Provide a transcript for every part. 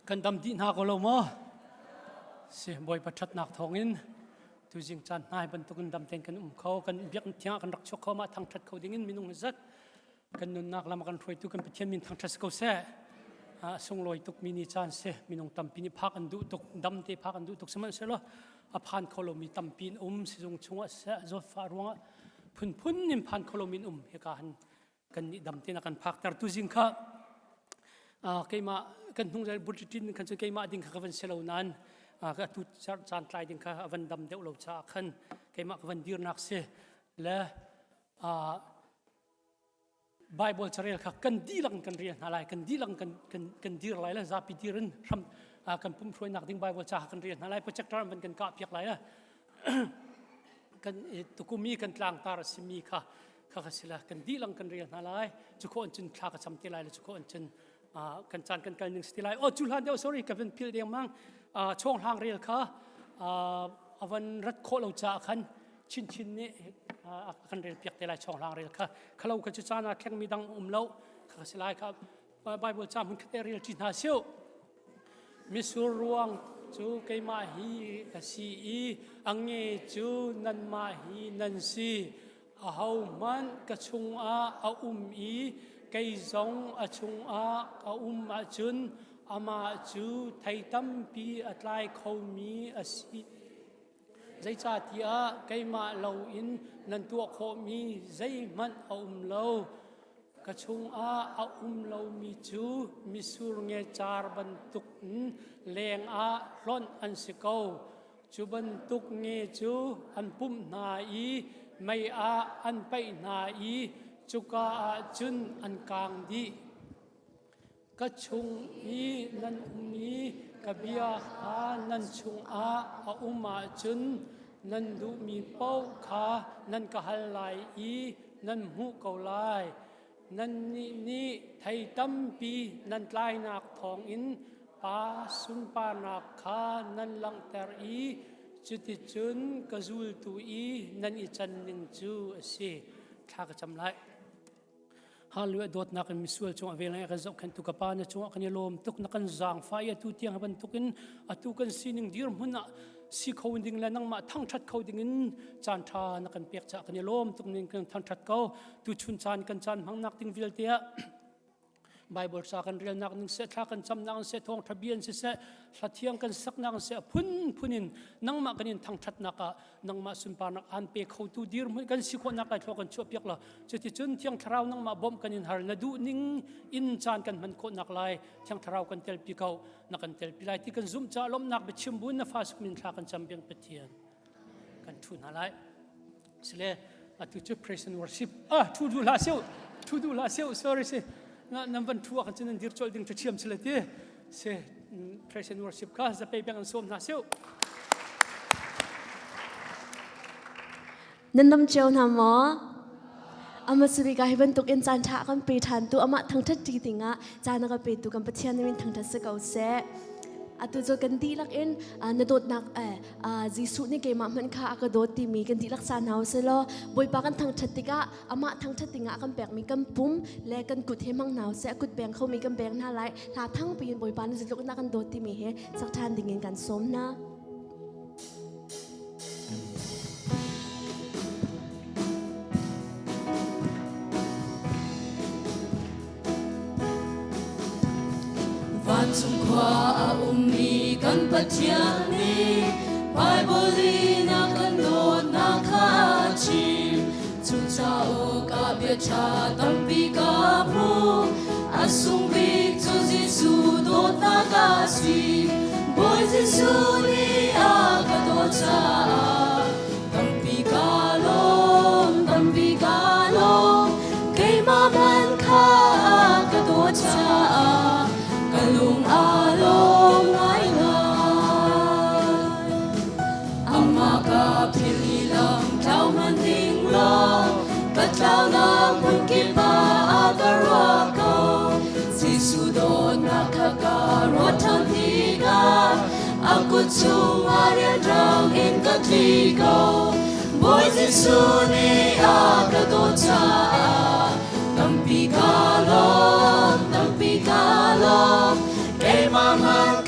Kan dam dih hna ko lo maw? Si Bawipa ṭhatnak thawngin tuzing caan hnai bantukin dam tein kan um kho kan biakinn thiang ah kan rak chuak kho mah thangṭhat kho dingin minung hi zat kan nunnak lam a kan hruaitu kan Pathian min thangṭhat si ko seh. A sunglawi tukmi ni caan si minung tampi nih phak an duh tuk dam te phak an duh tuk sihmanhsehlaw a phan kho lomi tampi in um sizung chungah siseh zawtfah ruangah phunphun in phan kho lomi in um hika han kan nih dam tein a kan phakter tu zing kha keimah kan hnung zal bulletin khan cu keimah ding kha ka van si lo nain ka tu caan tlai ding kha a van dam deuh lo caah khan keimah ka van dirnak si le Bible carel kha kan dihlak in kan rel hna lai kan dihlak in kan kan kan dir lai le zapi dir in hram kan pum hruainak ding Bible ca kha kan rel hna lai projector an van kan kah piak lai la kan tukum i kan tlangtar a simi kha kha kha sila kan dihlak kan rel hna lai cu khawh cun thla ka cam te lai le cu khawh cun kan caan kan kal ning si lai oh cu hlan deuh sorry ka van phil deng mang chawng hlang rel kha avan rat khawh lo caah khan chin chin nih kan rel piak te lai chawng hlang rel kha khalo kha cu caan ah thleng mi dang um lo kha si lai kha Bible ca hmun khat rel ṭi hna siu Mitsur ruang cu keimah hi ka si i a nge cu nanmah hi nan si. Ahohmanh ka chungah a um i kei zong a chungah ka um ahcun amah cu thei tampi a tlai khomi a si. Zeicahtiah keimah loin nan tuah khawhmi zeihmanh a um lo. Ka chungah a um lomi cu mitsur nge car bantuk in lengah hlonh an si ko. Cu bantuk nge cu an pumh hna i mei ah an paih hna i cuka ah cun an kaang dih. Ka chung i nan um i ka bia kha nan chungah a um ahcun nan duhmi paoh kha nan ka hal lai i nan hmuh ko lai. Nannih nih thei tampi nan tlainak thawngin Pa sunparnak kha nan langhter i cuticun ka zultu i nan i can ning cu a si. Thla ka cam lai. Hallelujah dawtnak in misual cung a vel ngai kan zohkhenhtu ka pa na cungah kan i lawm tuk na kan zaangfah i atu tiang bantukin atu kan sining dirhmun ah si kho ding le nangmah thangthat kho ding in caan tha na kan pek caah kan i lawm tuk ning kan thangthat ko tu chun caan kan caan hmangnak ding vialte ah Bible ca kan relnak ning seh thla kan camnak seh thawngtha bia in siseh hla thiang kan saknak seh phun phun in nangmah kan in thangthatnak ah nangmah sunparnak aan pe khotu dirhmun kan si khawhnak lai thlua kan chuah piak la cuticun thiang thlarau nangmah bawmh kan in har na duh ning in caan kan hman khawhnak lai thiang thlarau kan telpi ko na kan telpi lai ti kan zumh caah lawmhnak biachim buin na fa suk min thla kan cam biang Pathian kan thu hna lai sile atu cu praise and worship ah thu du hlah seu thu du hlah seu sorry si na nan van thu ah kan cun nan dir chol ding ṭhiam sile ti se praise and worship kha zapei bang an sawm hna seu Nan dam cio hna maw? Ama subika hi bantuk in caan ṭha kan pe ṭhan tu amah thangṭhat ṭi dingah caan a ka petu kan Pathian min thangṭhat si ko seh. Atu cu kan dihlak in na dawtnak Jesuh nih keimah hmanh kha a ka dawt timi kan dihlak sa hna usih law Bawipa kan thangṭhat tikah amah thangṭhat dingah a kan pekmi kan pum le kan kut he hmang hna usih a kut beng khomi kan beng hna lai hla thangpi in Bawipa na zeitluk in a kan dawt timi he sak ṭhan dingin kan sawm hna. Vancung khua a ummi kan Pathian nih Baibal in a kan dawtnak kha a chim. Cu cauk ah bia ṭha tampi ka hmu. A sung bik cu Jesuh dawtnak a si. Bawi Jesuh nih a ka dawt caah tampi ka lawm, tampi ka lawm. Keimah hmanh kha a ka dawt caah ka lung aa lawm ngaingai. Amah ka philh i lam tlau hmanh ding law ka tlaunak hmun kip ah a ka ruah ko. Jesuh dawtnak kha ka ruat ṭhan tikah a kut chungah rianrang in ka tli ko. Bawi Jesuh nih a ka dawt caah tampi ka lawm, tampi ka lawm. Keimah hmanh.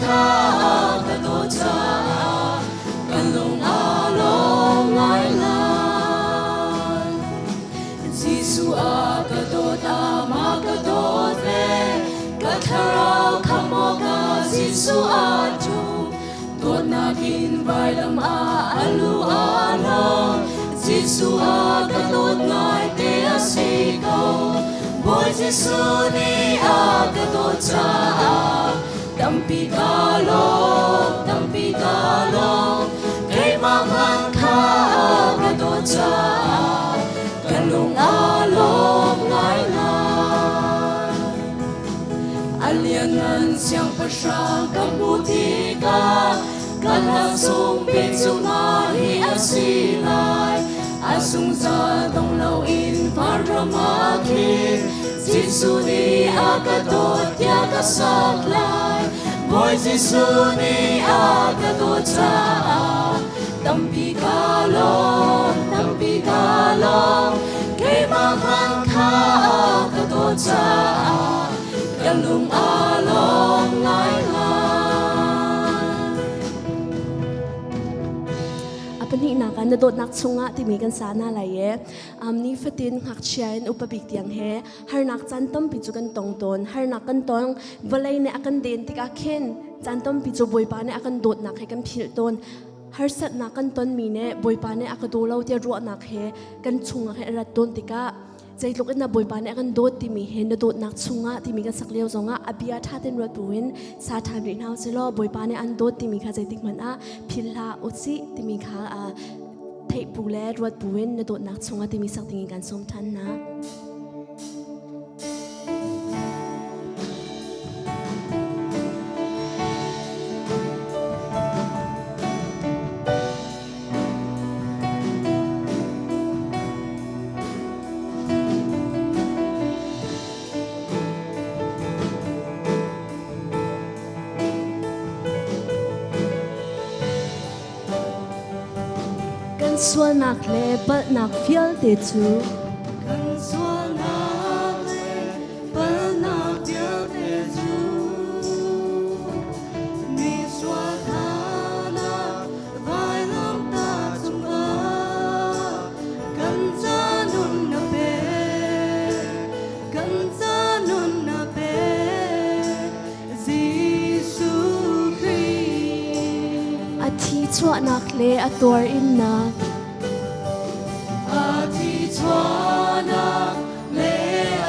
Jesuh aa ṭhum. Dawtnak in vailam ah a lu aa lawm. Jesuh a ka dawt ngaite a si ko. Bawi Jesuh nih a ka dawt caah tampi ka lawm, tampi ka lawm. Keimah hmanh kha a ka dawt caah ka lung aa lawm ngaingai. A lianngan siangpahrang ka hmuh tikah ka laksawng pek cu mah hi a si lai. A zungzal dong loin vanram ah khin Jesuh nih a ka dawt tiah ka sak lai. Bawi Jesuh nih a ka dawt caah tampi ka lawm, tampi ka lawm. Keimah hmanh kha a ka dawt caah ka lung aa lawm ngaingai. A pahnihnak ah na dawtnak chungah timi kan sa hna lai i nifatin ngakchia in upa bik tiang he harnak caan tampi cu kan tong tawn. Harnak kan tong, vawlei nih a kan den tikah khin caan tampi cu Bawipa nih a kan dawtnak he kan philh tawn. Harsatnak kan tonmi nih Bawipa nih a ka daw lo tiah ruahnak he kan chungah he a rat tawn tikah zeitluk in na Bawipa nih a kan dawt timi he na dawtnak chungah timi kan sak lio zongah a bia ṭha tein ruat buin sa ṭhan rih hna usih law Bawipa nih an dawt timi kha zeitik hmanh ah philh hlah usih timi kha theih bu le ruat buin na dawtnak chungah timi sak dingin kan sawm ṭhan hna. Kan sualnak le palhnak vialte cu Kan sualnak le palhnak vialte cu mi sual hna vailamtah cungah kan ca nun na pek, kan ca nun na pek, Jesuh Khrih. A thi chuahnak le a tuar-innak. A thi chuahnak le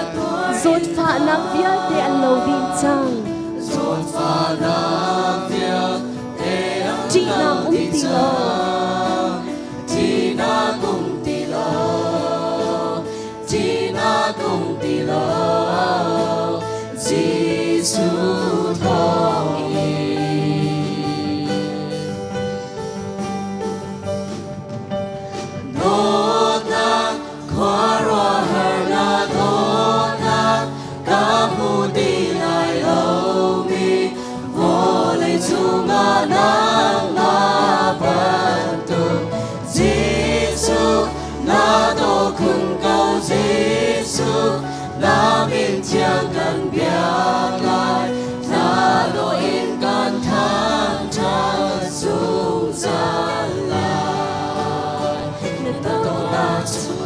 a tuar-innak. Zawtfahnak vialte an lo dih cang. Zawtfahnak vialte an Ṭihnak lo um dih ti lo. cang. Ṭihnak um ti lo. Ṭihnak um ti lo. Jesuh thawngin. Dawtnak khuaruahharnak dawtnak ka hmu ti lai lomi vawlei cungah nangmah bantuk Jesuh na daw khun ko Jesuh na min thiang kan biak lai na daw in kan thangṭhat zungzal lai na dawtnak chungah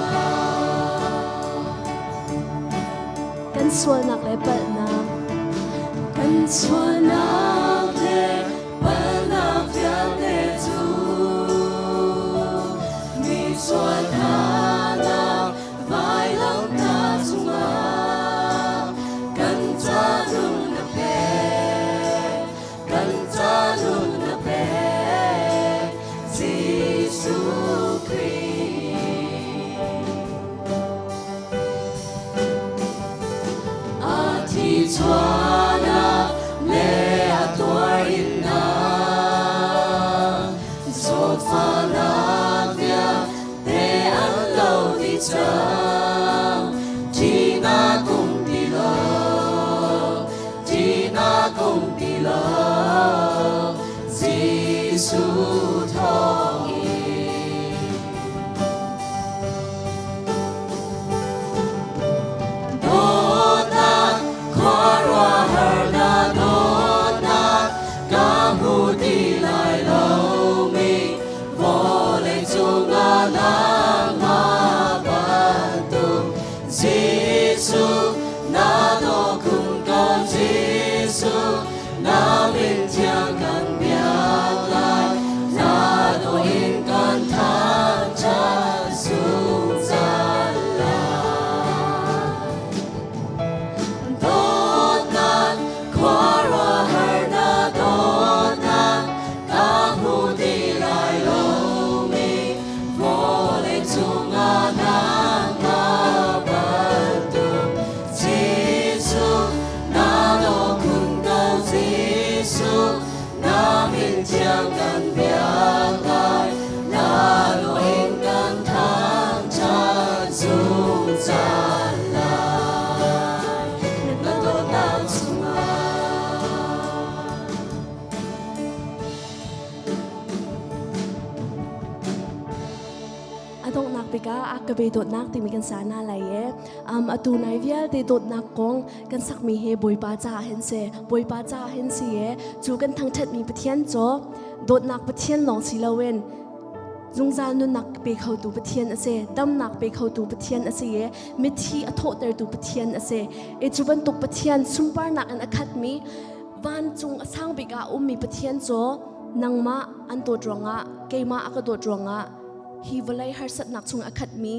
Kan sualnak le palhnak. Kan sualnak le palhnak vialte cu mi sual hnanak vailamtah cungah kan ca nun na pek, kan ca nun na pek, Jesuh Khrih. A thi chuahnak le a tuar-innak zawtfahnak vialte an lo dih cang. Ṭihnak um ti lo, ṭihnak um ti lo, Jesuh thawngin. Dawtnak, khuaruahharnak dawtnak ka hmu ti lai lomi vawlei cungah nangmah bantuk Jesuh na daw khun ko Jesuh na min thiang. min thiang kan biak lai, na nawl in kan thangṭhat zungzal lai. Na dawtnak chungah. A donghnak bik ah a ka be dawtnak timi kan sa na lai e. Atu nai vialte dawtnak kong kan sakmi he Bawipa caah hin si. Bawipa caah hin si e. Cu kan thangṭhatmi Pathian cu dawtnak Pathian lawng si loin zungzal nunnak pe khotu Pathian a si. Damnak pe khotu Pathian a si e. Mithi a thawhtertu Pathian a si. E cu bantuk Pathian sunparnak in a khatmi vancung a sang bik ah ummi Pathian cu nangmah an dawt ruangah keimah a ka dawt ruangah hi vawlei harsatnak chung a khatmi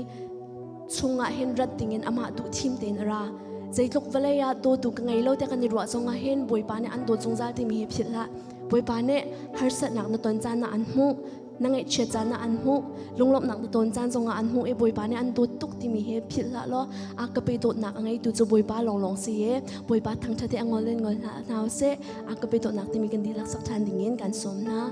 chungah hin rat dingin amah duh thim tein a ra. Zeitluk vawlei ah dawtu ka ngei lo tiah kan i ruah zongah hin Bawipa nih an dawt zungzal timi hi philh hlah. Bawipa nih harsatnak na ton caan ah an hmuh, na ngaihchiat caan ah an hmuh, lunglawmhnak na ton caan zongah an hmuh i Bawipa nih an dawt tuk timi hi philh hlah law a ka pe dawtnak a ngeitu cu Bawipa lawnglawng si i Bawipa thangṭhat i a ngol in ngol hna hna usih. A ka pe dawtnak timi kan dihlak sak ṭhan dingin kan sawm hna.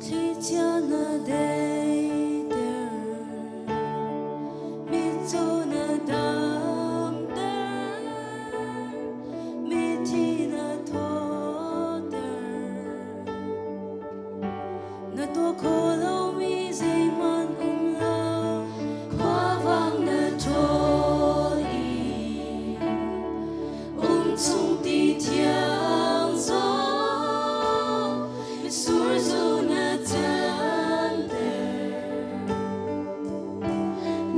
Thlichia na deiter, mitcaw na damter, mithi na thawter. Na tuah khawh lomi zeihmanh um lo, khuavang na ṭhawl i um chung ti thiang zong mitsur zu na canter.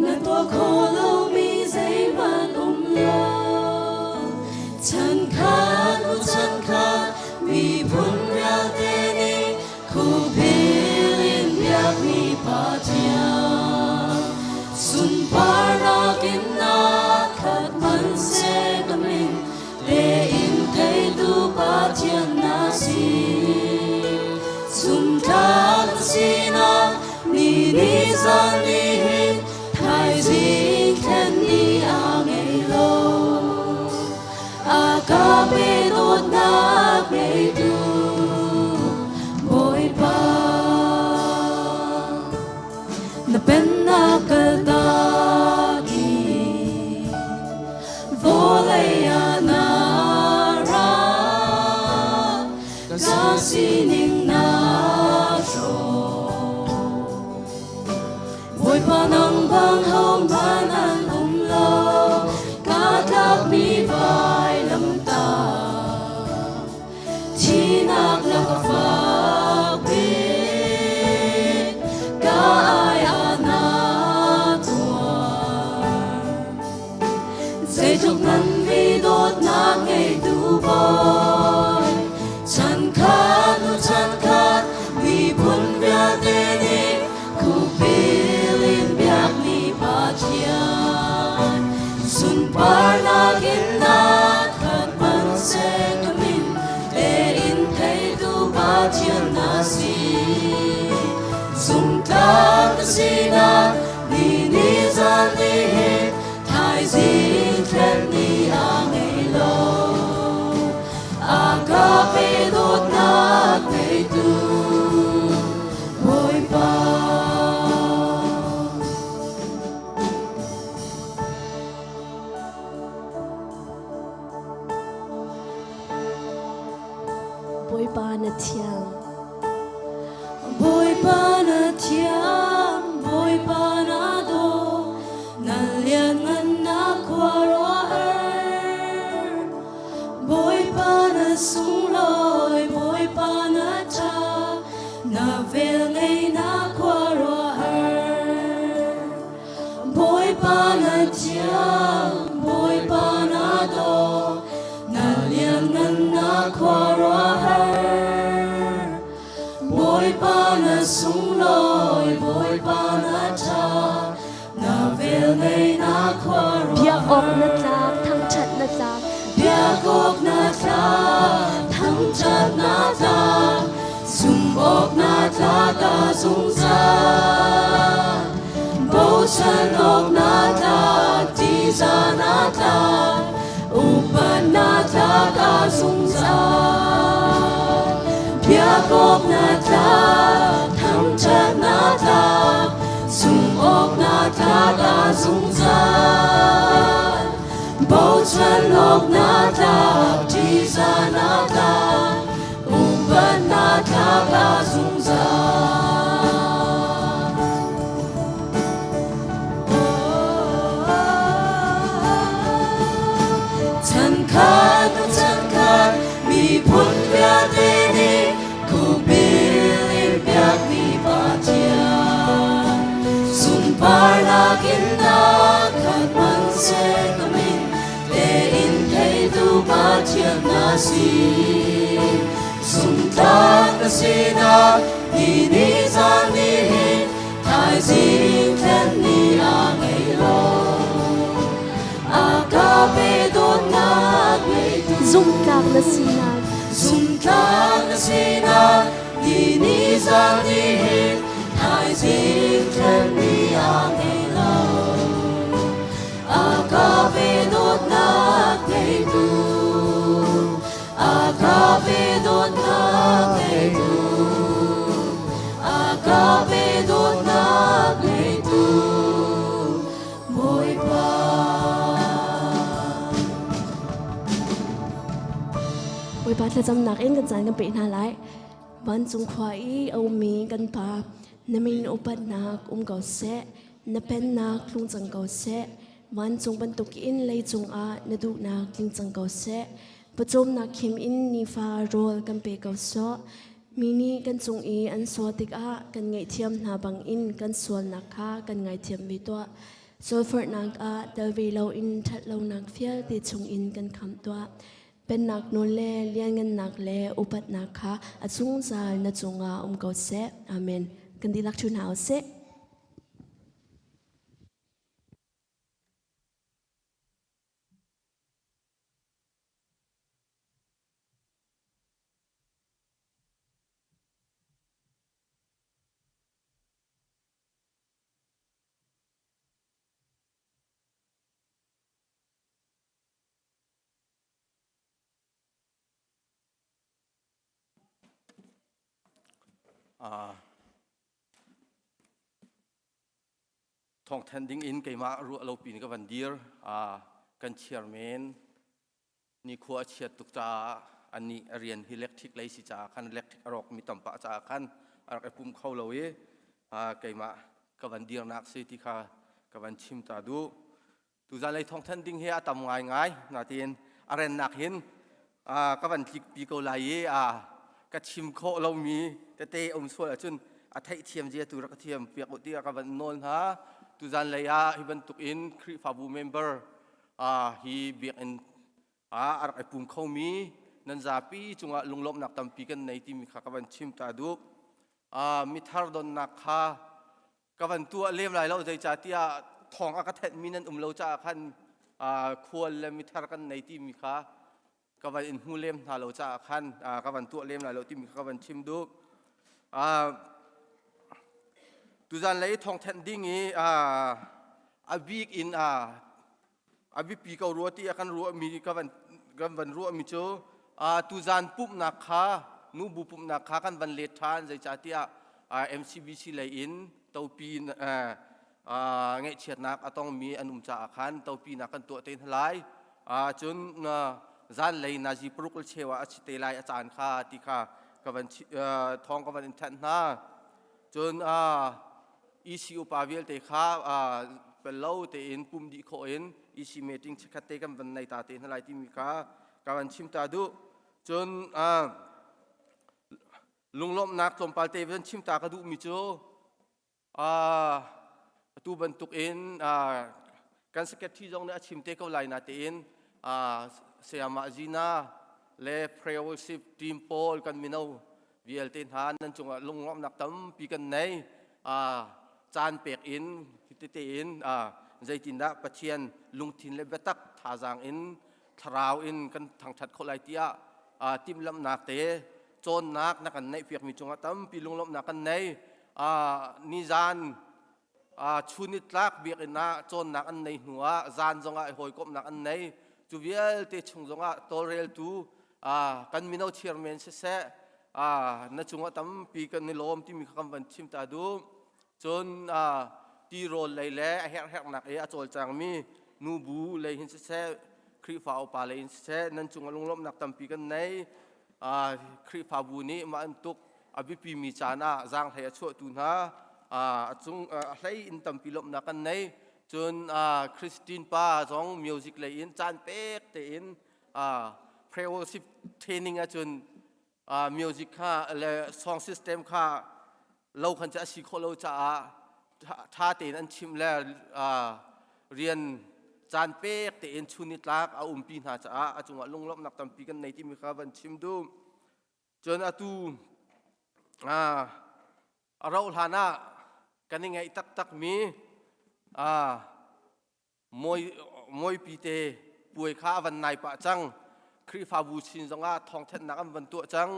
Na tuah khawh lomi zeihmanh um lo, chankhat hnu chankhat miphun vialte nih khupil in biakmi Pathian. Sunparnak in na khat hmanhseh ka min tein theitu Pathian na si. Zumtlak na sinak ni ni zan ni hin thaizing thlen ni a ngei lo. A ka pe dawtnak ngeitu Bawipa. Na pennak kaltak i vawlei ah na ra. Ka sining na hrawh. Bawipa nang bang hohmanh an um lo, kaa tlakmi vailamtah. Thihnak na ka fak bik, ka ai ah na tuar. Zeitluk nganmi dawtnak ngeitu Bawi, chankhat hnu chankhat miphun vialte nih khupil in biakmi Pathian. Sunparnak in na khat hmanhseh ka min tein theitu Pathian na si. Zumtlak na sinak ni ni zan ni hin thaizing thlen ni a ngei lo. A ka pe dawtnak ngeitu Bawipa. Bawipa na thiang. Bawipa na thiang, Bawipa na daw, na lianngannak khuaruahhar. Bawipa na sunglawi, Bawipa na ṭha, na velngeihnak khuaruahhar. Bawipa na thiang, Bawipa na daw, na lianngannak khuaruahhar. Bawipa na sunglawi, Bawipa na ṭha, na velngeihnak khuaruahhar. Biak awk na tlak, thangṭhat na tlak. Biak awk na tlak, thangṭhat na tlak, sung Zumh awk na tlak a zungzal. Bochan awk na tlak, ṭihzah na tlak, upat na tlak a zungzal. Biak awk na tlak, thangṭhat na tlak, zumh awk na tlak a zungzal. Bochan awk na tlak, ṭihzah na tlak, upat na tlak a zungzal. Chankhat hnu chankhat miphun vialte nih khupil in biakmi Pathian sunparnak in na khat hmanhseh ka min tein theitu Pathian na si. Zumtlak na sinak ni ni zan ni hin thaizing thlen ni a ngei lo. A ka pe dawtnak ngeitu. Zumtlak na sinak. Zumtlak na sinak ni ni zan ni hin thaizing thlen ni a ngei lo. A ka pe dawtnak ngeitu. A ka pe dawtnak ngeitu. A ka pe dawtnak ngeitu. Bawipa. Bawipa thlacamnak in kan caan kan peh hna lai. Vancung khua i a ummi kan Pa, na min upatnak um ko seh. Na pennak tlung cang ko seh. Vancung bantukin leicung ah na duhnak tling cang ko seh. Pawcawmnak khim in nifa rawl kan pe ko sawh. Mi nih kan cung i an sual tikah kan ngaihthiam hna bangin kan sualnak kha kan ngaithiam ve tuah. Sualforhnak ah tel ve loin ṭhatlonak vialte chungin kan khamh tuah. Pennak nawl le lianngannak le upatnak kha a zungzal na cungah um ko seh. Amen. Kan dihlak ṭhu hna u sih. Thawngthan ding in keimah ruah lo pin ka van dir. Kan chairman nikhua a chiat tuk caah anih a rian hi electric lei si caah khan electric a rawk mi tam pah caah khan a rak i pum kho lo i keimah ka van dirnak si ti kha ka van chim ta duh. Tuzan lei thawngthan ding hi a tam ngaingai natin a rennak hin ka van tlikpi ko lai i ka chim khawh lomi tete um sual ahcun a theihthiam zia tu rak ka thiam piak u tiah ka van nawl hna. Tuzan lei ah hi bantuk in Khrihfabu member hi biakinn ah a rak i pum khomi nan zapi cungah lunglawmhnak tampi kan nei timi kha ka van chim ta duh. Mithar donnak kha ka van tuah lem lai lo zeicahtiah thawng a ka thenhmi nan um lo caah khan khual le mithar kan nei timi kha ka van in hmu lem hna lo caah khan ka van tuah lem lai lo timi kha ka van chim duh. Tuzan lei thawngthenh ding i a bik in a biapi ko rua ti a kan ruahmi ka van kan van ruahmi cu tuzan pumhnak kha nubu pumhnak kha kan van let ṭhan zeicahtiah MCBC lei in topi ngaihchiatnak a tongmi an um caah khan topinak kan tuah te hna lai. Cun zanlei nazi paruk le cheu ah a si te lai a caan kha ti kha ka van thawng ka van in thanh hna. Cun EC upa vialte kha pello tein pum dih khawh in EC meeting chikkhat te kan van nei ta te hna lai timi kha ka van chim ta duh. Cun lunglawmhnak tlawmpal te van chim ta ka duhmi cu atu bantuk in kan secretary zong nih a chim te ko lai natein sayamah Zina le prayer worship team pawl kan mino vialte hna nan cungah lunglawmhnak tampi kan nei. Caan pek in tete in zeitindah Pathian lungthin le biatak thazaang in thlarau in kan thangthat khawh lai tiah timhlamhnak te. Cawnnak na kan neihpiakmi cungah tampi lunglawmhnak kan nei. Nizan chunitlak biakinn ah cawnnak an nei hnu ah zan zongah i hawikomhnak an nei. Cu vialte chung zongah tawlreltu kan mino chairman siseh na cungah tampi kan i lawm timi kha kan van chim ta duh. Cun tirawl lei le a herhherhnak i a cawlcangmi nubu lei hin siseh, Khrihfa upa lei in siseh, nan cungah lunglawmhnak tampi kan nei. Khrihfabu nih mah antuk a biapimi caan ah zaanghlei a chuahtu hna a cung a hlei in tampi lawmhnak kan nei. Cun Christine pa zong music lei in caan pek tein prayer worship training ahcun music kha le song system kha lo khan cu a si khawh lo caah ṭha tein an chimh le rian caan pek tein chun ni tlak a umpi hna caah a cungah lunglawmhnak tampi kan nei timi kha van chim duh. Cun atu a rauh hlan ah kan i ngaih taktakmi Mawipi te puai kha a van nai pah cang. Khrihfabu sin zongah thawngthanhnak an van tuah cang.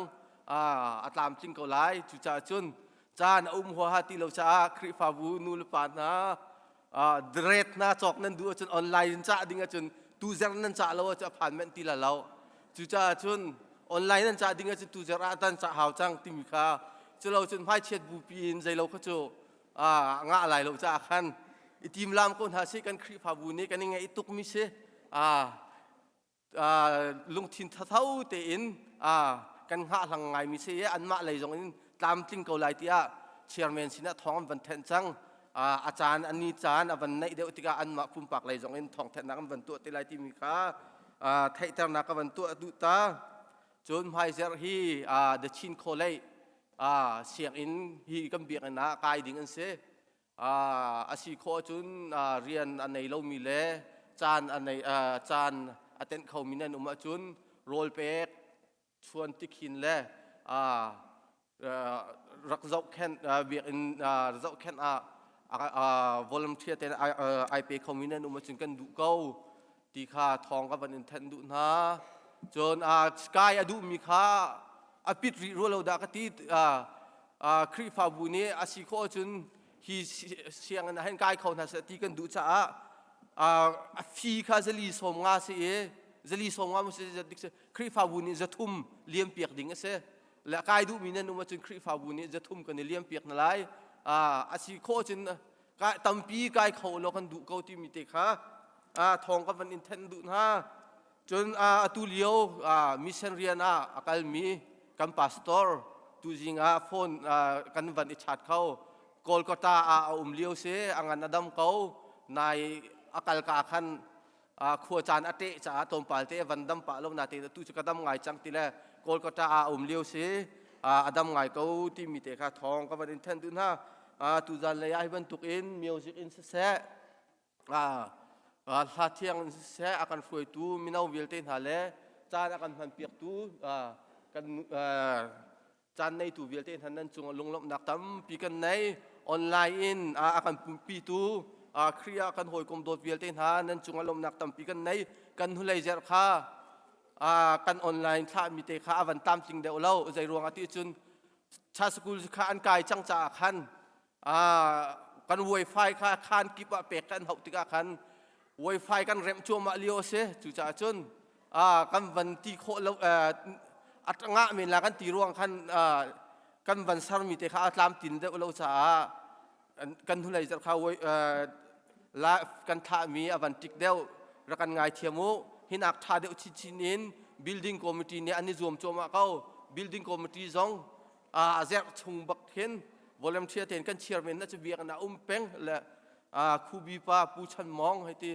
A tlamtling ko lai. Cucaah cun caan a um huaha ti lo caah Khrihfabu nu le pa hna dret hna cawk nan duh ahcun online in cah ding ahcun tuzer nan cah lo ahcun a phan menh ti la lo. Cucaah cun online nan cah ding ahcun tuzer ah tan cah hau cang timi kha culo cun hmaichiat bupi in zeilo kha cu ngah lai lo caah khan i timlam ko hna sih. Kan Khrihfabu nih kan i ngaih tukmi si lungthin thatho tein kan hngahhlang ngaimi si i anmah lei zong in tlamtling ko lai tiah chairman sinah thawng an van thenh cang. A caan a ni caan a van naih deuh tikah anmah pumpak lei zong in thawngthenhnak an van tuah te lai timi kha theihternak ka van tuah duh ta. Cun hmaizerh hi The Chin College sianginn hi kan biakinn ah kai ding an si. A si khawh ahcun rian a nei lomi le caan a nei caan a tenh khomi nan um ahcun rawl pek chuan tikhin le rak zohkhenh biakinn zohkhenh ah volunteer te ai pe khomi nan um ahcun kan duh ko ti kha thawng ka van in thanh duh hna. Cun sky a duhmi kha a pit rih rua lo dah ka ti. Khrihfabu nih a si khawh ahcun hi sianginn ah hin kai kho hna seh ti kan duh caah a fee kha zali 50 si i zali 50 mu si dik si Khrihfabu nih 300 liam piak ding a si le kai duhmi nan um ahcun Khrihfabu nih 300 kan i liam piak na lai. A si khawh ahcun tampi kai kho law kan duh ko timi te kha thawng ka van in thenh duh hna. Cun atu lio mission rian ah a kalmi kan pastor tuzing ah phone kan van i chat kho. Kolkata ah a um lio si, a ngan a dam ko. Nai a kal ka khan khua caan a teh caah tlawmpal te van dam pah lo na te tu cu ka dam ngai cang ti le Kolkata ah a um lio si, a dam ngai ko timi te kha thawng ka van in thenh duh hna. Tuzan lei ah hi bantuk in music in siseh, hla thiang in siseh, a kan hruaitu mino vialte hna le caan a kan hmanpiaktu kan caan neitu vialte hna nan cung lunglawmhnak tampi kan nei. Online in a kan pumpitu Khrih ah kan hawikom dawt vialte hna nan cung lawmhnak tampi kan nei. Kan hnulei zerh kha kan online thlahmi te kha a van tlamtling deuh lo. Zei ruang ah ti cun cha school kha an kai cang caah khan kan wifi kha khan kip ah pek kan hauh tikah khan wifi kan remh cuahmah lio a si. Cucaah cun kan van ti khawh lo a ngah men la kan ti ruang khan kan van sermi te kha a tlamtlin deuh lo caah kan hnulei zarh kha la kan thlahmi a van tik deuh. Rak kan ngaithiam u. Hinak tha deuh chinchin in building committee nih an i zuam cuahmah ko. Building committee zong a zerh chung bak khin volunteer tein kan chairman na cu biakinn ah um peng le khubi pa Pu Chan Mong hei ti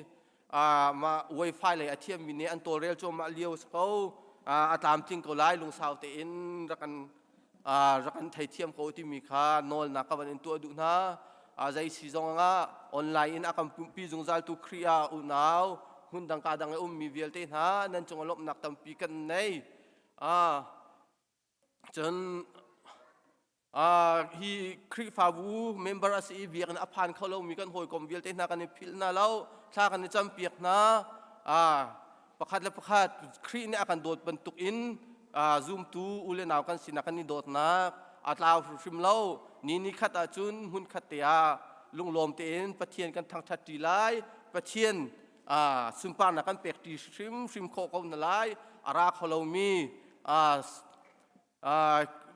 mah wifi lei a thiammi nih an tawlrel cuahmah lio si ko. A tlamtling ko lai. Lungsau tein rak kan rak kan theithiam ko timi kha nawlnak ka van in tuah duh hna. Zei si zong ah online in a kan pumpi zungzal tu Khrih ah unau hmun dang ka dang i ummi vialte hna nan cung ah lawmhnak tampi kan nei. Cun hi Khrihfabu member a si i biakinn a phan kho lomi kan hawikom vialte hna kan i philh hna lo, thla kan i campiak hna. Pakhat le pakhat Khrih nih a kan dawt bantuk in Zumtu u le nau kan sinak kan i dawtnak a tlau hrimhrim lo. Ni ni khat ahcun hmun khat te ah lunglawm tein Pathian kan thangṭhat ṭi lai. Pathian sunparnak kan pek ṭi hrimhrim khawh ko na lai. A ra kho lomi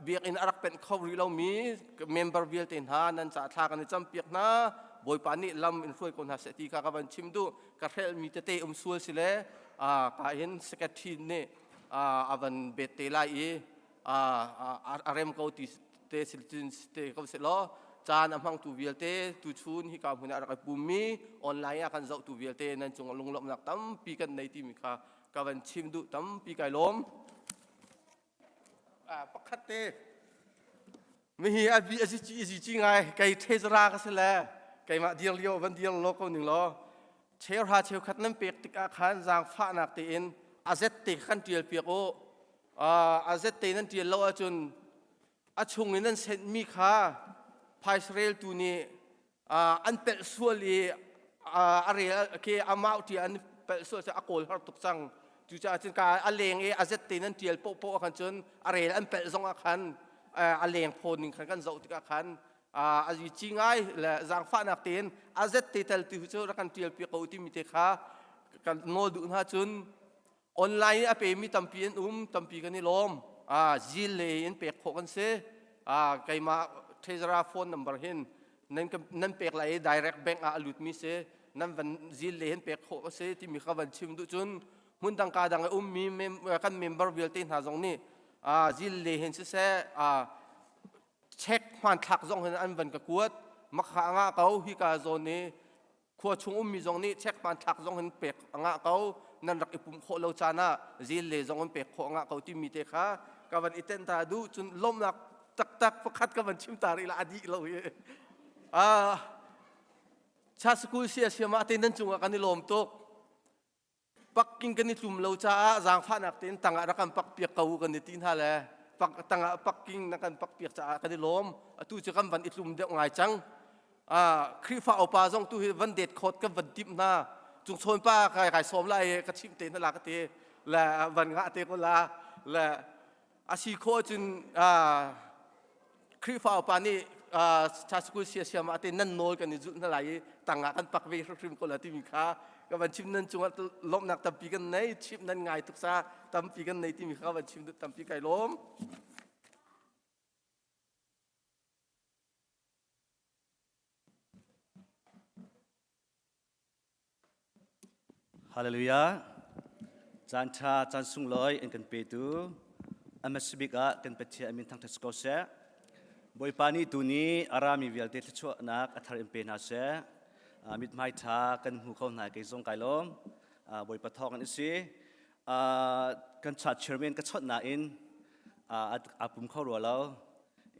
biakinn a rak penh kho rih lomi member vialte hna nan ca thla kan i campiak hna. Bawipa nih lam in hruai ko hna seh ti kha ka van chim duh. Ka hrelhmi tete um sual si le ka hin secretary nih a van bet te lai i a rem ko ti te te ko seh law caan a hmangtu vialte tuchun hika hmun ah rak i pummi online ah kan zohtu vialte nan cung lunglawmhnak tampi kan nei timi kha ka van chim duh. Tampi kai lawm. Pakhat te mihi a bi a ci ci ci ngai kei thezara ka si le keimah dir lio van dir lo ko ning law cheuhra cheukhat nan pek tikah khan zaangfahnak tein a zet te khan tial piak u. A zet te nan tial lo ahcun a chung in nan senhmi kha phaisareltu nih an pelh sual i a rel ke a mau ti an pelh sual a kawl har tuk cang. Cucaah cun ka a leng i a zet te nan tial poh poh khan cun a rel an pelh zong ah khan a leng phawn ning khan kan zoh tikah khan a ci ngai le zaangfahnak tein a zet te tel tu cu rak kan tial piak ko timi te kha kan nawl duh hna. Cun online a pemi tampi an um, tampi kan i lawm. Zil le in pek khawh kan si. Keimah treasurer phone number hin nan nan pek lai i direct bank ah a lutmi si, nan van zil le hin pek khawh a si timi kha van chim duh. Cun hmun dang ka dang a ummi kan member vialte hna zong nih zil le hin siseh, check hmanthlak zong hin an van ka kuat makha nga ko. Hi ka zawn i khua chung ummi zong nih check hmanthlak zong in pek a ngah ko. Nan rak i pumh khawh lo caan ah zil le zong in pek khawh a ngah ko timi te kha ka van i tenh ta duh. Cun lawmhnak taktak pakhat ka van chim ta rih la, a dih lo hi. Cha school sia siama te nan cungah kan i lawm tuk. Pakking kan i tlum lo caah zaangfahnak tein tangah rak kan pak piak ko kan i ti hna le pak tangah pakking na kan pak piak caah kan i lawm. Atu cu kan van i tlum deuh ngai cang. Khrihfa upa zong tu hi van det khawt kan van timh hna. Cung chawn pa kai kai sawm lai ka chimh te hna la ka ti le van ngah te ko la le a si khawh cun Khrihfa upa nih cha school sia siam ah te nan nawl kan i zulh hna lai i tangah kan pak ve hrimhrim ko la timi kha ka van chim. Nan cungah lawmhnak tampi kan nei, chimh nan ngai tuk sa tampi kan nei timi kha ka van chim. Tampi kai lawm. Hallelujah. Caan ṭha, caan sunglawi an kan petu a hmasa bik ah kan Pathian a min thangṭhat si ko seh. Bawipa nih tuni a rami vialte thluachuahnak a thar in pe hna seh. Mithmai ṭha kan hmu kho hna kei zong kai lawm. Bawipa thawng an si. Kan cha chairman ka chawnh nain aa pum kho rua lo.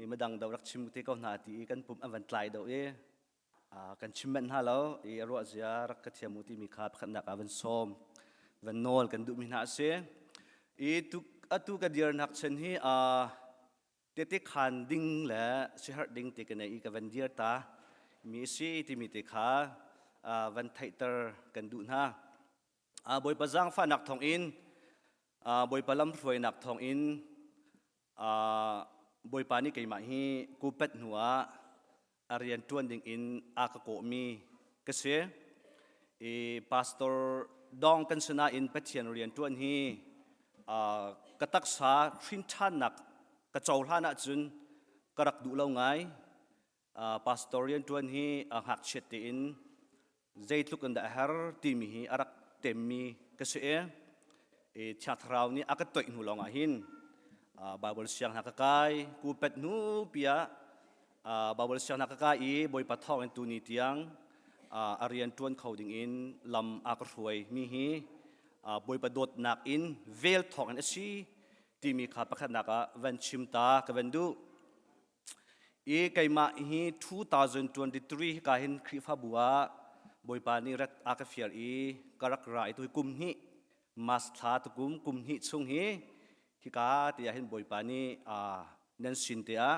I midang do rak chim te ko hna ti i kan pum an van tlai do i kan chim manh hna lo i a ruah zia rak ka thiam u timi kha pakhatnak ah van sawm van nawl kan duhmi hna a si. I tu atu ka dirnak chen hi tete khan ding le siherh ding te ka nei i ka van dir ta mi si timi te kha van theihter kan duh hna. Bawipa zaangfahnak thawngin, Bawipa lamhruainak thawngin, Bawipa nih keimah hi kupat hnu ah a rian ṭuan ding in a ka kawhmi ka si. I pastor dong kan si nain Pathian rian ṭuan hi ka taksa hrin ṭhannak ka cohlan ahcun ka rak duh lo ngai. Pastor rian ṭuan hi ngakchiat tein zeitluk in dah a her timi hi a rak temmi ka si i Thiang Thlarau nih a ka toih hnu lawngah hin Baibal siang hna ka kai kupet hnu pi ah Baibal siang hna ka kai i Bawipa thawng in tuni tiang a rian ṭuan kho ding in lam a ka hruai mi hi Bawipa dawtnak in vel thawng in a si timi kha pakhatnak ah van chim ta ka van duh. I keimah hi 2023 hika hin Khrihfabu ah Bawipa nih rat a ka fial i ka rak ra i tu kum hnih mas thla tukum kum hnih chung hi hika te ah hin Bawipa nih nan sin te ah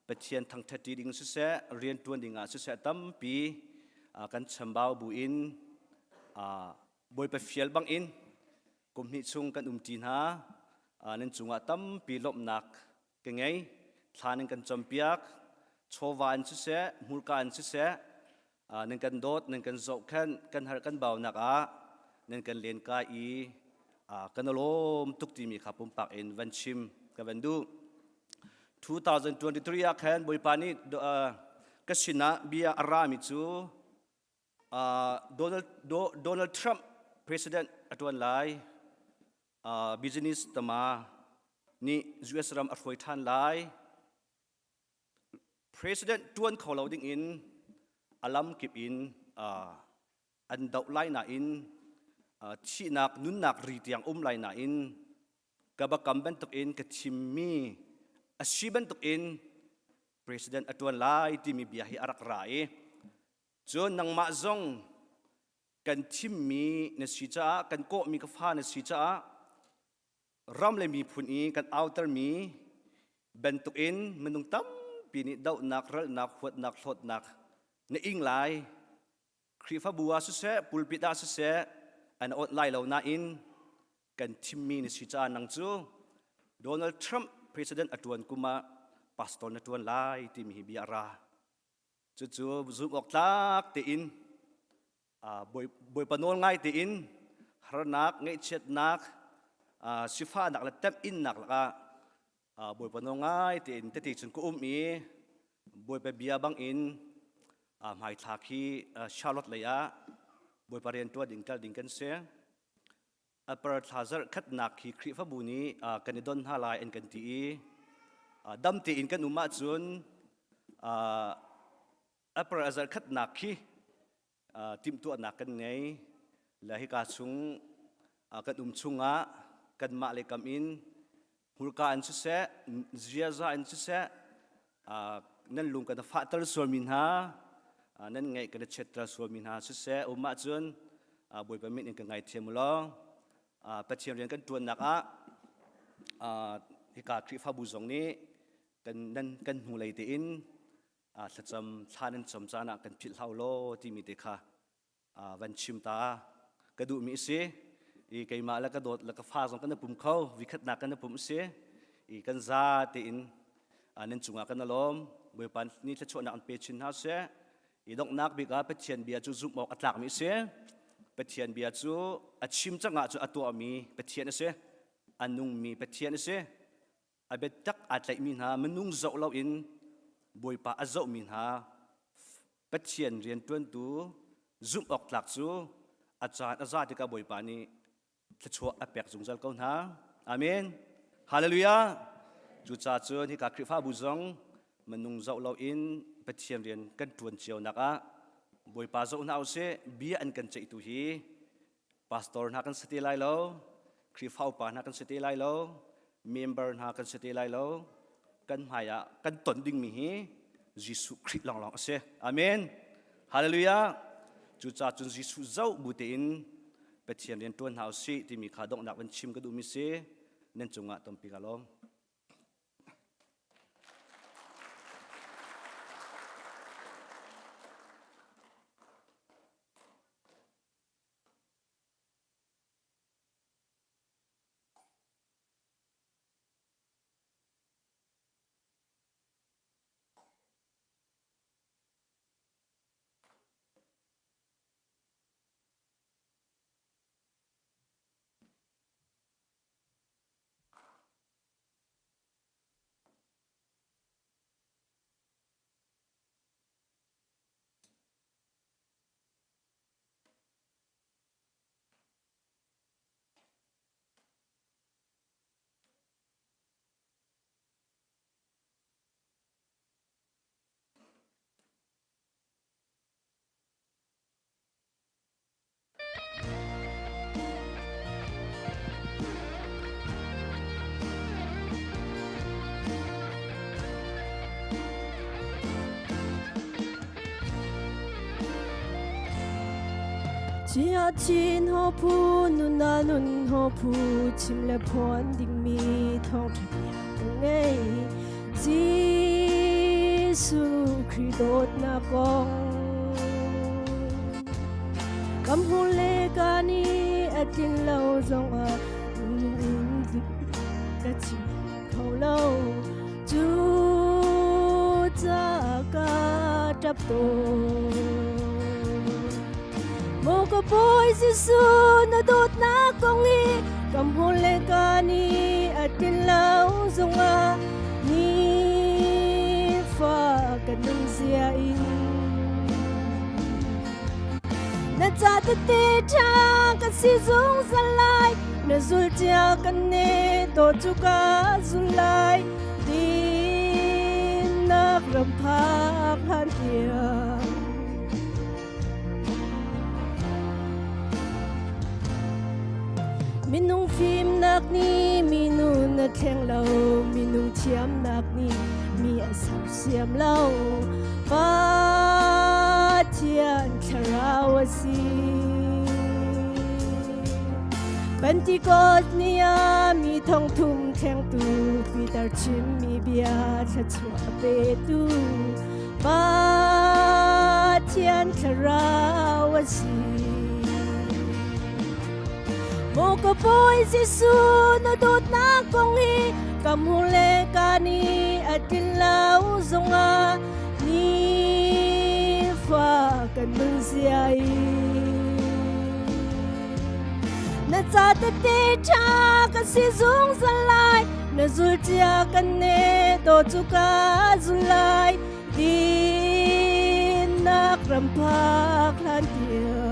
Pathian thangṭhat ding siseh, rian ṭuan ding ah siseh tampi kan chambau bu in Bawipa fial bang in kum hnih chung kan umṭi hna. Nan cungah tampi lawmhnak ka ngei. Thla nan kan campiak. Chawva in siseh, hmurka in siseh, nan kan dawt, nan kan zohkhenh, kan har kan baunak ah nan kan lenkai i kan lawm tuk timi kha pumpak in van chim ka van duh. 2023 ah khan Bawipa nih ka sinah bia a rami cu Donald, Donald Trump president a ṭuan lai. Business tama nih US ram a hruai ṭhan lai. President ṭuan kho lo ding in a lam kip in an doh lai nain thihnak nunnak ri tiang um lai nain ka bakam bantukin ka thimmi a si bantukin president a ṭuan lai timi bia hi a rak ra i cun nangmah zong kan thimmi na si caah kan kawhmi ka fa na si caah ram le miphun i kan autermi bantukin minung tampi nih dohnak ralnak huatnak hlawtnak na ing lai. Khrihfabu ah siseh pulpit ah siseh an awt lai lo nain kan thimmi na si caah nang cu Donald Trump president a tuan kum ah pastor na tuan lai timi hi bia a ra. Cucu zumh awk tlak tein Bawipa nawl ngai tein harnak, ngaihchiatnak, sifahnak le temhinnak lakah Bawipa nawl ngai tein tete cun ka um i Bawipa bia bangin hmaithlak hi Charlotte lei ah Bawipa rian ṭuan ding kal ding kan si. April thla zarh khatnak hi Khrihfabu nih kan i don hna lai an kan ti i dam tein kan um ahcun April a zarh khatnak khi timhtuahnak kan ngei. Le hika chung kan um chungah kanmah le kam in hmurka in siseh, ziaza in siseh, nan lung kan fahter sualmi hna, nan ngaih kan chiatter sualmi hna siseh, um ahcun Bawipa min in ka ngaithiam u law Pathian rian kan ṭuannak ah hika Khrihfabu zong nih kan nan kan hnulei tein thlacam thla nan cam caan ah kan philh hau law timi te kha van chim ta ka duhmi a si. I keimah le ka dawt le ka fa zong kan pum kho vikhatnak kan pum a si i kan za tein nan cungah kan lawm. Bawipa nih thluachuahnak an pe chin hna seh. I donghnak bik ah Pathian bia cu zumh awk a tlakmi a si. Pathian bia cu a chim cangah cu a tuahmi Pathian a si, a nungmi Pathian a si. A biatak aa tlaihmi hna minung zoh loin Bawipa a zohmi hna Pathian rianṭuantu zumh awk tlak cu a caan a za tikah Bawipa nih thluachuah a pek zungzal ko hna. Amen. Hallelujah. Cucaah cun hika Khrihfabu zong minung zoh loin Pathian rian kan ṭuan cionak ah Bawipa zoh hna usih. Bia an kan ceihtu hi pastor hna kan si te lai lo, Khrihfa upa hna kan si te lai lo, member hna kan si te lai lo. Kan hmai ah kan ton dingmi hi Jesuh Khrih lawnglawng a si. Amen. Hallelujah. Cucaah cun Jesuh zoh bu tein Pathian rian ṭuan hna usih timi kha donghnak van chim ka duhmi si. Nan cungah tampi ka lawm. Chia chin ho phu nuna nun ho phu chim le phuan dingmi thawngṭha bia ka ngei. Jesuh Khrih dawtnak kong kam hu le ka ni a tlin lo zongah. lo cu caah ka ṭap tawn. Maw ka Bawi Jesuh na dawtnak kong hi ka hmu le ka ni a tlin lo zongah nifa ka nung zia in na ca tete ṭha ka si zungzal lai na zul cia kan ne to cu ka zul lai dinnak ram phak hlan tiang. Minung fimnak nih minun a thleng lo, minung thiamnak nih mi a sersiam lo. Pathian thlarau a si. Pentecost ni ah mi thong thum thlengtu Peter chimmi bia thluachuah a petu Pathian thlarau a si. Maw ka Bawi Jesuh na dawtnak kong hi ka hmu le ka ni a tlin lo zongah nifa kan nun zia i na ca tete ṭha ka si zungzal lai na zul cia kan ne to cu ka zul lai dinnak ram phak hlan tiang.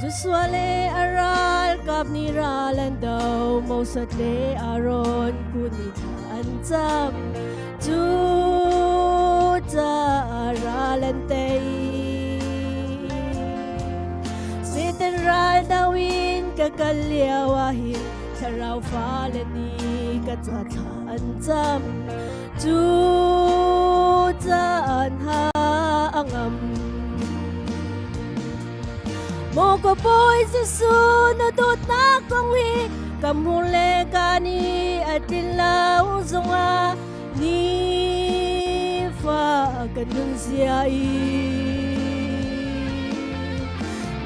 Joshua le a ralkap nih ral an do, Moses le Aaron kun nih thla an cam. Cu caah ral an tei. Satan ral do in ka kal lio ah hin thlarau fale nih ka ca thla an cam. Cu caan ha a ngam. Maw ka Bawi Jesuh na dawtnak kong hi ka hmu le ka ni a tlin lo zongah nifa ka nun zia i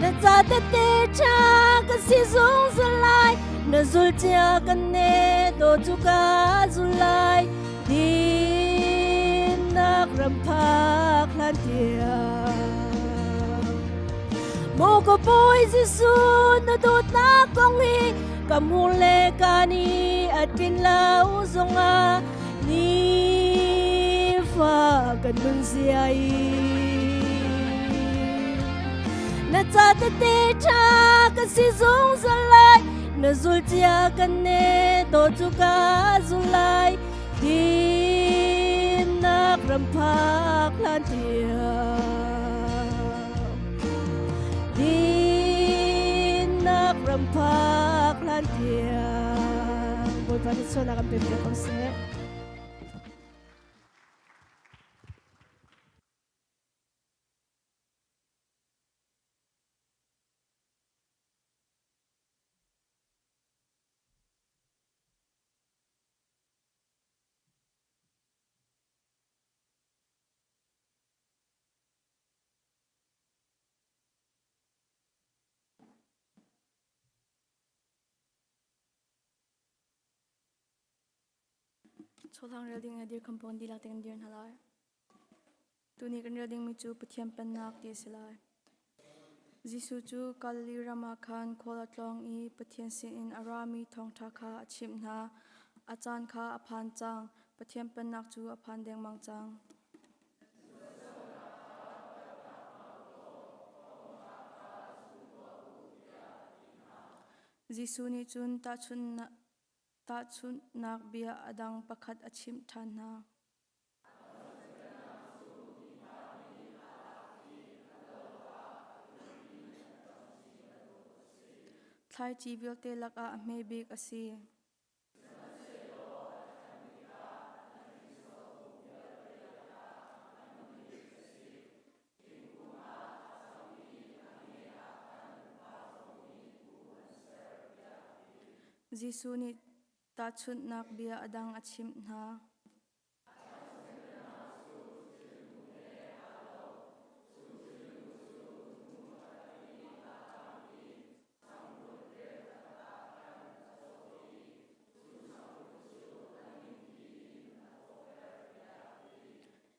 na ca tete ṭha ka si zungzal lai na zul cia kan ne do cu ka zul lai dinnak ram phak hlan tiang Maw ka Bawi Jesuh na dawtnak kong hi ka hmu le ka ni a tlin lo zongah nifa kan nun zia i na ca tete ṭha ka si zungzal lai na zul cia kan ne to cu ka zul lai dinnak ram phak hlan tiang dinnak ram phak hlan tiang Bawipa nih sualnak kan pe piak ko seh. Chawhlang rel ding le dirkham pawn dihlak te kan dir hna lai. Tuni kan rel dingmi cu Pathian Pennak ti a si lai. Jesuh cu Galilee ram ah khan khual a tlawng i Pathian sinin a rami thawngṭha kha a chimh hna. A caan kha a phan cang. Pathian Pennak cu a phan dengmang cang. Jesuh nih cun tahchunhnak bia a dang pakhat a chimh ṭhan hna. Thlaici vialte lakah a hme bik a si. Jesuh nih tahchunhnak bia a dang a chimh hna.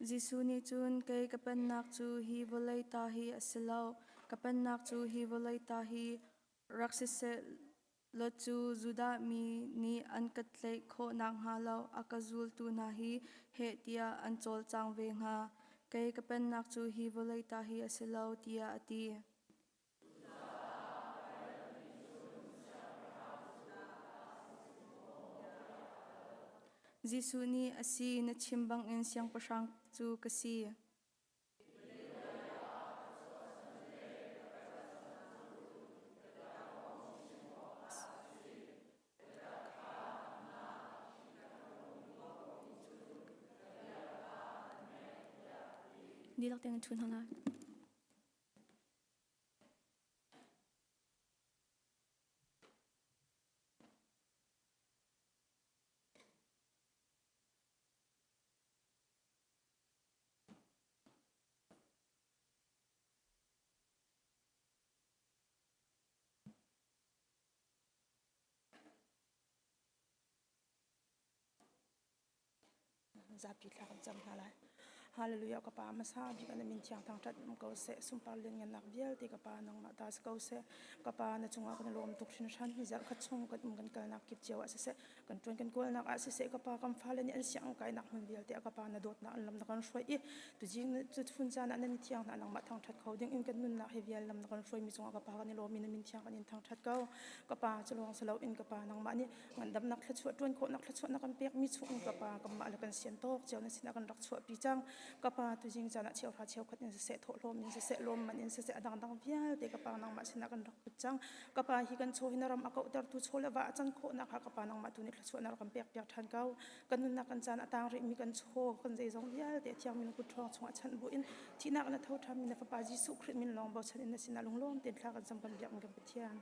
Jesuh nih cun, Kei ka pennak cu hi vawlei ta hi a si lo. Ka pennak cu hi vawlei ta hi rak siseh law cu Judah mi nih an ka tlaih khawh nakhnga lo a ka zultu hna hi heh tiah an cawlcang ve hnga. Kei ka pennak cu hi vawlei ta hi a si lo, tiah a ti. Jesuh nih a si na chim bangin siangpahrang cu ka si. Dihlak tein ṭhu hna lai. Zapi thla kan cam hna lai. Hallelujah ka pa hmasa bik na min thiang thangṭhat um ko seh. Sunpar lianngannak vialte ka pa nangmah ta si ko seh. Ka pa na cungah kan lawm tuk hringhran. Hi zarh khat chung kan um kan kalnak kip cio ah siseh, kan ṭuan kan kawlnak ah siseh, ka pa kan fale nih an siang kainak hmun vialte ah ka pa na dawtnak an lam na kan hruai i tuzing cu chun caan ah nan thiang hna nangmah thangṭhat kho ding in kan nunnak hi vial lam na kan hruai mi cungah ka pa kan i lawm i na min thiang kan in thangṭhat ko. Ka pa cu lawng si loin ka pa nangmah nih ngandamnak thluachuah ṭuan khawhnak thluachuah na kan pekmi chung ka pa kanmah le kan sian tawk cio na sinah kan rak chuahpi cang ka pa tuzing caan ah cheuhra cheukhat in siseh thawhlawm in siseh lawmman in siseh a dangdang vialte ka pa nangmah sinah kan rak put cang ka pa hi kan chaw hi na ram a kauhtertu chaw le va a can khawhnak kha ka pa nangmah tu nih thluachuah na rak kan pek piak ṭhan ko kan nunnak kan caan a tang rihmi kan chaw kan zeizong vialte thiangmi na kut ṭhawng chungah chanh bu in thihnak na tho ṭhanmi na fapa Jesuh Khrih min lawng bochan in na sinah lunglawm tein thla kan cam kan biakmi kan Pathian.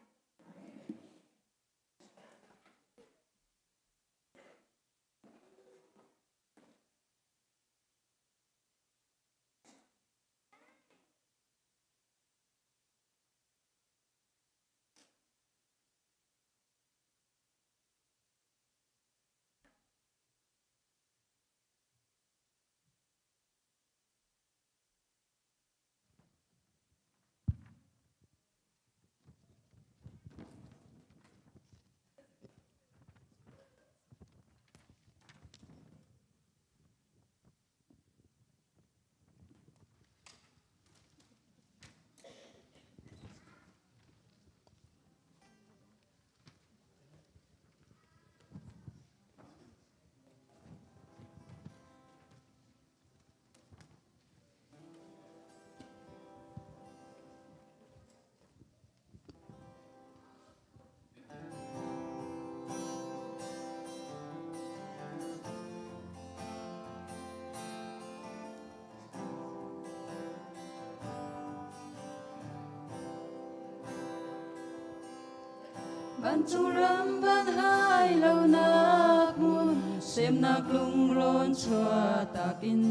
Vancung ram van hai lonak hmun semnak lungrawn chuahtak in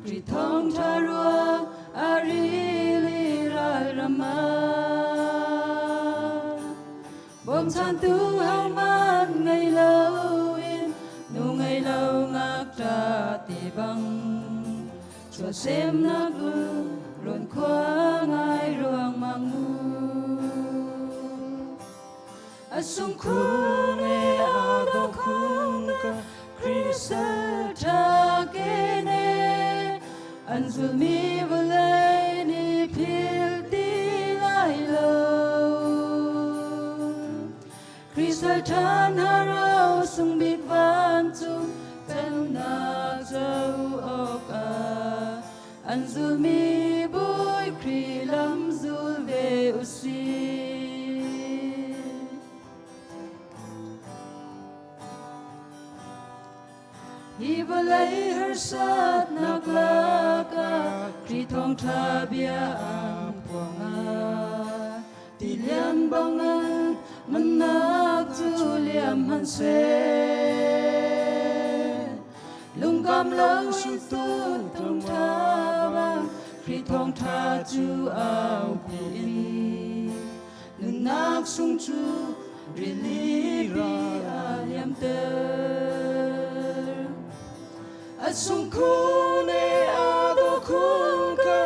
Khrih thawngṭha ruang a rili ralram ah bawmchantu hohmanh ngei loin nu ngei lo ngakṭah te bang chuahsemnak rawn khua ngai ruangmang mu. A sung khun e a do khun ka Khrih sal ṭha ke ne an zulmi vawlei nih phil ti lai lo. Khrih sal ṭha hna ro sung bik vancung ceunak co awkah an zulmi Bawi Khrih lam zul ve u sih. Hi vawlei harsatnak lakah Khrih thawngṭha bia an phuang ah tilian bangin nunnak cu liam hmanhseh. Lungkam lo sultu thawngṭha bang Khrih thawngṭha cu aupi in nunnak sung cu rili pi a liamter. A sung khun e a do khun ko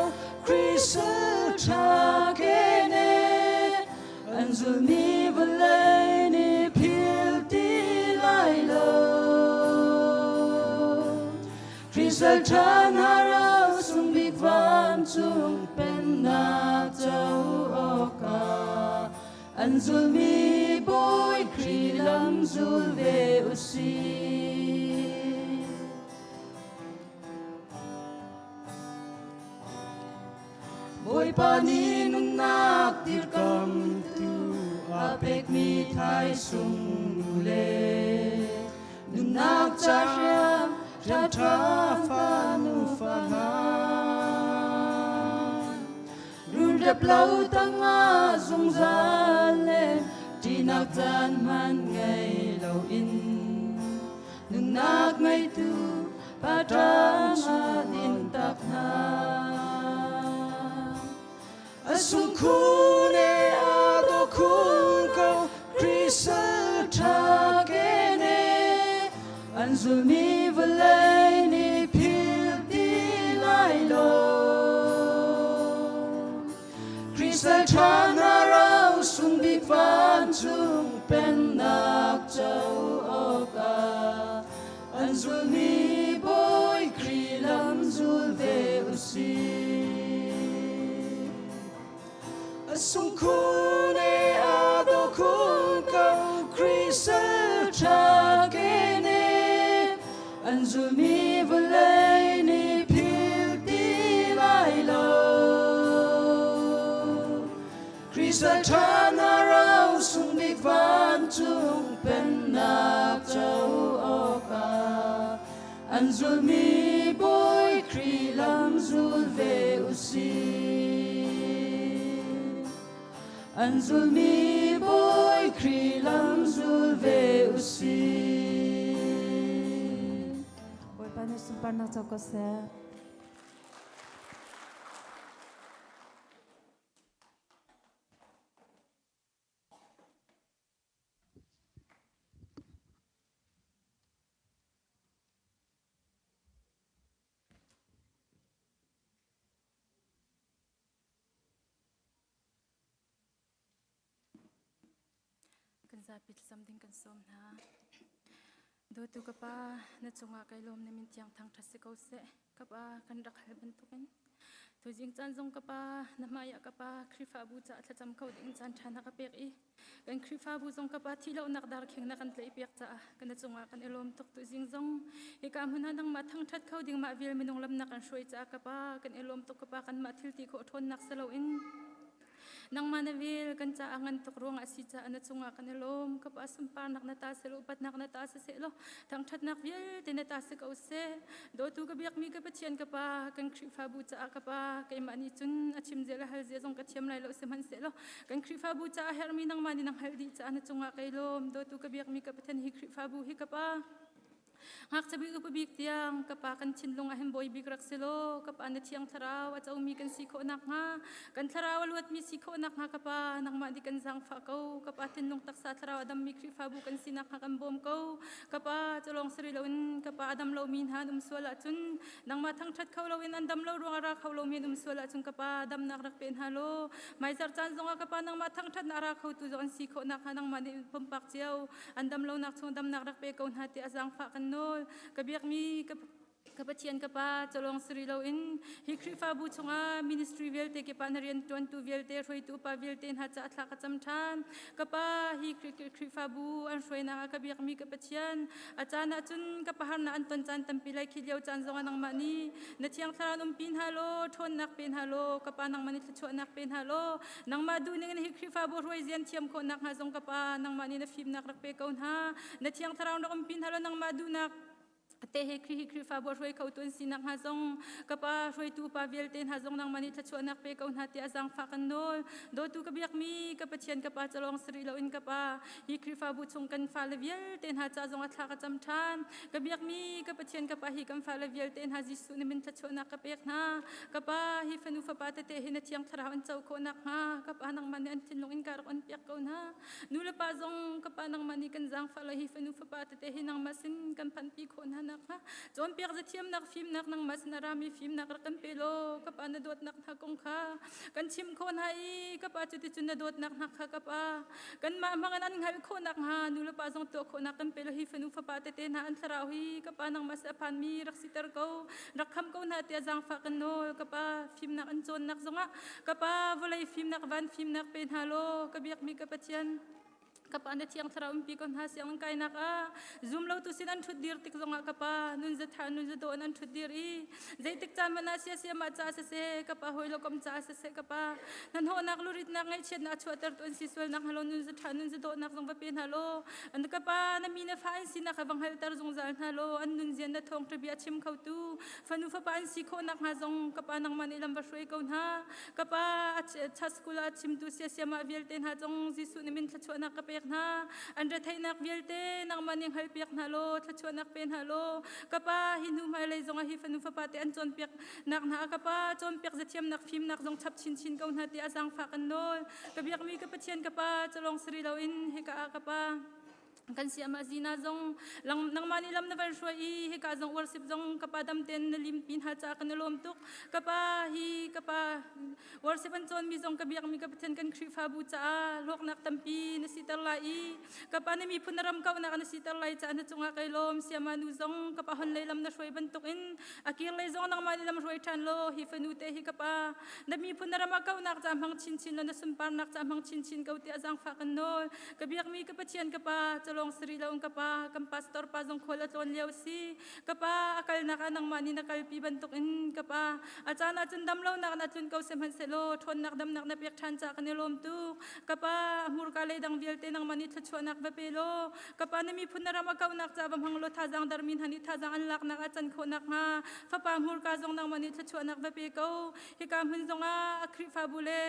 Kristal ṭha kene an zulmi vawlei nih phil ti lai lo. Kristal ṭha hna ro sung bik vancung pennak co awkah an zulmi Bawi Khrih lam zul ve u sih. Bawipa nih nunnak dirkamtu a pekmi thaisung le nunnak ca hriam ṭha fanu fa hna. Rulrep lo tangah zungzal le ṭihnak caan hmanh ngei loin nunnak ngeitu pa ṭang din tak hna. A sungkhun e a daw khun ko Kristal ṭha kene an zulmi vawlei nih phil ti lai lo. Kristal ṭha hna ro sung bik vancung pennak co awkah an zulmi Bawi Khrih lam zul ve u sih. A sungkhun e a daw khun ko Kristal ṭha kene an zulmi vawlei nih phil ti lai lo. Kristal ṭha na ro sung bik vancung pennak co awkah an zulmi Bawi Khrih lam zul ve u sih. An zulmi Bawi Khrih lam zul ve u sih. Bawipa nih sunparnak co ko seh. Kan zapi thlacam ding kan sawm hna. Dawtu ka pa, na cungah kai lawm na min thiang thangṭhat si ko seh. Ka pa, kan rak hal bantukin. Tuzing caan zong ka pa, na hmaiah ka pa, Khrihfabu caah thlacam kho ding caan ṭha na ka pek i kan Khrihfabu zong ka pa thi lonak darkhing na kan tlaih piak caah kan cungah kan i lawm tuk tuzing zong hika hmun ah nangmah thangṭhat kho ding mah vial minung lam na kan hruai caah ka pa kan i lawm tuk ka pa kanmah thil ti khawh ṭhawnnak si loin Nangmah na vel kan caah ngan tuk ruangah a si caah na cungah kan i lawm. Ka pa sunparnak na ta seh law upatnak na ta si seh law thangṭhatnak vialte na ta si ko seh. Dawtu ka biakmi ka Pathian ka Pa, kan Khrihfabu caah ka Pa, keimah nih cun a chim zia le hal zia zong ka thiam lai lo sihmanhsehlaw law kan Khrihfabu caah herhmi nangmah nih nang hal dih caah na cungah kai lawm. Dawtu ka biakmi ka Pathian hi Khrihfabu hi ka Pa. Ngakchia bik upa bik tiang ka pa kan thinlung ah hin bawi bik rak si law ka pa na thiang thlarau a comi kan si khawh nakhnga kan thlarau a luatmi si khawh nakhnga ka pa nangmah nih kan zaangfah ko ka pa thinlung taksa thlarau a dammi Khrihfabu kan si nakhnga kan bawm ko ka pa cu lawng si rih loin ka pa a dam lomi hna an um sual ahcun nangmah thangṭhat kho loin an dam lo ruangah ra kho lomi an um sual ahcun ka pa damnak rak pe hna law hmaizarh caan zongah ka pa nangmah thangṭhatnak ra khotu zong an si khawh nakhnga nangmah nih pumpak cio an dam lonak chung damnak rak pe ko hna tiah zaangfah kan nawl ka biakmi ka ka Pathian ka Pa cawlawng siri loin hi Khrihfabu chungah ministry vialte ke pa na rian tuantu vialte hruaitu upa vialte hna caah thla ka cam ṭhan ka Pa hi Khrihfabu an hruainak ah ka biakmi ka Pathian a caan ah cun ka paharnak an ton caan tampi lai khi lio caan zongah nangmah nih na thiang thlarau umpi hna law ṭhawnnak pe hna law ka Pa nangmah nih thluachuahnak pe hna law Nangmah duhning in hi Khrihfabu hruai zian thiam khawh nakhnga zong ka Pa, nangmah nih na fimnak rak pe ko hna. Na thiang thlarau rak umpi hna law nangmah duhnak. Te he Khrih hi Khrihfabu a hruai kho tu an sinak hnga zong ka pa hruaitu upa vialte hna zong nangmah nih thluachuahnak pe ko hna tiah zaangfah kan nawl. Dawtu ka biakmi ka Pathian ka pa calawng sari loin ka pa hi Khrihfabu chung kan fale vialte hna ca zong a thla ka cam ṭhan. Ka biakmi ka Pathian ka pa hi kan fale vialte hna Jesuh na min thluachuahnak ka pek hna. Ka pa hi fanu fapa tete hi na thiang thlarau an co khawh nakhnga ka pa nangmah nih an thinlung in ka rak on piak ko hna. Nu le pa zong ka pa nangmah nih kan zaangfah lo hi fanu fapa tete hi nangmah sin kan phanpi khawh hna nakhnga cawnpiak zathiamnak fimnak nangmah sin a rami fimnak rak kan pe law ka pa na dawtnak hna kong kha kan chim khawh hna i ka pa cuticun na dawtnak hna kha ka pa kanmah hmangin an hngalh khawh nakhnga nu le pa zong tuah khawhnak kan pe law hi fanu fapa tete hna an thlarau hi ka pa nangmah sin a phanmi rak siter ko rak kham ko hna tiah zaangfah kan nawl ka pa fimnak an cawnnak zongah ka pa vawlei fimnak van fimnak pe hna law ka biakmi ka Pathian ka pa na thiang thlarau umpi ko hna sianginn kainak ah zum lo tu sin an ṭhut dir tik zongah ka pa nun zatha nun zadawh in an ṭhut dir i zeitik caan hmanh ah sia sia mah ca siseh ka pa hawi lo kom ca siseh ka pa hnahnawhnak luritnak ngaihchiatnak chuahter tu an si sualnak hna lo nun zatha nun zadawhnak zong va pe hna law an ka pa na mi na fa an sinak kha va hngalhter zungzal hna law an nun zian na thawngṭha bia chim kho tu fanu fapa an si khawh nakhnga zong ka pa nangmah nih lam va hruai ko hna Ka pa a school ah chimtu siasiamah vialte hna zong Jesuh nih min thluachuahnak ka pek hna. An retheihnak vialte nangmah nih hngalhpiak hna law thluachuahnak pe hna law ka pa hi hnu hmailei zongah hi fanu fapa te an cawnpiak nak hna ka pa cawnpiak zathiamnak fimnak zong chap chinchin ko hna tiah zaangfah kan nawl. Ka biakmi ka Pathian ka pa calawng sari loin hika ah ka pa kan siamah zina zong nangmah nih lam na van hruai i hika zong worship zong ka pa dam ten na lim pi hna ca kan i lawm tuk ka pa hi ka pa worship an cawn mi zong ka biak mi ka Pathian kan Khrihfabu caah hlawknak tampi na siter lai i ka pa na miphun na ram kauhnak na siter lai caah na cungah kai lawm siama nu zong ka pa hon lei lam na hruai bantuk in a kir lei zong nangmah nih lam hruai ṭhan law hi fanu te hi ka pa na miphun na ram a kauhnak ca hmang chinchin law na sunparnak ca hmang chinchin ko tiah zaangfah kan nawl Ka biakmi ka Pathian ka pa, calawng sari lo ka pa, kan pastor pa zong khual a tlawn lio si. Ka pa, a kalnak ah nangmah nih na kalpi bantukin ka pa, a caan ah cun dam lonak na tlun ko sihmanhsehlaw ṭhawnnak damnak na pek ṭhan caah kan i lawm tuk. Ka pa, a hmurka le dang vialte nangmah nih thluachuahnak va pe law, ka pa na miphun na ram a kauhnak ca va hmang law thazaang darmi hna nih thazaang an laknak ah can khawh nakhnga fapa hmurka zong nangmah nih thluachuahnak va pe ko. Hika hmun zongah a Khrihfabu le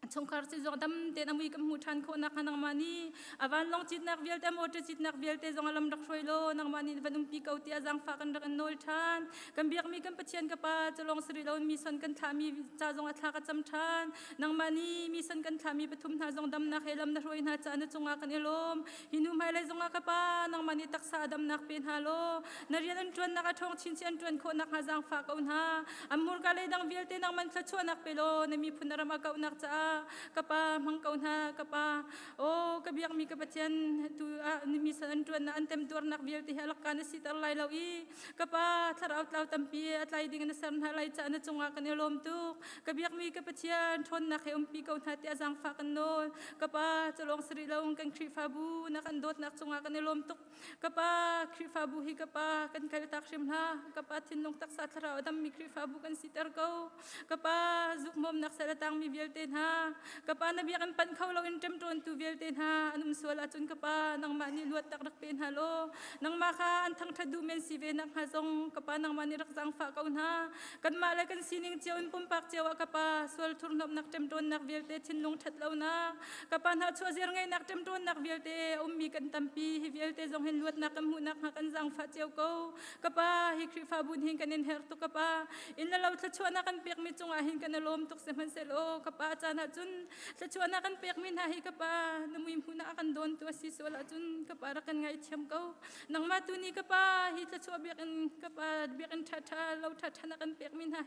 chungkhar si zong dam tein a mui kan hmuh ṭhan khawh nakhnga nangmah nih a vanlawng citnak vialte a motor citnak vialte zong a lam rak hruai law nangmah nih van umpi ko tiah zaangfah kan rak in nawl ṭhan kan biakmi kan Pathian ka pa culawng si rih lo mi son kan thlahmi ca zong a thla ka cam ṭhan nangmah nih mi son kan thlahmi pathum hna zong damnak he lam na hruai hna caah na cungah kan i lawm hi nu hmailei zongah ka pa nangmah nih taksa a damnak pe hna law na rian an ṭuannak a ṭhawng chinchin an ṭuan khawh nakhnga zaangfah ko hna an hmurka le dang vialte nangman thluachuahnak pe law na miphun na ram a kauhnak caah ka pa hmang ko hna ka pa aw ka biakmi ka Pathian tu ah mi san an ṭuannak an temtuarnak vialte hi a lakka na siter lai lo i ka pa thlarau tlau tampi a tlai ding na ser hna lai caah na cungah kan i lawm tuk ka biakmi ka Pathian ṭhawnnak he umpi ko hna tiah zaangfah kan nawl ka pa culawng si rih lo kan Khrihfabu na kan dawtnak cungah kan i lawm tuk Ka pa, Khrihfabu hi ka pa, kan kaltak hrim hlah. Ka pa thinlung taksa thlarau a dammi Khrihfabu kan siter ko. Ka pa, zukmawmnak sal a tangmi vialte hna, ka pa na biakinn panh kho loin ṭemṭawntu vialte hna an um sual ahcun ka pa, nangmah nih luatnak rak pe hna law, nangmah kha an thangṭhat duh men si ve nakhnga zong ka pa nangmah nih rak zaangfah ko hna. Kanmah le kan sining cio in pumpak cio ah ka pa, sual thurhnawmhnak ṭemṭawnnak vialte thinlung ṭhat lonak, Ka pa hna chuahzir ngeihnak ṭemṭawnnak vialte a ummi kan tampi hi vialte zong hin luatnak kan hmuhnak hnga kan zaangfah cio ko. Ka pa hi Khrihfabu hin kan in herh tuk ka pa. Inn le lo thluachuahnak kan pekmi cungah hin kan i lawm tuk sihmanhsehlaw ka pa caan ah cun thluachuahnak kan pekmi hna hi ka pa na mui hmuhnak a kan dawntu a si sual ahcun ka pa rak kan ngaithiam ko. Nangmah tu nih ka pa hi thluachuah biakinn ka pa biakinn ṭhaṭha lo ṭhaṭha na kan pekmi hna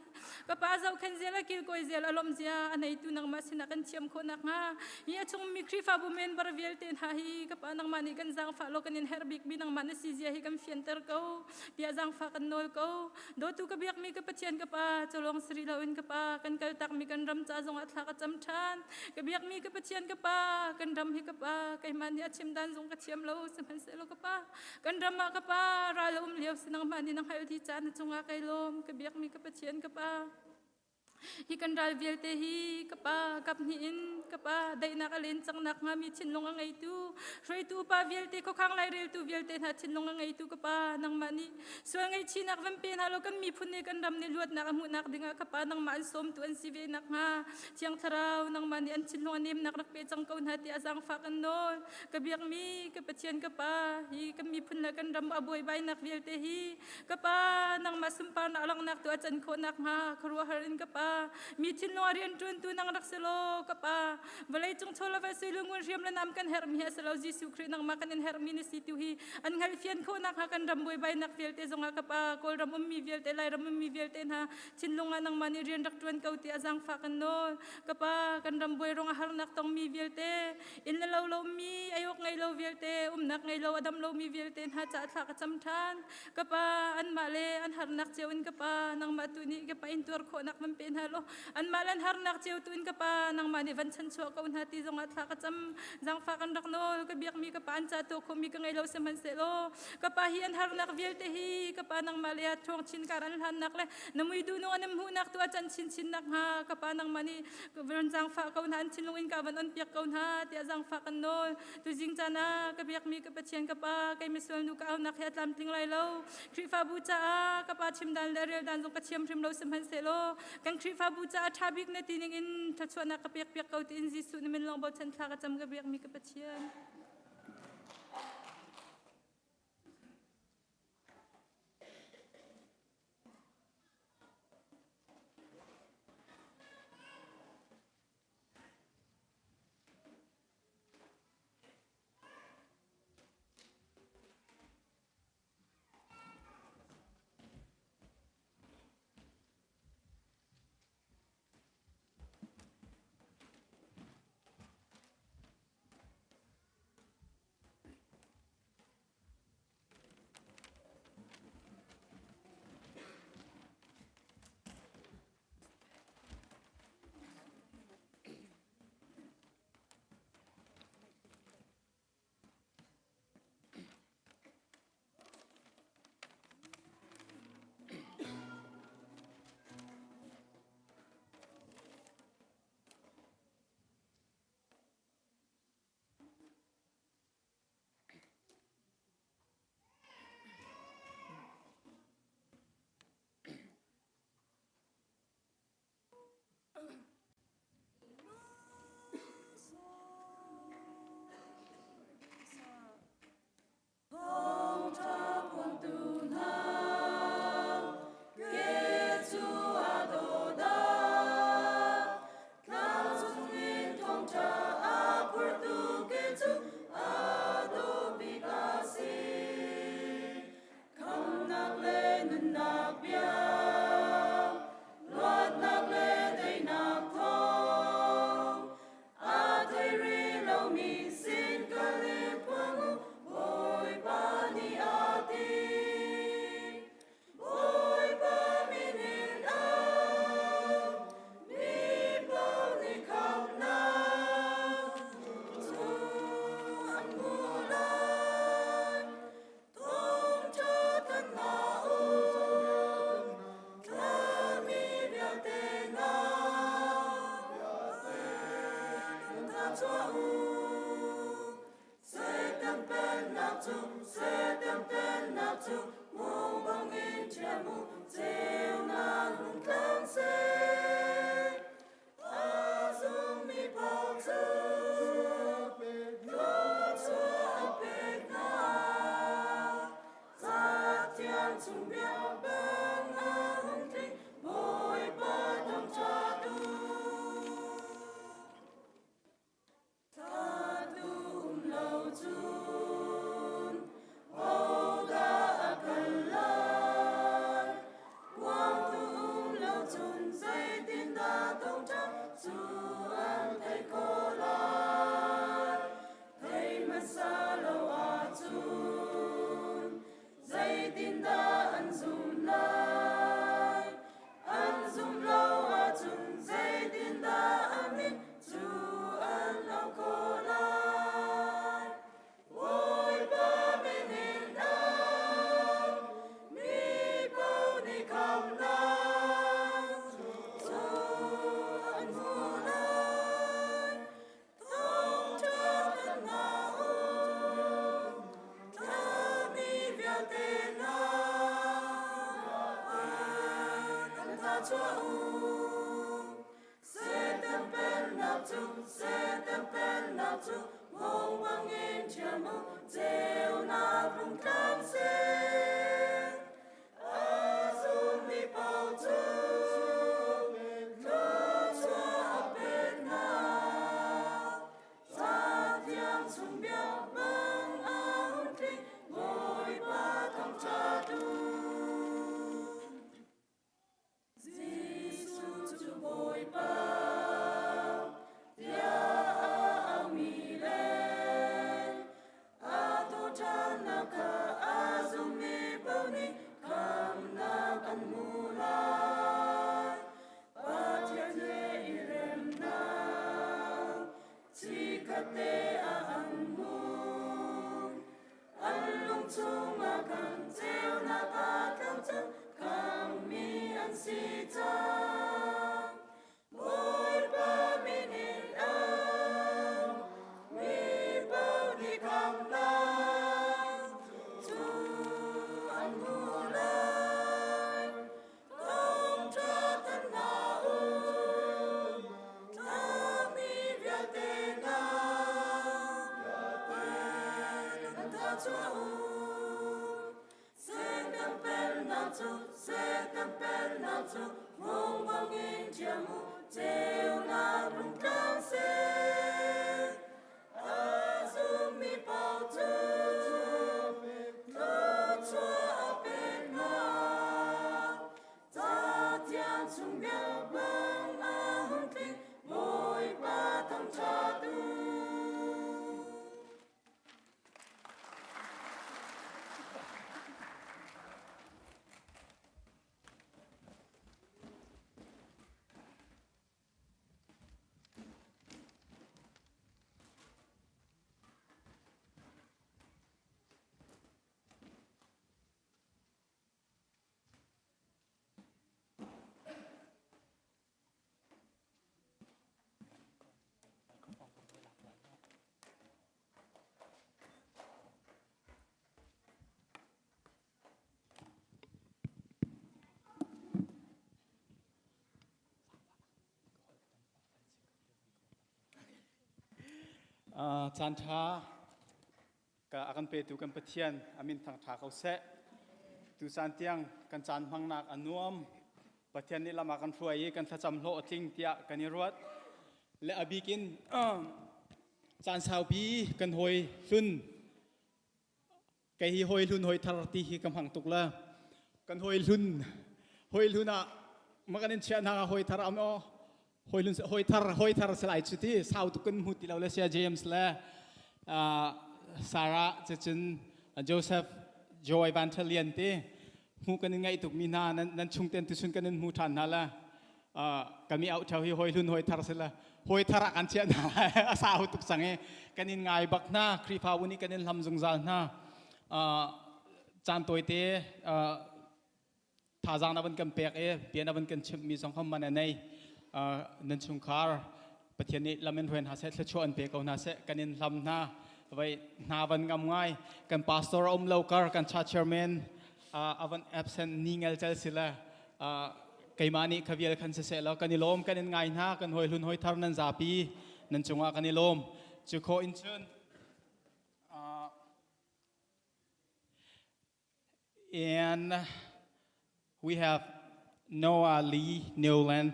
Ka pa zohkhenh zial a kilkawi zial a lawmh zia a neitu nangmah sinah kan thiam khawh nakhnga hi a chungmi Khrihfabu member vialte hna hi ka pa nangmah nih kan zaangfah law kan in herh bikmi nangmah na si zia hi kan fianter ko tiah zaangfah kan nawl ko. Dawtu ka biakmi ka Pathian ka pa culawng si rih loin ka pa kan kaltakmi kan ram ca zongah thla ka cam ṭhan. Ka biakmi ka Pathian ka pa kan ram hi ka pa keimah nih a chim dan zong ka thiam lo sihmanhsehlaw ka pa Kan ram ah ka pa ral a um lio si nangmah nih na hngalh dih caah na cungah kai lawm ka biakmi ka Pathian ka pa. Hi kan ral vialte hi ka pa kap hnih in ka pa daihnak a len cang nak hnga mi thinlung a ngeitu hruaitu upa vialte khuakhang laireltu vialte hna thinlung a ngeitu ka pa nangmah nih sual ngaihchihnak van pe hna law kan miphun nih kan ram nih luatnak a hmuhnak dingah ka pa nangmah an sawmtu an si ve nak hnga Thiang Thlarau nangmah nih an thinlung a nemnak rak pe cang ko hna tiah zaangfah kan nawl. Ka biakmi ka Pathian ka Pa hi kan miphun le kan ram a buaibainak vialte hi ka Pa nangmah sunparnak langhnak tu a can khawh nakhnga khuaruahhar in ka Pa mi thinlung a rianṭuantu nang rak si law ka Pa vawlei cung chaw le sui lungun hriam le nam kan herhmi hi a si lo Jesuh Khrih nangmah kan in herhmi na si tu hi an hngalhfian khawh nakhnga kan ram buaibainak vialte zongah ka Pa Kawlram ummi vialte Lairam ummi vialte hna thinlung ah nangmah nih rian rak ṭuan ko tiah zaangfah kan nawl. Ka pa, kan ram buai ruangah harnak tongmi vialte, inn le lo lomi, ei-awk ngei lo vialte, umnak ngei lo, a dam lomi vialte hna caah thla ka cam ṭhan. Ka pa, anmah le an harnak cio in ka pa, nangmah tu nih ka pa in tuar khawhnak van pe hna law, anmah le an harnak cio tu in ka pa, nangmah nih van chanchuah ko hna ti zongah thla ka cam. Zaangfah kan rak nawl, ka biakmi ka pa an ca tuah khawhmi ka ngei lo sihmanhsehlaw, ka pa hi an harnak vialte hi ka pa nangmah le ṭhawng chin kar an hlannak le na mui duhnung an hmuhnak tu a can chinchin nak hnga ka pa nangmah nih van zaangfah ko hna an thinlung in ka van on piak ko hna tiah zaangfah kan nawl. Tuzing caan ah ka biakmi ka Pathian ka pa kei misual nu ka aunak hi a tlamtling lai lo. Khrihfabu caah ka pa chim dan le rel dan zong ka thiam hrim lo sihmanhsehlaw kan Khrihfabu caah ṭha bik na ti ning in thluachuahnak ka pek piak ko tiin Jesuh na min lawng bochan thla ka cam ka biakmi ka Pathian. chuah u. Satan pennak cu, Satan pennak cu, hmawng bangin ṭhiam u, ceunak rung tlang seh. A zummi paoh cu thluachuah a pek hna. Cathiang chung bia bang a hung tling, Bawipa thangṭhat u. Jesuh cu Bawipa tiah a aumi le a thawhṭhannak kha a zummi paoh nih khamhnak an hmu lai. Pathian he i remnak chikkhatte ah an hmu. An lung chungah khan ceunak aa tlau cang, khamhmi an si cang. Bawipa min in au, mi paoh nih khamhnak cu an hmu lai. Thawngṭha thanh hna u, tlangmi vialte hna, kan tha chuah u. Satan pennak cu, Satan pennak cu, hmung bangin ṭhiam u, ceunak rung tlang seh. A zummi paoh cu thluachuah a pek hna. Cathiang chung bia bang a hung tling, Bawipa thangṭhat u. Caan ṭha ka a kan petu kan Pathian a min thangṭha ko seh. Tu caan tiang kan caan hmangnak a nuam. Pathian nih lam a kan hruai i kan thlacam hlawh a tling tiah kan i ruat. Le a bik in caan saupi kan hawi hlun Kei hi hawi hlun hawi thar ti hi ka hmang tuk la. Kan hawi hlun hawi hlun ah ma kan in chiah hna hawi thar am aw hawi hlun hawi thar hawi thar salai chu ti sau tuk kan hmu ti lo le sia James le Sarah cun Joseph Joy Van Talian ti hmu kan in ngaih tuk mi hna nan chung ten tu chun kan in hmu than hna la kami au theo hi hoi hlun hoi thar sila hoi thar ah kan chiah hna a sau tuk cang i kan in ngai bak hna Khrihfabu nih kan in hlam zungzal hna caan tawite thazaang na van kan pek i bia na van kan chimh mi zong kha man a nei nan chungkhar Pathian nih lam in hruai hna seh thluachuah an pe ko hna seh kan in hlam hna vai hna van ngam ngai kan pastor a um lo kar kan cha chairman avan absent ni ngel chel sila keimah nih khavial khan siseh law kan i lawm kan in ngai hna kan hoi hlun hoi thar nan zapi nan cungah kan i lawm cu khawh in cun and we have Noah Lee Newland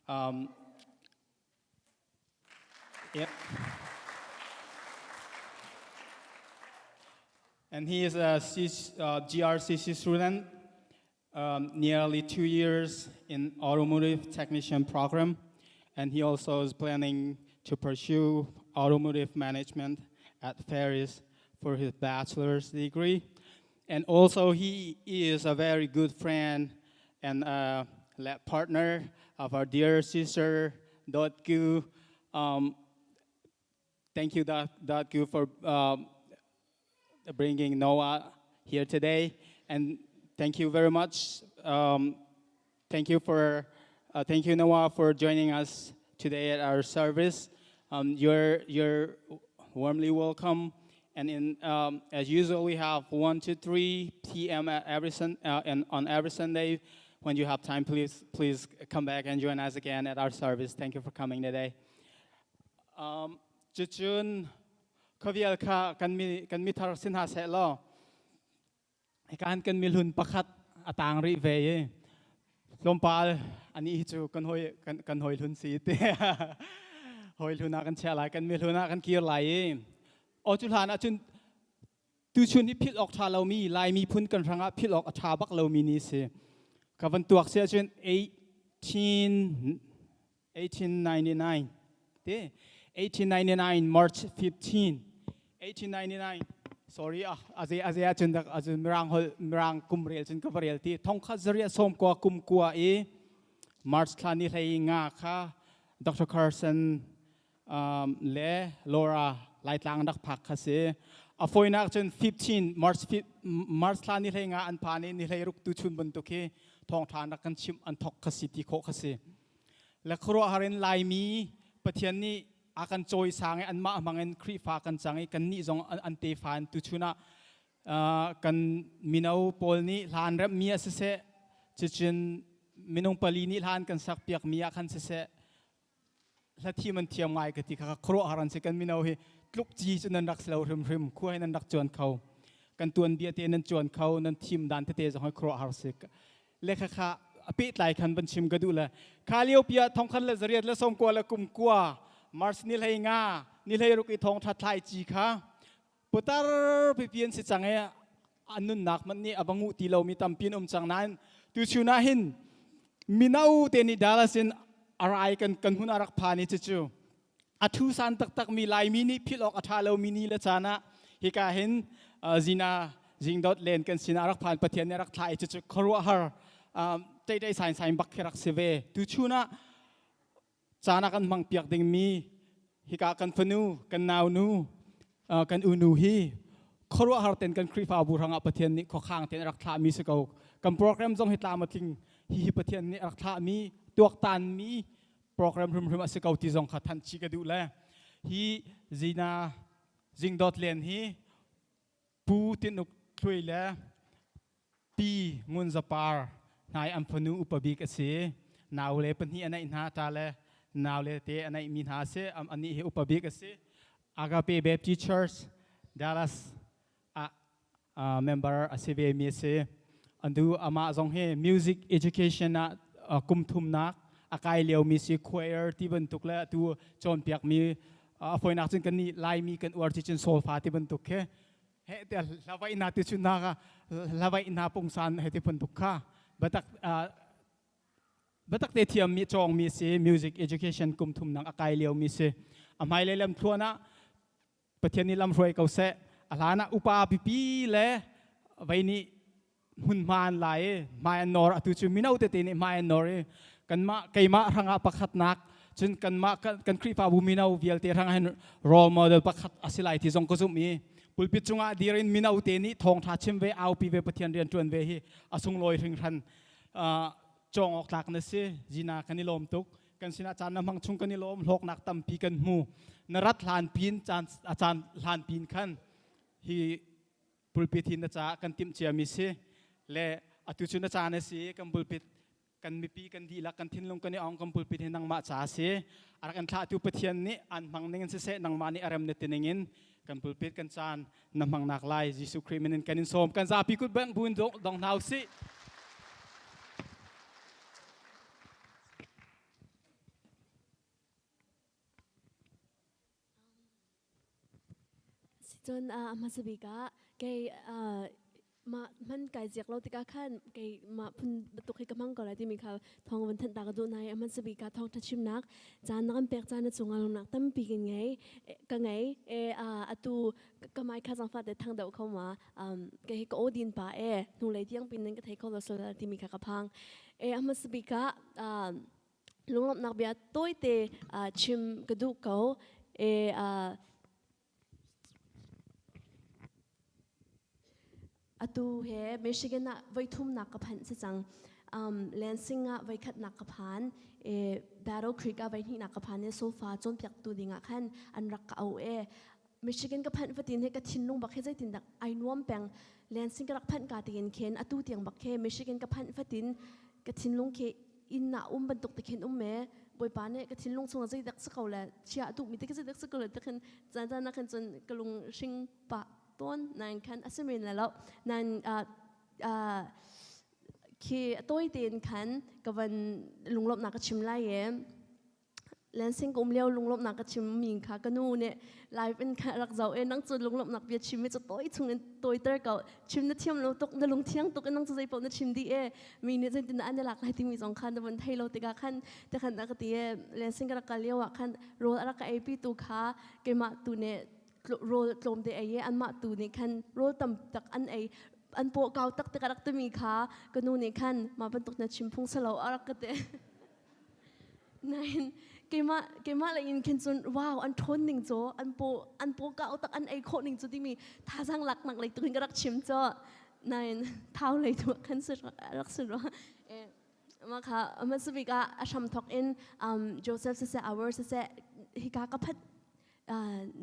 um, yep. And he is a C, GRCC student, um, nearly two years in automotive technician program. And he also is planning to pursue automotive management at Ferris for his bachelor's degree. And also he is a very good friend and a lab partner of our dear sister, Dot Gu. Um, thank you, Dot, Dot Gu, for um, bringing Noah here today. And thank you very much. Um, thank you for, uh, thank you, Noah, for joining us today at our service. Um, you're, you're warmly welcome. And in, um, as usual, we have 1 to 3 p.m. At every sun, uh, and on every Sunday. When you have time, please, please come back and join us again at our service. Thank you for coming today. Um, cucun khavial kha kan mi kan mi thar sin ha seh law kan kan mihlun pakhat a tang rih ve i tlawmpal ani hi cu kan hoi kan kan hoi hlun si te hoi hlun ah kan chia lai kan mihlun ah kan kir lai i o cu hlan ah cun tuchun hi philh awk ṭha lomi Laimi phun kan hrangah philh awk a ṭha bak lomi ni si ka van tuak si ahcun 18 1899 te 1899 March 15 1899 sorry ah aze aze ah cun dak azun mirang hol mirang kum rel cun ka va rel ti thongkhat zaria som kwa kum kwa i March thla ni hlei nga kha Dr. Carson um, le Laura Laitlang rak phak kha si a foinak cun 15 March March thla ni hlei nga an phan i ni hlei ruk tu chun bantuk hi thawngtha rak kan chim an thok kha si ti khawh kha si Le khuaruahhar in Laimi Pathian nih a kan cawisang i anmah hmang in Khrihfa kan cang i kannih zong an tefa in tuchun ah kan mino pawl nih hlan remhmi ah siseh cucun minung pali nih hlan kan sakpiakmi ah khan siseh hlathim an thiam ngai ka ti kha khuaruahhar an si kan mino hi tluk ci cu nan rak si lo hrimhrim khua hi nan rak cuan kho kan tuanbia te nan cuan kho nan thim dan tete zong hi khuaruahhar si le kha kha a pehtlai khan van chim ka duh le kha lio pia thongkhan le zariat le sawmkua le kumkua mars ni hlei nga ni hlei ruk i thong tha thlai ci kha putar pipi an si cang e an nunnak man nih a va nguh ti lomi tampi an um cang nain tu chun ah hin mino te nih Dallas in arai kan kan hun arak phan i cucu a thu san taktak mi Laimi nih philh awk a ṭha lomi ni le caan ah hika hin zina zingdot len kan sin ah rak phan Pathian nih rak thlah i cucu khuaruahhar tei sain sain bak khi rak si ve tu chun ah caan ah kan hmang piak dingmi hika kan fanu kan naunu kan unu hi khuaruahhar ten kan Khrihfabu hrangah Pathian nih khuakhang ten rak thlahmi si ko kan program zong hi tlam a tling hi hi Pathian nih rak thlahmi tuaktanmi program hrimhrim a si ko ti zong kha thanh chih ka duh le hi zina zingdawt len hi pu tinuk thluai le pi ngun zapar hnai an fanu upa bik a si nau le pahnih a neih hna ta le nau le te a neih mi hna a si anih hi upa bik a si Agape Baptist Church Dallas ah member a si ve mi a si. Andu amah zong hi music education ah kum thumnak a kai lio mi si choir ti bantuk le atu cawnpiak mi a foinak cun kan nih Laimi kan uar ci cun solfa ti bantuk khi he te hlavai na ti chun na ka hlavai na pungsan he ti bantuk kha batak batak te thiam mi cawng mi si music education kum thumnak a kai lio mi si a hmai le lam thluan ah Pathian nih lamhruai ko seh. A hlan ah upa pipi le vei nih hmunhma an la i hmai an nawr atu cu mino tete nih hmai an nawr i kanmah keimah hrangah pakhatnak cun kanmah kan Khrihfabu mino vialte hrangah hin role model pakhat a si lai ti zong ka zumh i pulpit cungah dir in mino te nih thawngṭha chim ve aupi ve Pathian rian ṭuan ve hi a sunglawi hringhran cawng awk tlak na si zina kan i lawm tuk kan sinah caan na hmang chung kan i lawm hlawknak tampi kan hmu na rat hlan pin caan a caan hlan pin khan hi pulpit hi na caah kan timh ciami si le atu cu na caan a si kan pulpit kan mipi kan dihlak kan thinlung kan i ong kan pulpit hi nangmah ca si a rak kan thlahtu Pathian nih an hmang ning in siseh nangmah nih a rem na ti ning in kan pulpit kan caan na hmang nak lai Jesuh Khrih min in kan in sawm kan zapi kut bang buin dong hna usih Cun a hmasa bik ah kei mah hman kai ziak lo tikah khan kei mah phun bantuk hi ka hmang ko lai timi kha thawng van thanh ta ka duh hna i a hmasa bik ah thawngṭha chimnak caan na kan pek caan na cungah lungnak tampi kan ngei ka ngei e atu ka mai kha zangfah te thang deuh kho ma kei hi ka aw din pa e hnulei tiang pin nan ka thei kho lo sual timi kha ka phang e a hmasa bik ah lunglawmhnak bia tawite chim ka duh ko e atu he Michigan ah voithumnak ka phanh si cang um, Lansing ah voikhatnak ka phan e Battle Creek ah voihnihnak ka phan e sofa cawnpiaktu ding ah khan an rak ka au e Michigan ka phanh fatin he ka thinlung bak he zeitin dak ai nuam peng Lansing ka rak phanh ka tiin khin atu tiang bak he Michigan ka phanh fatin. Ka thinlung khi inn ah um bantuk te khin um e. Bawipa nih ka thinlung chungah zeidak si ko le chia a duhmi te khi zeidak si ko le te khin caan caan ah khin cun ka lung hring pah tawn nain khan a si men lai lo. Nain khi a tawi tein khan ka van lunglawmhnak ka chim lai e. Lansing ka um lio lunglawmhnak ka chimmi kha ka nu nih live in kha rak zoh i nang cu lunglawmhnak bia chim mi cu tawi chung in tawiter ko chim na thiam lo tuk na lung thiang tuk in nang cu zeipaoh na chim dih e mi nih zeitin dah an i lak lai timi zong kha na vun thei lo tikah khan tikhan a ka ti e Lansing ka rak kal lio ah khan rawl a rak ka eipi tu kha keimah tu nih rawl tlawmte ei i anmah tu nih khan rawl tam tak an ei an paw kau tak tik a rak timi kha ka nu nih khan mah bantuk na chim phung salo a rak ka ti. Nain keimah keimah lei in khin cun wow an ṭhawn ning cu an paw an paw kau tak an ei khawh ning cu timi thazaang laknak lei tu in ka rak chim cu nain thau lei tu khan si rak si rua mah kha hmasa bik ah a hram thawk in um, Joseph siseh Our siseh hika ka phat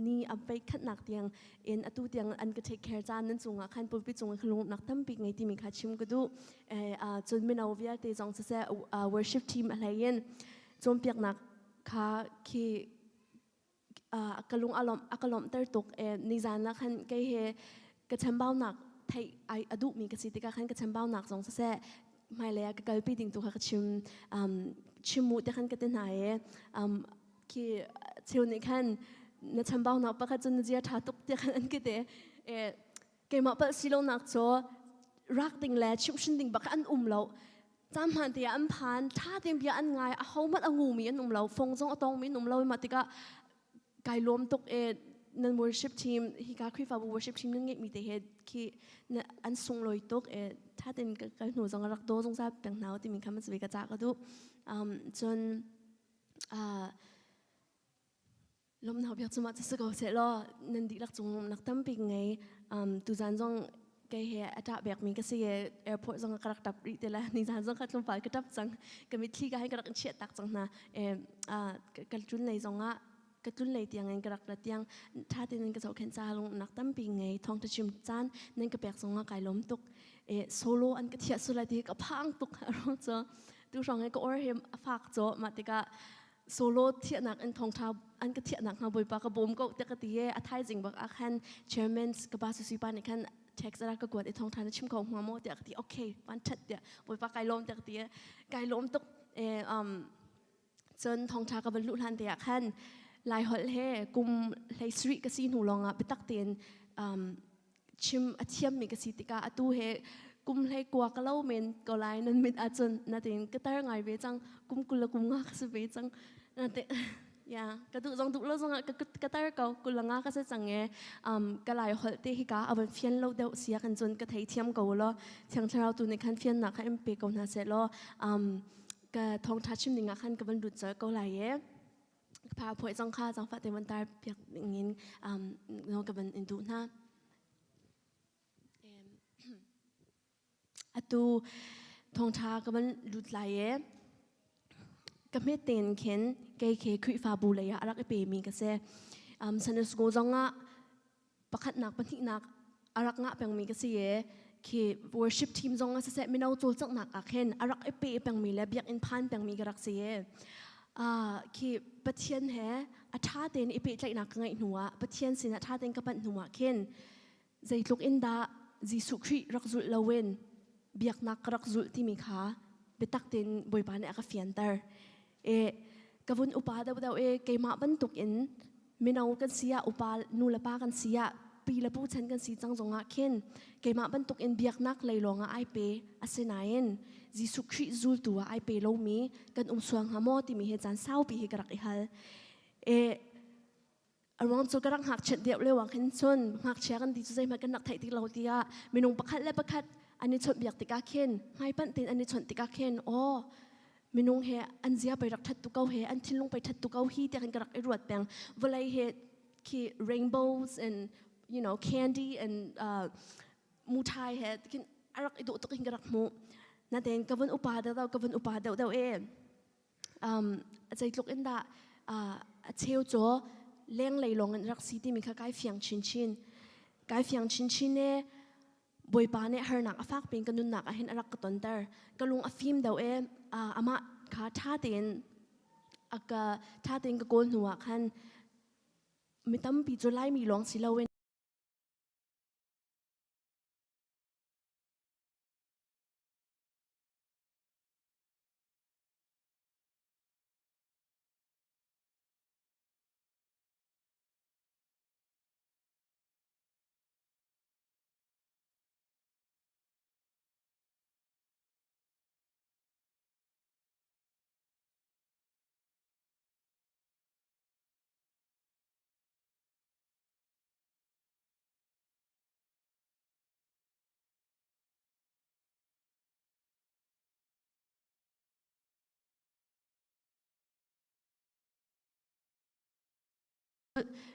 ni a pei khatnak tiang in atu tiang an ka take care caan nan cungah khan pulpit cungah khan lungupnak tampi ngei timi kha chim ka duh. Cun mino vialte zong siseh worship team a hlei in cawnpiaknak kha khi ka lung a lawmh a ka lawmhter tuk. Nizan ah khan kei he ka chambaunak theih ai a duhmi ka si tikah khan ka chambaunak zong siseh hmailei ah ka kalpi ding tu kha ka chim chim mu te khan ka ti hna i khi cheu nih khan na chambaunak pakhat cu na zia ṭha tuk tiah khan an ka ti. Keimah palh si lonak cu rak ding le chimhhrin ding bak an um lo. Caan hmaan te ah an phan, ṭha tein bia an ngai, ahohmanh a ngumi an um lo, fong zong a tongmi an um lo. Mah tikah kai lawm tuk e nan worship team hika Khrihfabu worship team nan ngeihmi te he khi an sunglawi tuk e ṭha tein ka hnu zong a rak daw zungzal peng hna timi kha ka ca ka duh. Cun Lawmhnak biak cungah cu si ko seh law nan dihlak cung lawmhnak tampi ngei. Tuzan zong kei he a ṭah bekmi ka si i airport zong ah ka rak ṭap rih te la nizan zong kha tlawmpal ka ṭap cang. Ka mitthli ka hin ka rak in chiah tak cang hna. Ka tlun lei zong ah ka tlun lei tiang in ka rak ra tiang ṭha tein nan ka zohkhenh caah lawmhnak tampi ngei. Thawngṭha chim caan nan ka pek zong ah kai lawm tuk. Solo an ka thiah sulai ti ka phang tuk a ruang cu tu hrawng hi ka or hi a fak cu mah tikah solo thiahnak in thawngtha an ka thiahnak hnga bawipa ka bawm ko tiah ka ti e a thaizing bak ah khan chairman ka pa Susi pa nih khan text a ka kuat i thawngtha na chim ko hnga maw tiah ka ti okay van that tiah bawipa kai lawm tiah ka ti e kai lawm tuk e um Cun thawngṭha ka van luh hlan te ah khan Laiholh he kum hlei sarih ka si hnu lawngah biatak tein um, chim a thiammi ka si tikah atu he kum hlei kua ka lo men ko lai nan mit ahcun natin ka tar ngai ve cang kum 20 le kum nga ka si ve cang nate ya ka duh zong duh lo zong ah ka, ka tar ko 25 ka si cang e um, ka lai holh te hi ka avan fian lo deuh sia kan cun ka thei thiam ko lo thiang thlarau tu nih khan fiannak kha in pe ko hna seh law um, ka thawngṭha chim ding ah khan ka van lut colh ko lai e pha phuai zong kha zaangfah te van tar piak ding in um, no ka van in duh hna atu thawngṭha ka van lut lai e ka hmet tein khin kei khi Khrihfabu lei ah a rak i pemi ka si um, Sunday school zong ah pakhatnak pahnihnak a rak ngah pengmi ka si i khi worship team zong ah siseh mino cawlcanghnak ah khin a rak i pe pengmi le biakinn phan pengmi ka rak si i khi Pathian he a ṭha tein i pehtlaihnak ka ngeih hnu ah Pathian sinah ṭha tein ka panh hnu ah khin zeitluk in dah Jesuh Khrih rak zulh loin biaknak ka rak zulh timi kha biatak tein Bawipa nih a ka fianter. E ka vun upa deuhdeuh e keimah bantuk in mino kan si ah upa nu le pa kan si ah pi le pu chan kan si cang zongah khin keimah bantuk in biaknak lei lawngah ai pe asinain Jesuh Khrih zultu ah ai pe lomi kan um sual hnga maw timi hi caan saupi hi ka rak i hal e A ruang cu ka rak ngakchiat deuh lio ah khin cun ngakchia kan ti cu zeihmanh kan rak theih ti lo tiah minung pakhat le pakhat an i chawnhbiak tikah khin hmaipanh tein an i chawnh tikah khin aw minung he an zia pei rak ṭhat tu ko he an thinlung pei ṭhat tu ko hi tiah khin ka rak i ruat peng vawlei he khi rainbows and you know candy and uh, muthai he khin a rak i dawh tuk hin ka rak hmuh natein ka vun upa deuh deuh ka vun upa deuh deuh e um, zeitluk in dah uh, a cheu cu lenglei lawng in rak si timi kha kai fiang chinchin kai fiang chinchin e. Bawipa nih harnak a fak pin ka nunnak ah hin a rak ka tonter. Ka lung a fim deuh i amah kha ṭha tein a ka ṭha tein ka kawl hnu ah khan mi tampi cu Laimi lawng si loin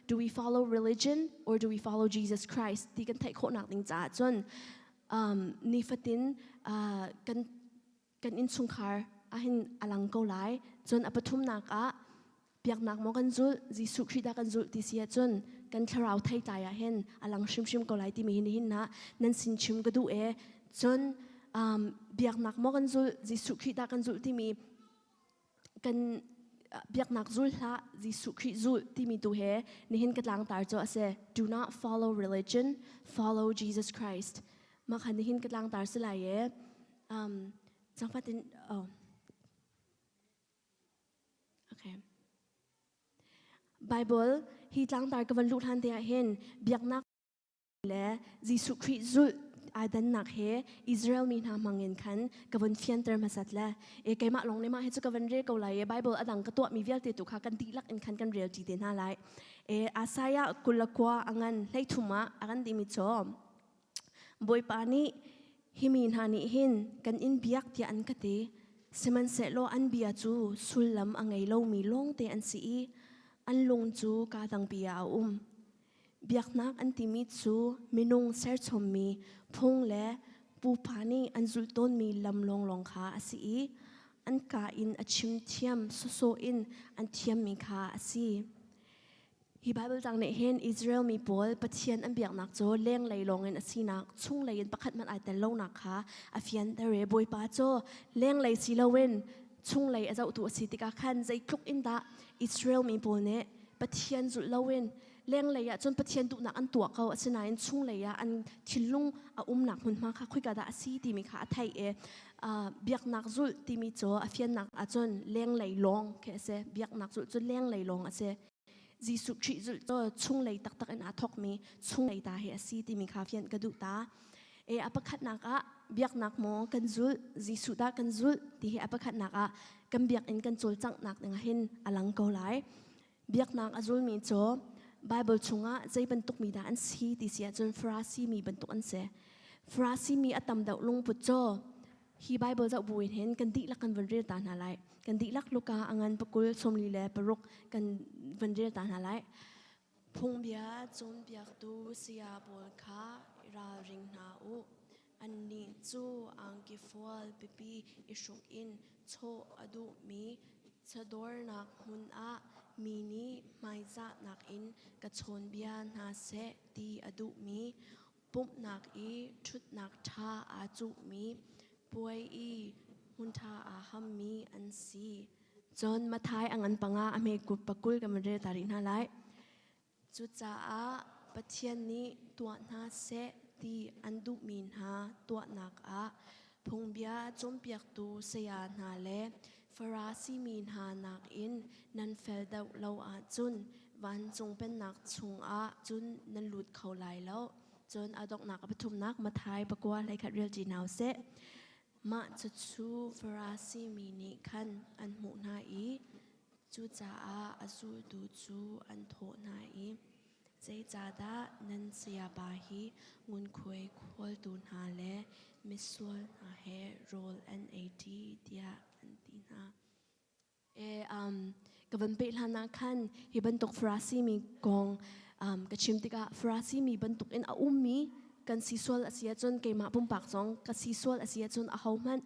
Do we follow religion or do we follow Jesus Christ ti kan theih khawhnak ding caah cun um, nifatin uh, kan kan innchungkhar ahhin alang ko lai. Cun a pathumnak ah biaknak maw kan zulh, Jesuh Khrih dah kan zulh ti si ahcun kan thlarau theitlai ah hin alang hrimhrim ko lai timi hi nihin ah nan sin chim ka duh e. Cun um, biaknak maw kan zulh, Jesuh Khrih dah kan zulh timi kan biaknak zul hlah, Jesuh Khrih zul timi tu he nihin ka tlangtar cu a si. Do not follow religion, follow Jesus Christ. Mah kha nihin ka tlangtar si lai e. Um, cangfatin, oh. Okay. Bible hi tlangtar ka van luh hlan te ah hin biaknak le Jesuh Khrih zulh ai dannak he Israel mi hna hmangin khan ka vun fianter hmasat le e keimah lawng nih mah hi cu ka van rel ko lai e Bible adang ka tuahmi vialte tu kha kan dihlak in khan kan rel ṭi te hna lai e Isaiah 29 a ngan 13 ah a kan timi cu Bawipa nih hi mi hna nih hin kan in biak tiah an ka ti sihmanhsehlaw an bia cu sullam a ngei lomi lawngte an si i an lung cu kaa dangpi ah a um Biaknak an timi cu minung serchommi phung le pupa nih an zulh tawnmi lam lawnglawng kha a si i an kaa in a chim thiam sawsawh in an thiammi kha a si. Hi Baibal cang nih hin Israel mi pawl Pathian an biaknak cu lenglei lawngin a sinak, chunglei in pakhat hmanh ai tel lonak kha a fianter i Bawipa cu lenglei si loin chunglei a zohtu a si tikah khan zeitluk in dah Israel mi pawl nih Pathian zulh loin lenglei ah cun Pathian duhnak an tuah ko asinain chunglei ah an thinlung a umnak hmunhma kha khoika dah a si timi kha a theih i biaknak zulh timi cu a fiannak ahcun lenglei lawng khi a si biaknak zulh cu lenglei lawng a si Jesuh Khrih zulh cu chunglei taktak in aa thawkmi chunglei ta hi a si timi kha fianh ka duh ta e a pakhatnak ah biaknak maw kan zulh Jesuh dah kan zulh ti hi a pakhatnak ah kan biakinn kan cawlcanghnak ding ah hin a lang ko lai Biaknak a zulmi cu Baibal chungah zei bantuk mi dah an si ti si ahcun Farasi mi bantuk an si. Farasi mi a tam deuh lungput cu hi Baibal zoh buin hin kan dihlak kan van rel ta hna lai. Kan dihlak Luka a ngan pakul 46 kan van rel ta hna lai. Phungbia cawnpiaktu saya pawl kha i ralring hna u. Annih cu angki fual pipi i hruk in chaw a duhmi chawdawrnak hmun ah mi nih hmaizahnak in ka chawnbia hna seh ti a duhmi, pumhnak i ṭhutnak ṭha aa cuhmi, puai i hmunṭha aa hammi an si. Cun Matthai a ngan panga a hme pakul kan van rel ta rih hna lai. Cucaah Pathian nih tuah hna seh ti an duhmi hna tuahnak ah phungbia cawnpiaktu saya hna le Farasi mi hna nakin nan fel deuh lo ahcun vancung pennak chungah cun nan lut kho lai lo. Cun a donghnak a pathumnak Matthai pakua 21 rel ṭi hna usih. Mah cucu Farasi mi nih khan an hmuh hna i Cucaah a zultu cu an thawh hna i, Zeicahdah nan sayapa hi ngunkhuai khawltu hna le misual hna he rawl an ei ṭi, tiah an ti hna. E, um, ka van peh hlan ah khan hi bantuk Farasi mi kong um, ka chim tikah Farasi mi bantukin a ummi Kan si sual a si ahcun keimah pumpak zong ka si sual a si ahcun ahohmanh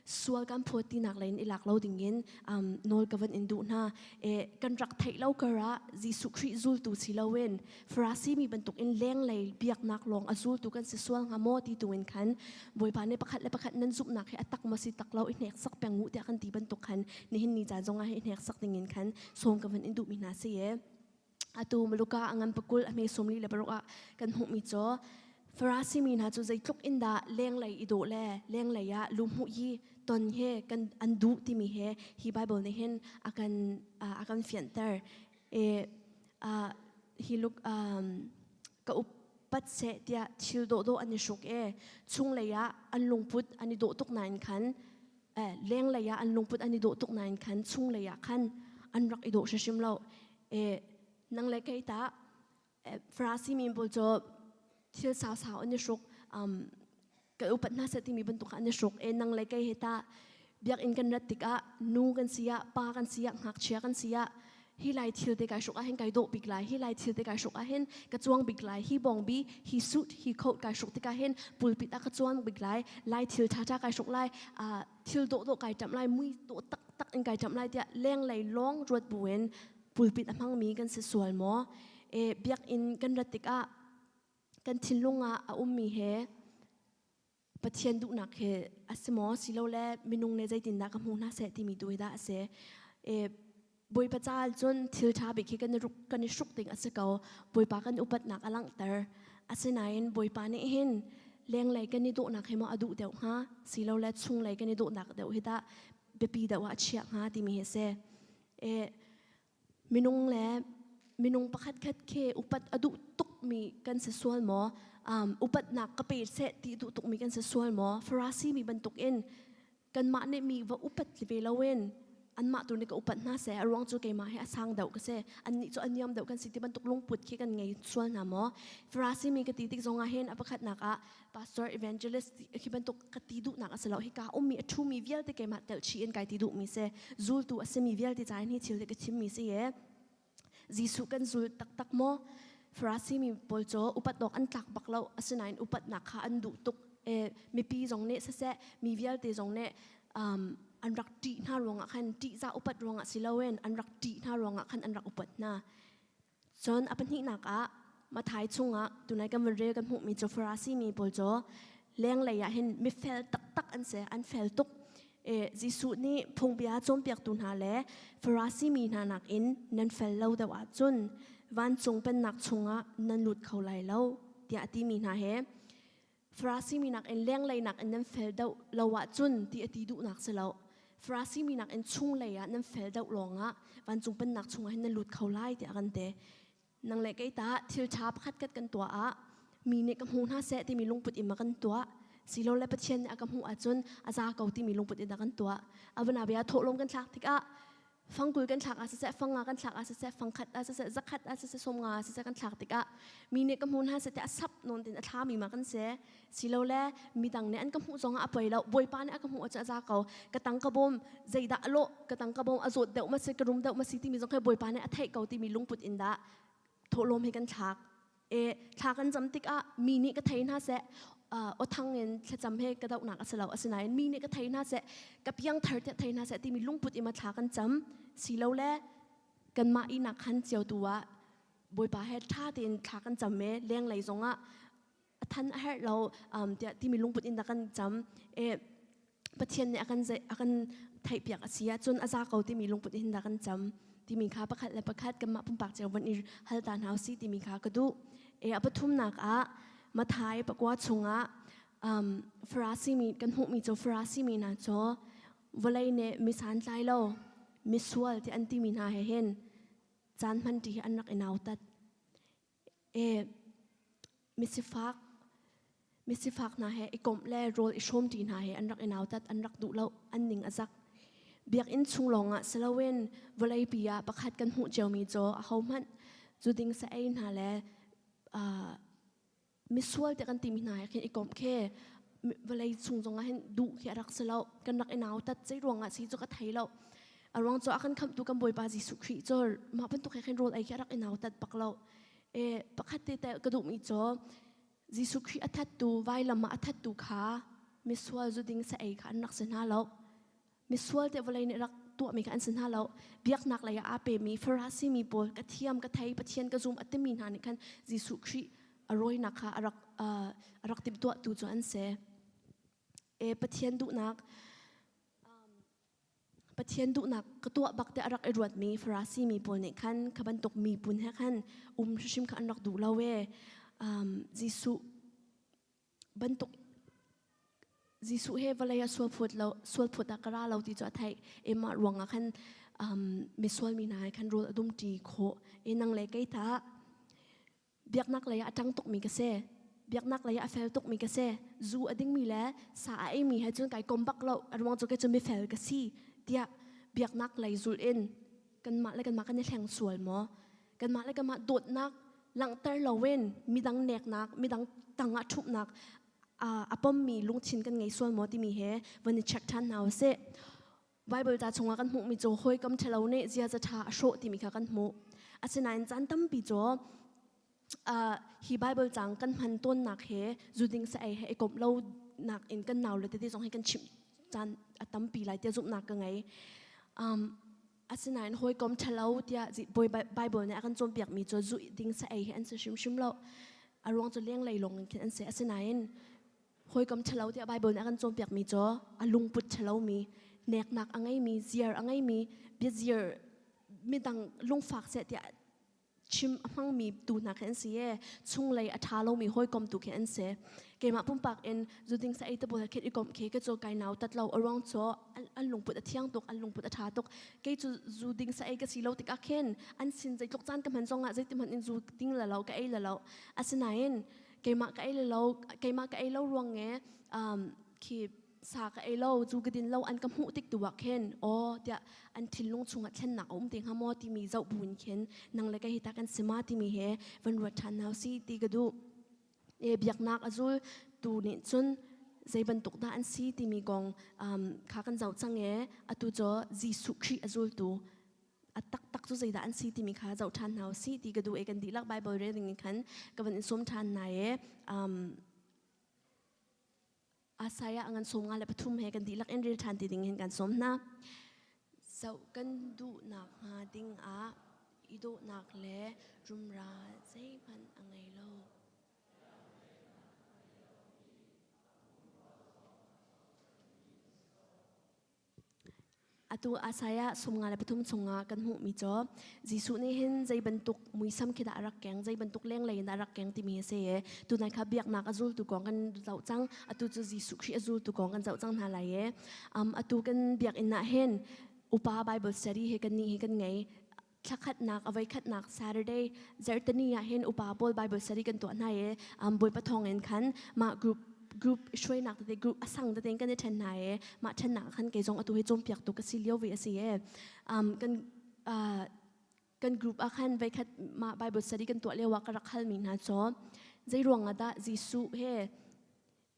sual kan phawt tinak lei in i lak lo dingin um, nawl ka van in duh hna. E, kan rak theih lo kar ah Jesuh Khrih zultu si loin Farasi mi bantukin lenglei biaknak lawng a zultu kan si sual hnga maw ti tu in khan Bawipa nih pakhat le pakhat nan zumhnak hi a tak maw si tak lo i hneksak peng u tiah kan ti bantuk khan nihin ni caan zongah hi hneksak dingin khan sawm ka van in duhmi hna si e. Atu Maluka a ngan pakul a hme sawmli le paruk ah kan hmuhmi cu Farasi mi hna cu zeitluk in dah lenglei i dawh le lenglei ah luhmuh i ton he kan an duh timi he hi Bible nih hin a kan a kan fianter. E, hi luk ka upat seh tiah thil dawhdawh an i hruk e chunglei ah an lungput an i dawh tuk nain khan lenglei ah an lungput an i dawh tuk nain khan chunglei ah khan an rak i dawh hrimhrim lo. E, nang le kei ta Farasi mi pawl cu thil sau-sau an i hruk um, ka upat hna seh timi bantuk an i hruk e nang le kei he ta biakinn kan rat tikah nu kan si ah pa kan si ah ngakchia kan si ah hi lai thil te kai hruk ah hin kai dawh bik lai hi lai thil te kai hruk ah hin ka cuang bik lai hi bawngbi hi suit hi coat kai hruk tikah hin pulpit ah ka cuang bik lai lai thil ṭha ṭha kai hruk lai thil dawh dawh kai ṭamh lai mui dawh tak tak in kai ṭamh lai tiah lenglei lawng ruat buin pulpit a hmangmi kan si sual maw? E, biakinn kan rat tikah kan thinlung ah a ummi he Pathian duhnak he a si maw silole minung nih zeitindah ka hmu hna seh timi tu hi dah a si. E, Bawipa caah cun thil ṭha bik hi kan i, kan i hruk ding a si ko. Bawipa kan upatnak a langhter. Asinain Bawipa nih hin lenglei kan i dawhnak hi maw a duh deuh hnga silole chunglei kan i dawhnak deuh hi dah biapi deuh ah a chiah hnga timi hi a si. E, minung le minung pakhat khat khi upat a duh tukmi kan si sual maw? Um, upatnak ka pe seh ti duh tukmi kan si sual maw? Farasi mi bantukin kanmah nih mi va upat ve loin anmah tu nih ka upat hna seh a ruang cu keimah hi a sang deuh ka si annih cu a niam deuh kan si ti bantuk lungput khi kan ngei sual hna maw Farasi mi ka ti tik zongah hin a pakhatnak ah pastor evangelist khi bantuk ka ti duhnak a si lo hika ummi a ṭhumi vialte keimah telhchih in kai ti duhmi si zultu a simi vialte ca in hi thil hi ka chimmi si e Jesuh kan zul taktak maw Farasi mi pawl cu upat awk an tlak bak lo asinain upatnak kha an duh tuk e mipi zong nih siseh mi vialte zong nih um, an rak ṭih hna ruangah khan ṭihzah upat ruangah si loin an rak ṭih hna ruangah khan an rak upat hna Cun a pahnihnak ah Matthai chungah tunai kan van rel kan hmuhmi cu Farasi mi pawl cu lenglei ah hin mifel taktak an si, an fel tuk. E, Jesuh nih phungbia cawnpiaktu hna le Farasi mi hna nakin nan fel lo deuh ahcun vancung pennak chungah nan lut kho lai lo tiah a timi hna he Farasi mi nakin lenglei nakin nan fel deuh lo ahcun ti a ti duhnak si lo. Farasi mi nakin chunglei ah nan fel deuh lawngah vancung pennak chungah hin nan lut kho lai tiah a kan ti. Nang le kei ta thil ṭha pakhat kat kan tuah ah mi nih ka hmu hna seh timi lungput in ma kan tuah silole Pathian nih a ka hmuh ahcun a za ko timi lungput in dah kan tuah. Avana bia thawhlawm kan thlak tikah fangkul kan thlak ah siseh fanga kan thlak ah siseh fangkhat ah siseh zakhat ah siseh sawmnga ah siseh kan thlak tikah mi nih ka hmu hna seh tiah sap nawn tin a thlami ma kan si silole midang nih an ka hmuh zongah a poi lo bawipa nih a ka hmuh ah a za ko ka tang ka bawm zeidah a lawh ka tang ka bawm a zawt deuh ma si ka rum deuh ma si timi zong kha bawipa nih a theih ko timi lungput in dah thawhlawm hi kan thlak E thla kan cam tikah mi nih ka thei hna seh aw thang in thlacam he ka dohnak a si lo asinain mi nih ka thei hna seh ka piang thar tiah thei hna seh timi lungput in thla kan cam silo le kanmah ihnak khan cio tu ah Bawipa he ṭha tein thla kan cam e lenglei zongah a than a herh lo tiah timi lungput in dah kan cam e Pathian nih a kan a kan theihpiak a si ahcun a za ko timi lungput hin dah kan cam timi kha pakhat le pakhat kanmah pumpak cio von i hal ta hna usih timi kha ka duh. E a pathumnak ah Mathai pakua chungah um, Farasi mi kan hmuhmi cu Farasi mi hna cu vawlei nih mi santlai lo misual ti an timi hna he hin caan hman ṭi hi an rak i nautat. E misifak misifak hna he i komh le rawl i hrawmṭi hna he an rak i nautat an rak duh lo an ning a zak biakinn chung lawngah si loin vawleipi ah pakhat kan hmuh ciomi cu ahohmanh zu ding sa ei hna le misual te kan timi hna he khin i komh khi vawlei chung zongah hin duh khi a rak si lo kan rak i nautat zei ruangah si cu ka thei lo a ruang cu a kan khamhtu kan Bawipa Jesuh Khrih cu mah bantuk he khin rawl ei khi a rak i nautat bak lo e pakhat te te ka duhmi cu. Jesuh Khrih a thattu vailam ah a thattu kha misual zuding sa ei kha an rak si hna lo. Misual te vawlei nih rak tuahmi kha an si hna lo. Biaknak lei ah aa pemi Farasi mi pawl ka thiam ka thei Pathian ka zum a timi hna nih khan Jesuh Khrih a rawinak kha a rak a rak timhtuahtu cu an si. E Pathian duhnak Pathian duhnak ka tuah bak te a rak i ruatmi Farasi mi pawl nih khan kha bantuk miphun he khan um hrimhrim kha an rak duh lo e. Um, Jesuh bantuk Jesuh he vawlei ah sual phawt lo sual phawt ah ka ra lo ti cu a theih. E mah ruangah khan um, misual mi hna he khan rawl a dum ṭi khawh. E nang le kei tah Biaknak lei ah a ṭang tukmi ka si. Biaknak lei ah a fel tukmi ka si. Zu a dingmi le sa a eimi he cun kai kom bak lo. A ruang cu kei cu mifel ka si tiah biaknak lei zulh in kanmah le kanmah kan i hleng sual maw? Kanmah le kanmah dawtnak langhter loin midang neknak, midang tangah ṭhumhnak a pommi lungthin kan ngei sual maw timi he van i check ṭhan hna usih. Bible ca chungah kan hmuhmi cu hawikom ṭhalo nih ziaza ṭha a hrawh timi kha kan hmuh. Asinain caan tampi cu uh, hi Bible cang kan hman tawnnak he zuding sa ei he i komh lo nak in kan nau le tete zong hi kan chimh caan a tampi lai tiah zumhnak ka ngei. Um, asinain hawikom ṭhalo tiah Bible nih a kan cawnpiakmi cu zu ding sa ei hi an si hrimhrim lo. A ruang cu lenglei lawng in khin an si. Asinain Hawikom ṭhalo tiah Baibal nih a kan cawnpiakmi cu a lungput ṭhalomi, neknak a ngeimi, ziar a ngeimi, biaziar midang lungfak seh tiah chim a hmangmi tu hna khi an si i chunglei a ṭha lomi hawikom tu khi an si. Keimah pumpak in zuding sa ei te pawl he khin i komh khi ka cu kai nau tat lo a ruang cu an lungput a thiang tuk, an lungput a ṭha tuk. Kei cu zu ding sa ei ka si lo tikah khin an sin zeitluk caan ka hman zongah zeiti hmanh in zu ding la lo ka ei la lo. Asinain keimah ka ei lo keimah ka ei lo ruang nge um, khi sa ka ei lo zu ka din lo an ka hmuh tik tu ah khin aw tiah an thinlung chungah thlennak a um te hnga maw timi zoh buin khin nang le ka hi ta kan si ma timi he van ruat ṭhan hna si ti ka duh e biaknak a zul tu nih cun zei bantuk dah an si timi kong um, kha kan zoh cang e atu cu Jesuh Khrih a zultu a taktak cu zeidah an si timi kha zoh ṭhan hna usih ti ka duh i kan dihlak Bible rel ding in khan ka van in sawm ṭhan hna i um, Isaiah a ngan sawm nga le pathum he kan dihlak in rel ṭhan ti ding hin kan sawm hna. Zoh kan duhnak hnga ding ah i dawhnak le rumra zeihmanh a ngei lo. Atu Isaiah 53 chungah kan hmuhmi cu Jesuh nih hin zei bantuk muisam khi dah a rak keng, zei bantuk lenglei in dah a rak keng timi a si i tunai kha biaknak a zultu kong kan zoh cang. Atu cu Jesuh Khrih a zultu kong kan zoh cang hna lai i um, atu kan biakinn ah hin upa Bible study hi kan nih hi kan ngei. Thlakhatnak a voikhatnak Saturday zarhteni ah hin upa pawl Bible study kan tuah hna i um, Bawipa thawngin khan mah group group hruainak tete group a sang tete kan i ṭhen hna i mah ṭhennak ah khan kei zong atu hi cawnpiaktu ka si lio ve a si i um, kan uh, kan group ah khan voikhat mah Bible study kan tuah lio ah ka rak halmi hna cu zei ruang ah dah Jesuh he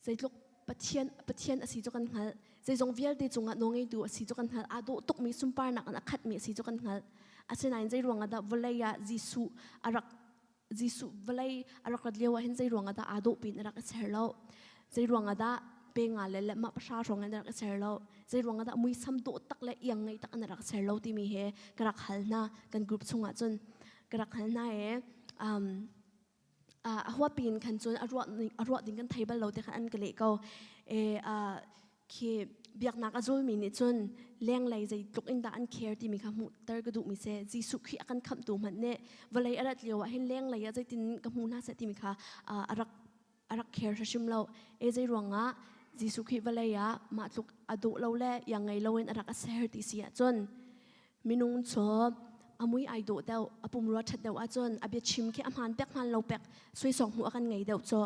Zeitluk Pathian Pathian a si cu kan hngalh. Zeizong vialte cungah nawlngeitu a si cu kan hngalh. Aa dawh tukmi sunparnak in a khatmi a si cu kan hngalh. Asinain zei ruangah dah vawlei ah Jesuh a rak Jesuh vawlei a rak rat lio ah hin zei ruangah dah aa dawh piin a rak i ser lo? Zei ruangah dah pe nga le le mah pahra hrawng in a rak i ser lo? Zei ruangah dah muisam dawh tak le iang ngei tak in a rak ser lo timi he ka rak hal hna kan group chungah cun ka rak hal hna i um, a huapi in khan cun a ruah a ruah ding kan thei bal lo te khan an ka leh ko e khi biaknak a zulmi nih cun lenglei zeitluk in dah an care timi kha hmuhter ka duhmi si Jesuh Khrih a kan khamhtu hmanh nih vawlei a rat lio ah hin lenglei ah zeitin ka hmu hna seh timi kha a rak a rak care hrim lo e zei ruangah Jesuh Khrih vawlei ah mah tluk a dawh lo le iang ngei loin a rak a ser ti si ahcun Minung cu a mui ai dawh deuh, a pumrua ṭhat deuh ahcun a biachim khi a hmaan pek hmaan lo pek suaisawng hmuh a kan ngei deuh cu.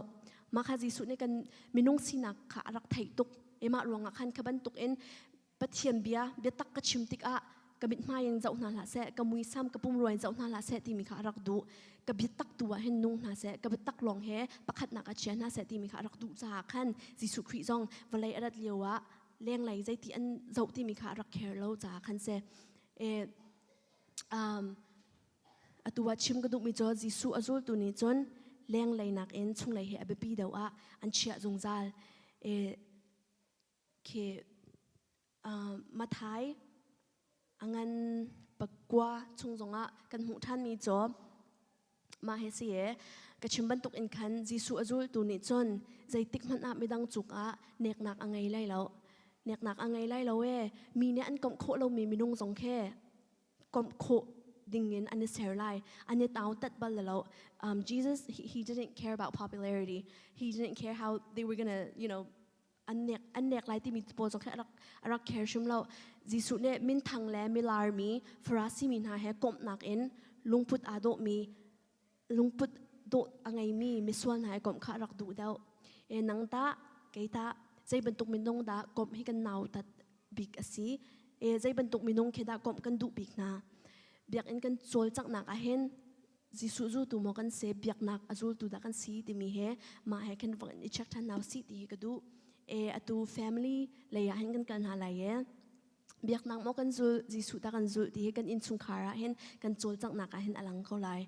Mah kha Jesuh nih kan minung sinak kha a rak theih tuk. I mah ruangah khan kha bantukin Pathian bia biatak ka chim tikah ka mithmai in zoh hna hlah seh, ka muisam ka pumrua in zoh hna hlah seh timi kha a rak duh. Ka biatak tu ah hin nung hna seh, ka biatak lawng he pakhatnak ah chia hna seh timi kha a rak duh caah khan Jesuh Khrih zong vawlei a rat lio ah lenglei zeiti an zoh timi kha a rak care lo caah khan si e um, atu ah chim ka duhmi cu Jesuh a zultu nih cun lenglei nakin chunglei hi a biapi deuh ah an chiah zungzal. E, khi uh, Mathai a ngan pakua chung zongah kan hmuh ṭhanmi cu mah hi si e ka chim bantuk in khan Jesuh a zultu nih cun zeitik hmanh ah midang cungah neknak a ngei lai lo neknak a ngei lai lo e mi nih an komh khawh lomi minung zong khi komh khawh dingin an i ser lai an i tau tat bal lo um, Jesus he, he didn't care about popularity he didn't care how they were gonna you know an nek an nek lai timi pawl zong khi a rak a rak care hrim lo Jesuh nih minthang le milar mi Farasi mi hna he komhnak in lungput aa dawhmi lungput dawh a ngeimi misual hna he komh kha a rak duh deuh e nang tah kei tah zei bantuk minung dah komh hi kan nautat bik a si e zei bantuk minung khi dah komh kan duh bik hna biakinn kan cawlcanghnak ah hin Jesuh zultu maw kan si biaknak a zultu dah kan si timi he mah he khin vang in i check ṭhan hna usih ti hi ka duh. E atu family lei ah hin kan kal hna lai e biaknak maw kan zul Jesuh dah kan zulh ti hi kan innchungkhar ah hin kan cawlcanghnak ah hin a lang ko lai.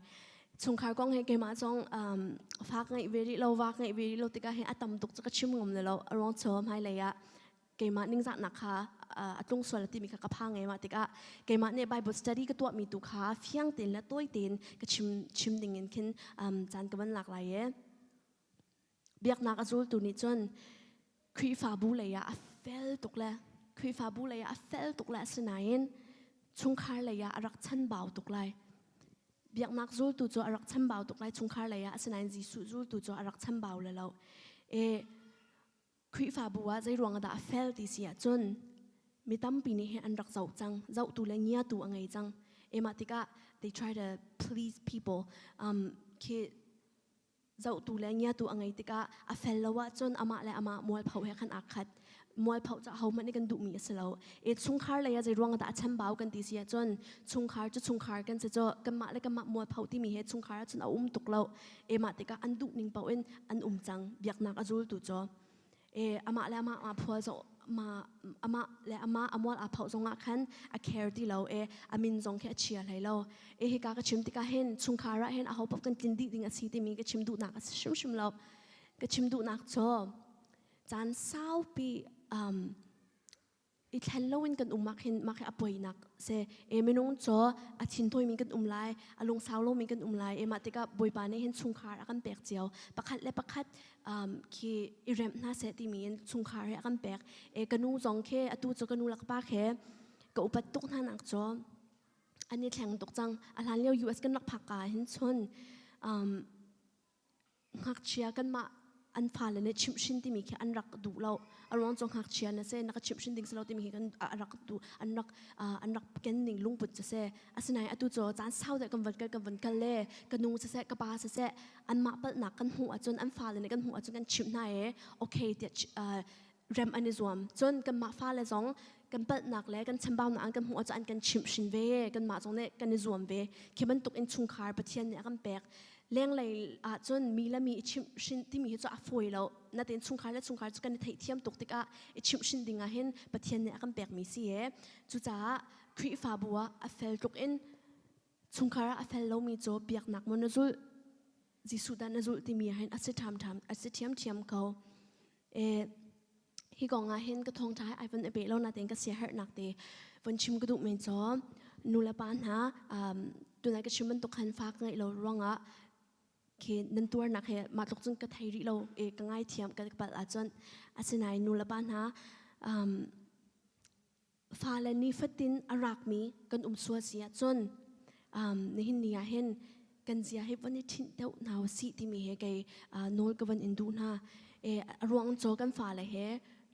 Chungkhar kong he keimah zong um, fak ngeih ve rih lo vak ngeih ve rih lo tikah hin a tam tuk cu ka chim ngam lo a ruang chom hmailei lei ah keimah ningzahnak kha a tlung sual timi kha ka phang ngai mah tikah keimah nih Bible study ka tuahmi tu kha fiang tein le tawi tein ka chim chim ding in khin um, caan ka van lak lai e biaknak a zultu nih cun Khrihfabu lei ah a fel tuk le Khrihfabu lei ah a fel tuk le asinain chungkhar lei ah a rak chanbau tuk lai biaknak zultu cu a rak chambau tuk lai chungkhar lei ah asinain Jesuh zultu cu a rak chambau le lo e Khrihfabu ah zei ruang dah a fel ti si ahcun mi tampi nih hin an rak zoh cang zohtu le ngiatu a ngei cang emah tikah they try to please people um, khi zohtu le ngiatu a ngei tikah a fel lo ahcun amah le amah mualpho he khan aa khat mualpho cu ahohmanh nih kan duhmi a si lo e chungkhar lei ah zei ruang dah a chambau kan ti si ahcun chungkhar cu chungkhar kan si cu kanmah le kanmah mualpho timi he chungkhar ahcun a um tuk lo e mah tikah an duh ning paoh in an um cang biaknak a zultu cu e amah le amah ma phual zong ma amah le amah amual a phoh zongah khan a care ti lo e a min zong khi a chia hlei lo e hika ka chim tikah hin chungkhar ah hin aho paoh kan tlin dih ding a si timi ka chim duhnak a si hrimhrim lo ka chim duhnak cu caan saupi um, i thlen loin kan um ah khin mah khi a poinak si e minung cu a thintawi mi kan um lai a lungsau lomi kan um lai e mah tikah bawipa nih hin chungkhar a kan pek cio pakhat le pakhat um, khi i remh hna seh timi in chungkhar he a kan pek e ka nu zong khi atu cu ka nu le ka pa khi ka upat tuk hna nak cu an i thleng tuk cang a hlan lio US kan rak phak ka hin chun um, Ngakchia kanmah an fale nih chimhhrin timi khi an rak duh lo. A ruang cu ngakchia na si, na ka chimhhrin ding si lo timi khi kan a rak duh, an rak an rak ken ning lungput cu si. Asinain atu cu caan sau deuh kan van kal kan van kal le ka nu siseh ka pa siseh anmah palhnak kan hmuh ahcun an fale nih kan hmuh ahcun kan chimh hna i okay tiah rem an i zuam. Cun kanmah fale zong kan palhnak le kan chambaunak an kan hmuh ahcun an kan chimhhrin ve. Kanmah zong nih kan i zuam ve. Khi bantuk in chungkhar Pathian nih a kan pek. Lenglei ahcun mi le mi i chimhhrin timi hi cu a fawi lo. Natin chungkhar le chungkhar cu kan i theihthiam tuk tikah i chimhhrin ding ah hin Pathian nih a kan pekmi si e. Cucaah Khrihfabu ah a fel tluk in chungkhar ah a fel lomi cu biaknak maw na zulh Jesuh dah na zulh timi ah hin a si ṭhamṭham a si ṭhiamṭhiam ko. E, hi kong ah hin ka thawngṭha hi ai von i peh lo natein ka siaherhnak te von chim ka duh men cu nu le pa hna um, tunai ka chim bantuk khan fa ka ngeih lo ruangah khi nan tuarnak he mah tluk cun ka thei rih lo e ka ngaithiam ka palh ahcun asinain nu le pa hna um, fale nifatin a rakmi kan um sual si ahcun um, nihin ni ah hin kan zia hi von i ṭhinh deuh hna usih timi he kei uh, nawl ka von in duh hna. E, a ruang cu kan fale he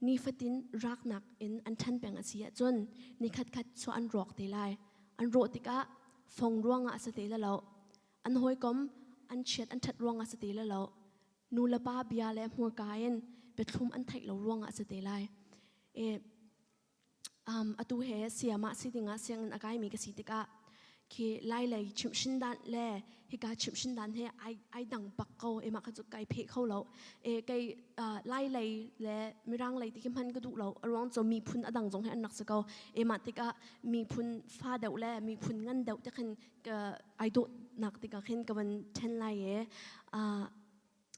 nifatin raknak in an ṭhan peng a si ahcun nikhat khat cu an rawk te lai. An rawh tikah fong ruangah a si te lo. An hawikom an chiat an ṭhat ruangah a si te lo. Nu le pa bia le hmurka in biathlum an theih lo ruangah a si te lai. E, um, atu he siamah si dingah sianginn a kaimi ka si tikah khi lai lei chimhhrin dan le hika chimhhrin dan he ai ai dang bak ko e mah kha cu kai phe kho lo e kei uh, lai lei le mirang lei ti khi hman ka duh lo a ruang cu miphun a dang zong he an rak si ko e mah tikah miphun fa deuh le miphun ngan deuh te khin ka ai dawh. duhnak tikah khin ka van ṭhen lai i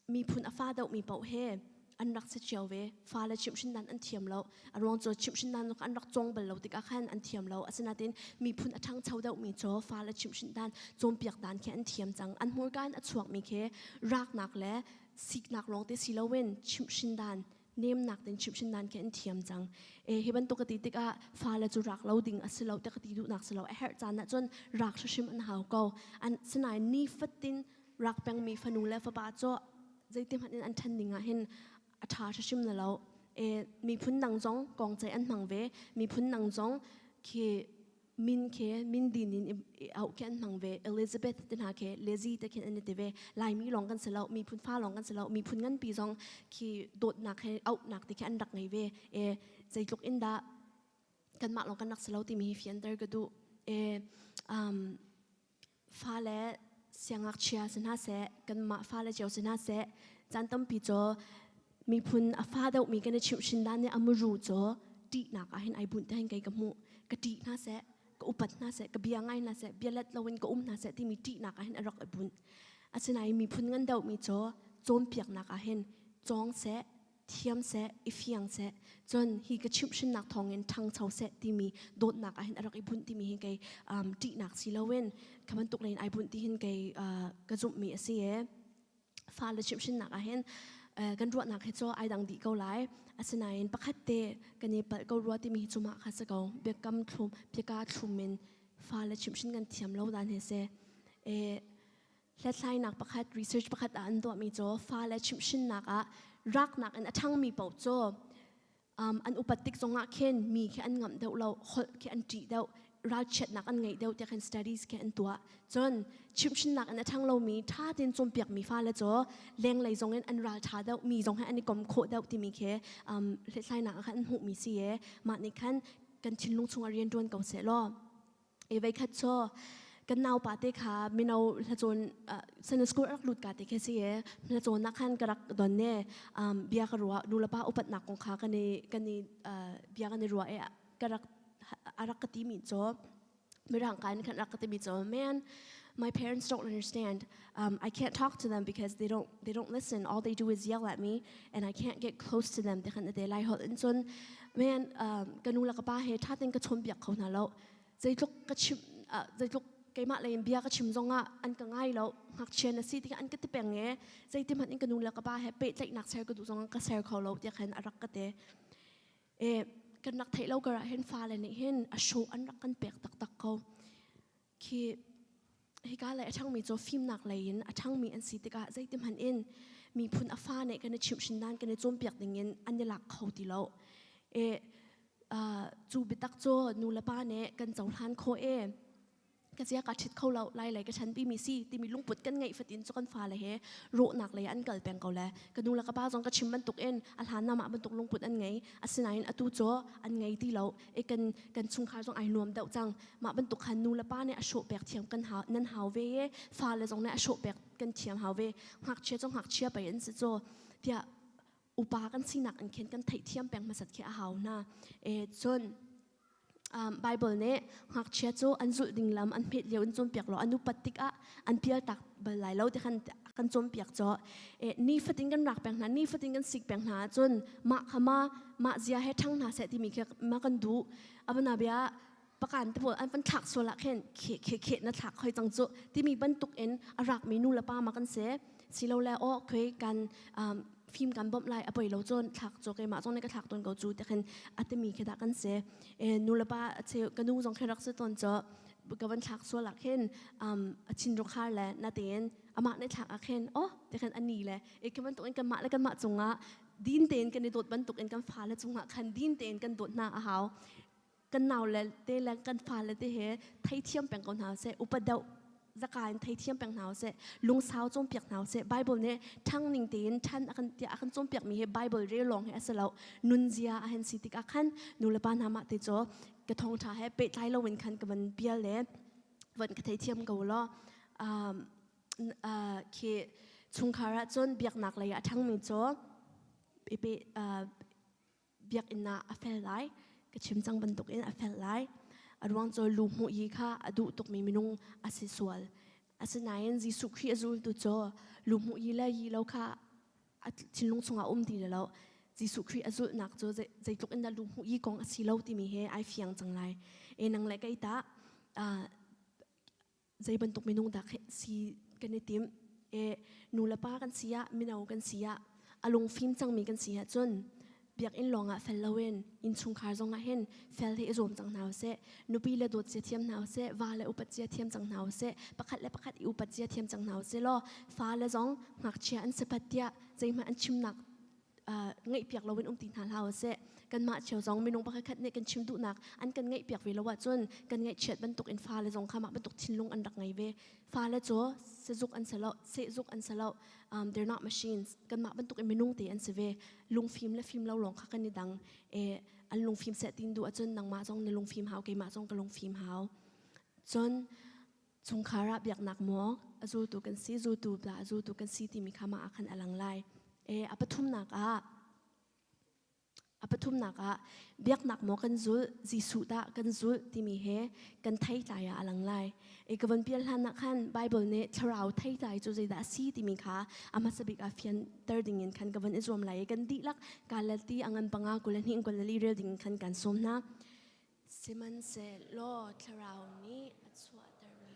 miphun a fa deuhmi paoh he an rak si cio ve. Fale chimhhrin dan an thiam lo. A ruang cu chimhhrin dan an rak cawng bal lo tikah khan an thiam lo. Asinain miphun a ṭhangcho deuhmi cu fale chimhhrin dan cawnpiak dan khi an thiam cang. An hmurka in a chuakmi khi raknak le siknak lawngte si loin chimhhrin dan nemnak ten chimhhrin dan khi an thiam cang. E hi bantuk ka ti tikah fale cu rak lo ding a si lo te ka ti duhnak si lo. A herh caan ah cun rak hrimhrim an hau ko. An sinain nifatin rak pengmi fanu le fapa cu zeiti hmanh in an ṭhen ding ah hin a ṭha hrimhrim na lo. E miphun dang zong kong cei an hmang ve. Miphun dang zong khi min khi min din in auh khi an hmang ve. Elizabeth te hna khi Lizzie te khin an i ti ve. Laimi lawng kan si lo, miphun fa lawng kan si lo, miphun nganpi zong khi dawtnak he auhnak ti khi an rak ngei ve. E zeitluk in dah kanmah lawng kan rak si lo timi hi fianter ka duh. E um, fale siangngakchia si hna seh, kanmah fale cio si hna seh, caan tampi cu miphun a fa deuhmi kan i chimhhrin dan nih a muru cu ṭihnak ah hin ai bunh te hin kei ka hmuh. Ka ṭih hna seh, ka upat hna seh, ka bia ngai hna seh, bia let loin ka um hna seh timi ṭihnak ah hin a rak i bunh. Asinain miphun ngan deuhmi cu cawnpiaknak ah hin cawng seh, thiam seh, i fiang seh, cun hi ka chimhhrinnak thawngin ṭhangcho seh timi dawtnak ah hin a rak i bunh timi hi kei um, ṭihnak si loin kha bantuk lei in ai bunh ti hin kei uh, ka zumhmi a si e. Fale chimhhrinnak ah hin uh, kan ruahnak hi cu ai dang dih ko lai. Asinain pakhat te kan i palh ko rua timi hi cu mah kha si ko. Biakam thlum, biaka thlum in fale chimhhrin kan thiam lo dan hi si. E, Hlathlainak pakhat, research pakhat ah an tuahmi cu fale chimhhrinnak ah raknak in a ṭhangmi paoh cu um, an upat tik zongah khin mi khi an ngamh deuh lo, holh khi an ṭih deuh, ralchiatnak an ngeih deuh tiah khan studies khi an tuah. Cun chimhhrinnak in a ṭhang lomi, ṭha tein cawnpiakmi fale cu lenglei zongin an ral ṭha deuh, mi zong he an i kom khawh deuh timi khi um, hlathlainak ah khan an hmuhmi si i mah nih khan kan thinlung chungah rian ṭuan ko seh law E veikhat cu kan naupa te kha mino hlacawn Sunday school rak lut ka te khi si e hlacawn nak khan ka rak don ne bia ka ruah nulepa upatnak kong kha kan i kan i bia kan i ruah e ka rak a rak ka ti mi cu mirang ka in khan rak ka ti mi cu man my parents don't understand um, I can't talk to them because they don't they don't listen all they do is yell at me and I can't get close to them te khan te lai hol in cun man um, ka nu le ka pa he tha ten ka chawn biak kho hna lo zeitluk ka chim zeitluk keimah lei in bia ka chim zongah an ka ngai lo ngakchia na si tikah an ka ti peng e zeiti hmanh in ka nu le ka pa he pehtlaihnak ser ka duh zongah ka ser kho lo tiah khan a rak ka te e kan rak theih lo karah hin fale nih hin a hrawh an rak kan pek taktak ko khi hika lei a ṭhangmi cu fimnak lei in a ṭhangmi an si tikah zeiti hmanh in miphun a fa nih kan i chimhhrin dan kan i cawnpiak ding in an i lak kho ti lo e cu biatak cu nu le pa nih kan cohlan khawh e ka zia ka ṭhit kho lo lai lei ka ṭhanpi mi si timi lungput kan ngeih fatin cu kan fale he rawhnak lei an kal peng ko le ka nu le ka pa zong ka chim bantuk in a hlan na mah bantuk lungput an ngei asinain atu cu an ngei ti lo e kan kan chungkhar zong ai nuam deuh cang mah bantuk khan nu le pa nih a hrawh pek thiam kan hau nan hau ve e fale zong nih a hrawh pek kan thiam hau ve ngakchia cu ngakchia pei an si cu tiah upa kan sinak in khin kan theihthiam peng hmasat khi a hau hna e cun um, Bible nih ngakchia cu an zulh ding lam an hmet lio in cawnpiak law an upat tikah an pial tak bal lai lo ti khan kan cawnpiak cho e nifatin kan rak peng hna nifatin kan sik peng hna cun mah kha ma mah zia he ṭhang hna seh timi khi ma kan duh abana bia pakan te pawl an van thlak sual ah khin khe khe khe na thlak khoi cang cu timi bantuk in a rakmi nu le pa ma kan si silole aw khoi kan um, fim kan bawmh lai a poi lo cun thlak cu keimah zong nih ka thlak tawn ko cu ti khin a timi khi dah kan si e nu le pa ka nu zong khi rak si tawn cu ka van thlak sual ah khin um, a chin rukhar le na tein amah nih thlak ah khin oh ti khin ani le e khi bantuk in kanmah le kanmah cungah din tein kan i dawt bantuk in kan fale cungah khan din tein kan dawt hna a hau kan nau le te le kan fale te he theithiam peng ko hna seh upa deuh zaka in theithiam peng hna seh lungsau cawnpiak hna seh Bible nih ṭhang ning tein ṭhan a kan tiah a kan cawnpiak mi hi Bible rel lawng hi a si lo nunzia a hen si tikah khan nu le pa hna mah te cu ka thawngṭha he pehtlai loin khan ka van pial le van ka theithiam ko law um, uh, khi chungkhar ah cun biaknak lei ah a ṭhangmi cu ipe uh, biakinn ah a fel lai ka chim cang bantukin a fel lai a ruang cu lu hmuh yi kha a duh tukmi minung a si sual. Asinain Jesuh Khrih a zultu cu luhmuh yi le yi lo kha a thinlung chungah um ti lo. Jesuh Khrih a zulhnak cu zeitluk in dah luhmuh yi kong a si lo timi he ai fiang cang lai. E nang le kei tah zei bantuk minung dah si kan i tim? E nu le pa kan si ah mino kan si ah a lungfim cangmi kan si ahcun biakinn lawngah fel loin innchungkhar zongah hin fel hi i zuam cang hna usih nupi le dawt cia thiam hna usih va le upat cia thiam cang hna usih pakhat le pakhat i upat cia thiam cang hna usih law fa le zong ngakchia an si pat tiah zeihmanh an chimnak ngaihpiak loin um ti hna hlah usih kanmah cio zong minung pakhat khat nih kan chim duhnak an kan ngaihpiak ve lo ahcun kan ngaihchiat bantuk in fale zong kha mah bantuk thinlung an rak ngei ve fale cu sezuk an si lo sehzuk an si lo um, they're not machines kanmah bantuk in minung te an si ve lungfim le fim lo lawng kha kan i dang e an lungfim seh tin duh ahcun nangmah zong na lungfim hau keimah zong ka lungfim hau cun chungkhar ah biaknak maw a zultu kan si zultu bla a zultu kan si timi kha mah ah khan a lang lai e a pathumnak ah A pathumnak ah biaknak maw kan zulh, Jesuh dah kan zulh timi he kan theitlai ah a lang lai. I ka von pial hlan ah khan Bible nih thlarau theitlai cu zeidah a si timi kha a hmasa bik ah fianter ding in khan ka von i zuam lai i kan dihlak Galati a ngan panga 22 24 rel ding in khan kan sawm hna. Sihmanhsehlaw thlarau nih a chuahtermi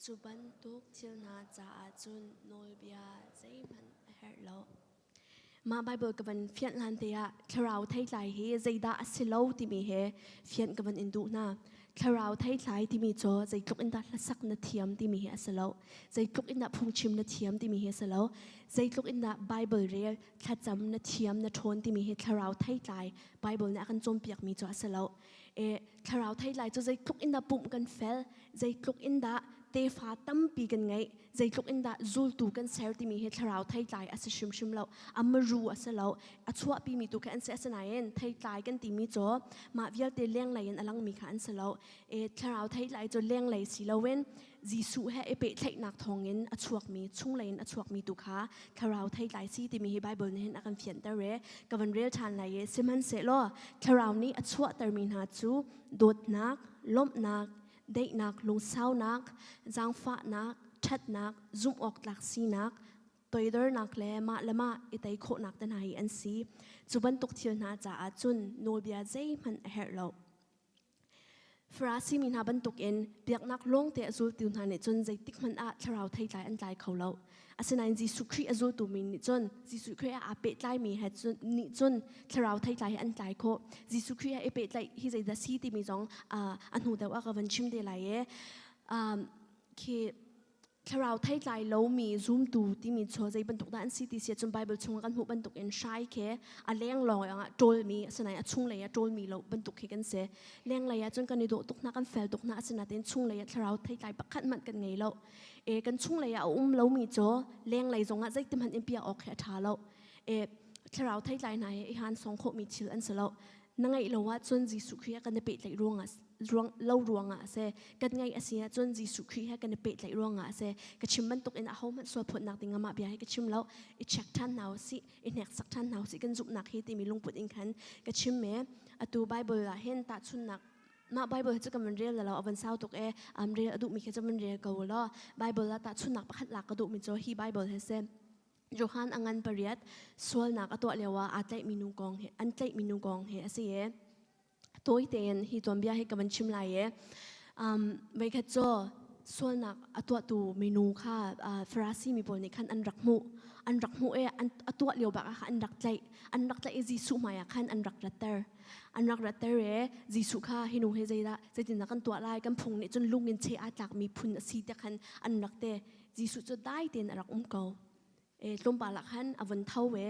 Cu bantuk thil hna caah cun nawlbia zeihmanh a herh lo. Mah Baibal ka van fianh hlan te ah thlarau theitlai hi zeidah a si lo timi he fianh ka van in duh hna. Thlarau theitlai timi cu zeitluk in dah hlasak na thiam timi hi a si lo. Zeitluk in dah phungchim na thiam timi hi a si lo. Zeitluk in dah Baibal rel thlacam na thiam na ṭhawn timi hi thlarau theitlai Bible nih a kan cawnpiakmi cu a si lo. E, thlarau theitlai cu zeitluk in dah pumh kan fel, zeitluk in dah tefa tampi kan ngeih, zeitluk in dah zultu kan ser timi hi thlarau theitlai a si hrimhrim lo. A maru a si lo. A chuahpimi tu kha an si asinain theitlai kan timi cu mah vialte lenglei in a langmi kha an si lo. E, thlarau theitlai cu lenglei si loin Jesuh he i pehtlaihnak thawngin a chuakmi chunglei in a chuakmi tu kha thlarau theitlai si timi hi Bible nih hin a kan fianter i ka van rel ṭhan lai i sihmanhsehlaw thlarau nih a chuahtermi hna cu dawtnak, lawmhnak, daihnak, lungsaunak, zaangfahnak, ṭhatnak, zumhawktlak sinak, toidornak le mah le mah i tei khawhnak te hna hi an si. Cu bantuk thil hna caah cun nawlbia zeihmanh a herh lo. Farasi mi hna bantukin biaknak lawngte a zultu hna nih cun zeitik hmanh ah thlarau theitlai an tlai kho lo. Asinain Jesuh Khrih a zultu mi nih cun Jesuh Khrih ah aa pehtlaimi he cun nih cun thlarau theitlai hi an tlai khawh. Jesuh Khrih he i pehtlaih hi zeidah si timi zong a hnu deuh ah ka van chim te lai i khi thlarau theitlai lomi zumtu timi cu zei bantuk dah an si ti si ahcun Bible chungah kan hmuh bantuk in hrai khi a leng lawng ah ṭawlmi asinain a chunglei ah ṭawlmi lo bantuk khi kan si. Lenglei ah cun kan i dawh tuk hna kan fel tuk hna asinain chunglei ah thlarau theitlai pakhat hmanh kan ngei lo. E kan chunglei ah a um lomi cu lenglei zongah zeitin hmanh in piak awk hi a ṭha lo. E thlarau theitlai hna hi i han song khawhmi thil an si lo. Na ngeih lo ahcun Jesuh Khrih he kan i pehtlaih ruangah ruang lo ruangah a si kan ngaih a si ahcun Jesuh Khrih he kan i pehtlaih ruangah a si ka chim bantuk in ahohmanh sual phawtnak ding amah bia hi ka chim lo i check ṭhan hna usih i hneksak ṭhan hna usih kan zumhnak hi timi lungput in khan ka chim e atu Bible ah hin tahchunnak mah Bible hi cu kan van rel lo a van sau tuk e um rel a duhmi khi cu van rel ko law Bible ah tahchunnak pakhat lak ka duhmi cu hi Bible hi si Johan a ngan pariat sualnak a tuah lio ah aa tlaihmi nu kong hi an tlaihmi nu kong hi a si e Tawi tein hi tuanbia hi ka van chim lai i um, voikhat cu sualnak a tuahtu minu kha uh, Farasi mi pawl nih khan an rak hmuh. An rak hmuh i an, a tuah lio bak ah khan an rak tlaih. An rak tlaih i Jesuh hmaiah khan an rak ratter. An rak ratter i Jesuh kha hi nu hi zeidah zeitindah kan tuah lai kan phung nih cun lung in cheh aa tlakmi phun a si tiah khan an rak ti. Jesuh cu dai tein a rak um ko. E, tlawmpal ah khan a vun tho i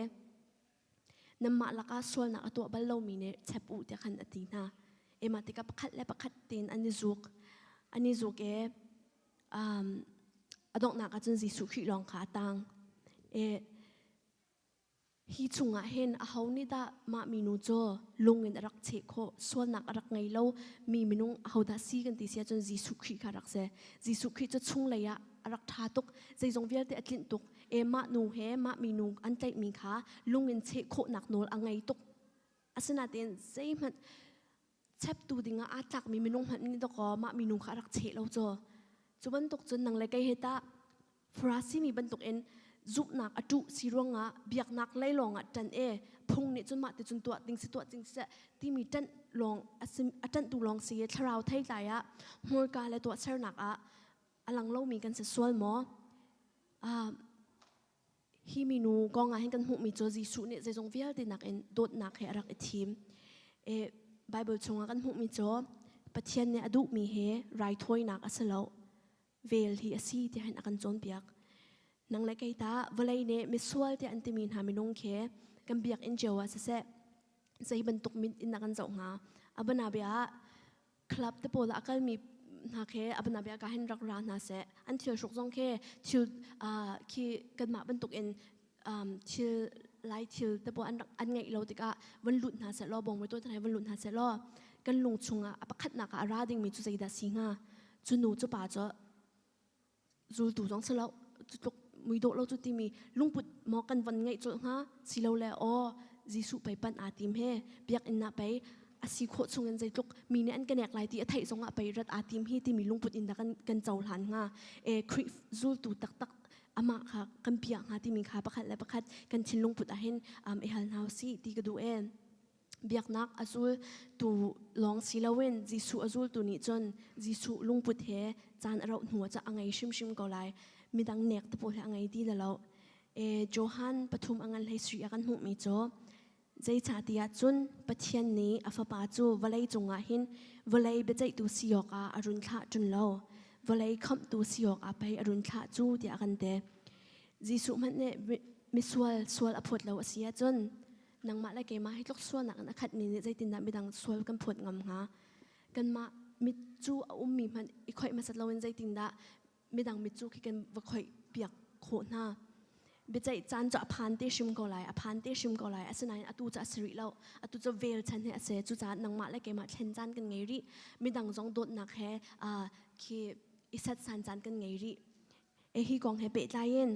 Nanmah lakah sualnak a tuah bal lomi nih chep u tiah khan a ti hna. Emah tikah pakhat le pakhat tein an i zuk. An i zuk i um, a donghnak ah cun Jesuh Khrih lawng kha a tang. E, Hi chungah hin aho nih dah mah minu cu lung in a rak cheh khawh, sualnak a rak ngei lo mi minung ahodah si kan ti si ahcun Jesuh Khrih kha rak si. Jesuh Khrih cu chunglei ah a rak ṭha tuk, zeizong vialte a tlinh tuk. E mah nu he mah minu an tlaihmi kha lung in cheh khawhnak nawl a ngei tuk. Asinain zeihmanh cheptu dingah aa tlakmi minung hmanh nih dawkaw mah minu kha a rak cheh lo cu. Cu bantuk cun nang le kei he tah Farasi mi bantukin zumhnak a ṭuh si ruangah biaknak lei lawngah ṭan e phung nih cun mah ti cun tuah ding si tuah ding si timi ṭanh lawng a ṭanhtu lawng si i thlarau theitlai ah hmurka le tuahsernak ah a lang lomi kan si sual maw? Hi minu kong ah hin kan hmuhmi cu Jesuh nih zeizong vialte nakin dawtnak he a rak i thim. E, Bible chungah kan hmuhmi cu Pathian nih a duhmi hi raithawinak a si lo, vel hi a si tiah hin a kan cawnpiak. Nang le kei ta vawlei nih misual tiah an timi hna minung khi kan biakinn cio ah siseh zei bantuk mit in a kan zoh hnga. Abana bia ah club te pawl ah a kalmi hna khi abana bia ka hin rak ra hna seh an thil hruk zong khi thil khi kanmah bantuk in thil lai thil te pawl an rak an ngeih lo tikah van lut hna seh law bawng to hna van lut hna seh law kan lung chungah a pakhatnak ah a ra dingmi cu zeidah si hnga cu nu cu pa cu zultu zong si lo cu tluk muidawh lo cu timi lungput maw kan von ngeih colh hnga silo le aw Jesuh pei panh aa tim he biakinn ah pei a si khawh chungin zeitluk mi nih an ka nek lai ti a theih zongah pei rat aa tim hi timi lungput in dah kan kan cohlan hnga e Khrih zultu taktak amah kha kan piah hnga timi kha pakhat le pakhat kan thinlung put ahhin um, i hal hna usih ti ka duh e biaknak a zultu lawng si loin Jesuh a zultu nih cun Jesuh lungput he caan a rauh hnu ah a ngei hrimhrim ko lai. Midang nek te pawl he a ngei ti lo. E, Johan pathum a ngan hlei sui a kan hmuhmi cu zeicahtiah cun Pathian nih a fapa cu vawlei cungah hin vawlei biaceihtu si awkah a run thlah ṭun lo vawlei khamhtu si awkah pei a run thlah cu tiah a kan ti. Jesuh hmanh nih misual sual a phawt lo a si ahcun nangmah le keimah hi tluk sualnak in a khatmi nih zeitindah midang sual kan phawt ngam hnga kanmah mit cu a ummi hmanh i khoih hmasat loin zeitindah midang mit cu khi kan va khoih piak khawh hna biaceih caan cu a phan te hrim ko lai a phan te hrim ko lai asinain atu cu a si rih lo atu cu vel chan he a si cucaah nangmah le keimah thlen caan kan ngei rih midang zong dawtnak he khi i setsan caan kan ngei rih e hi kong he pehtlai in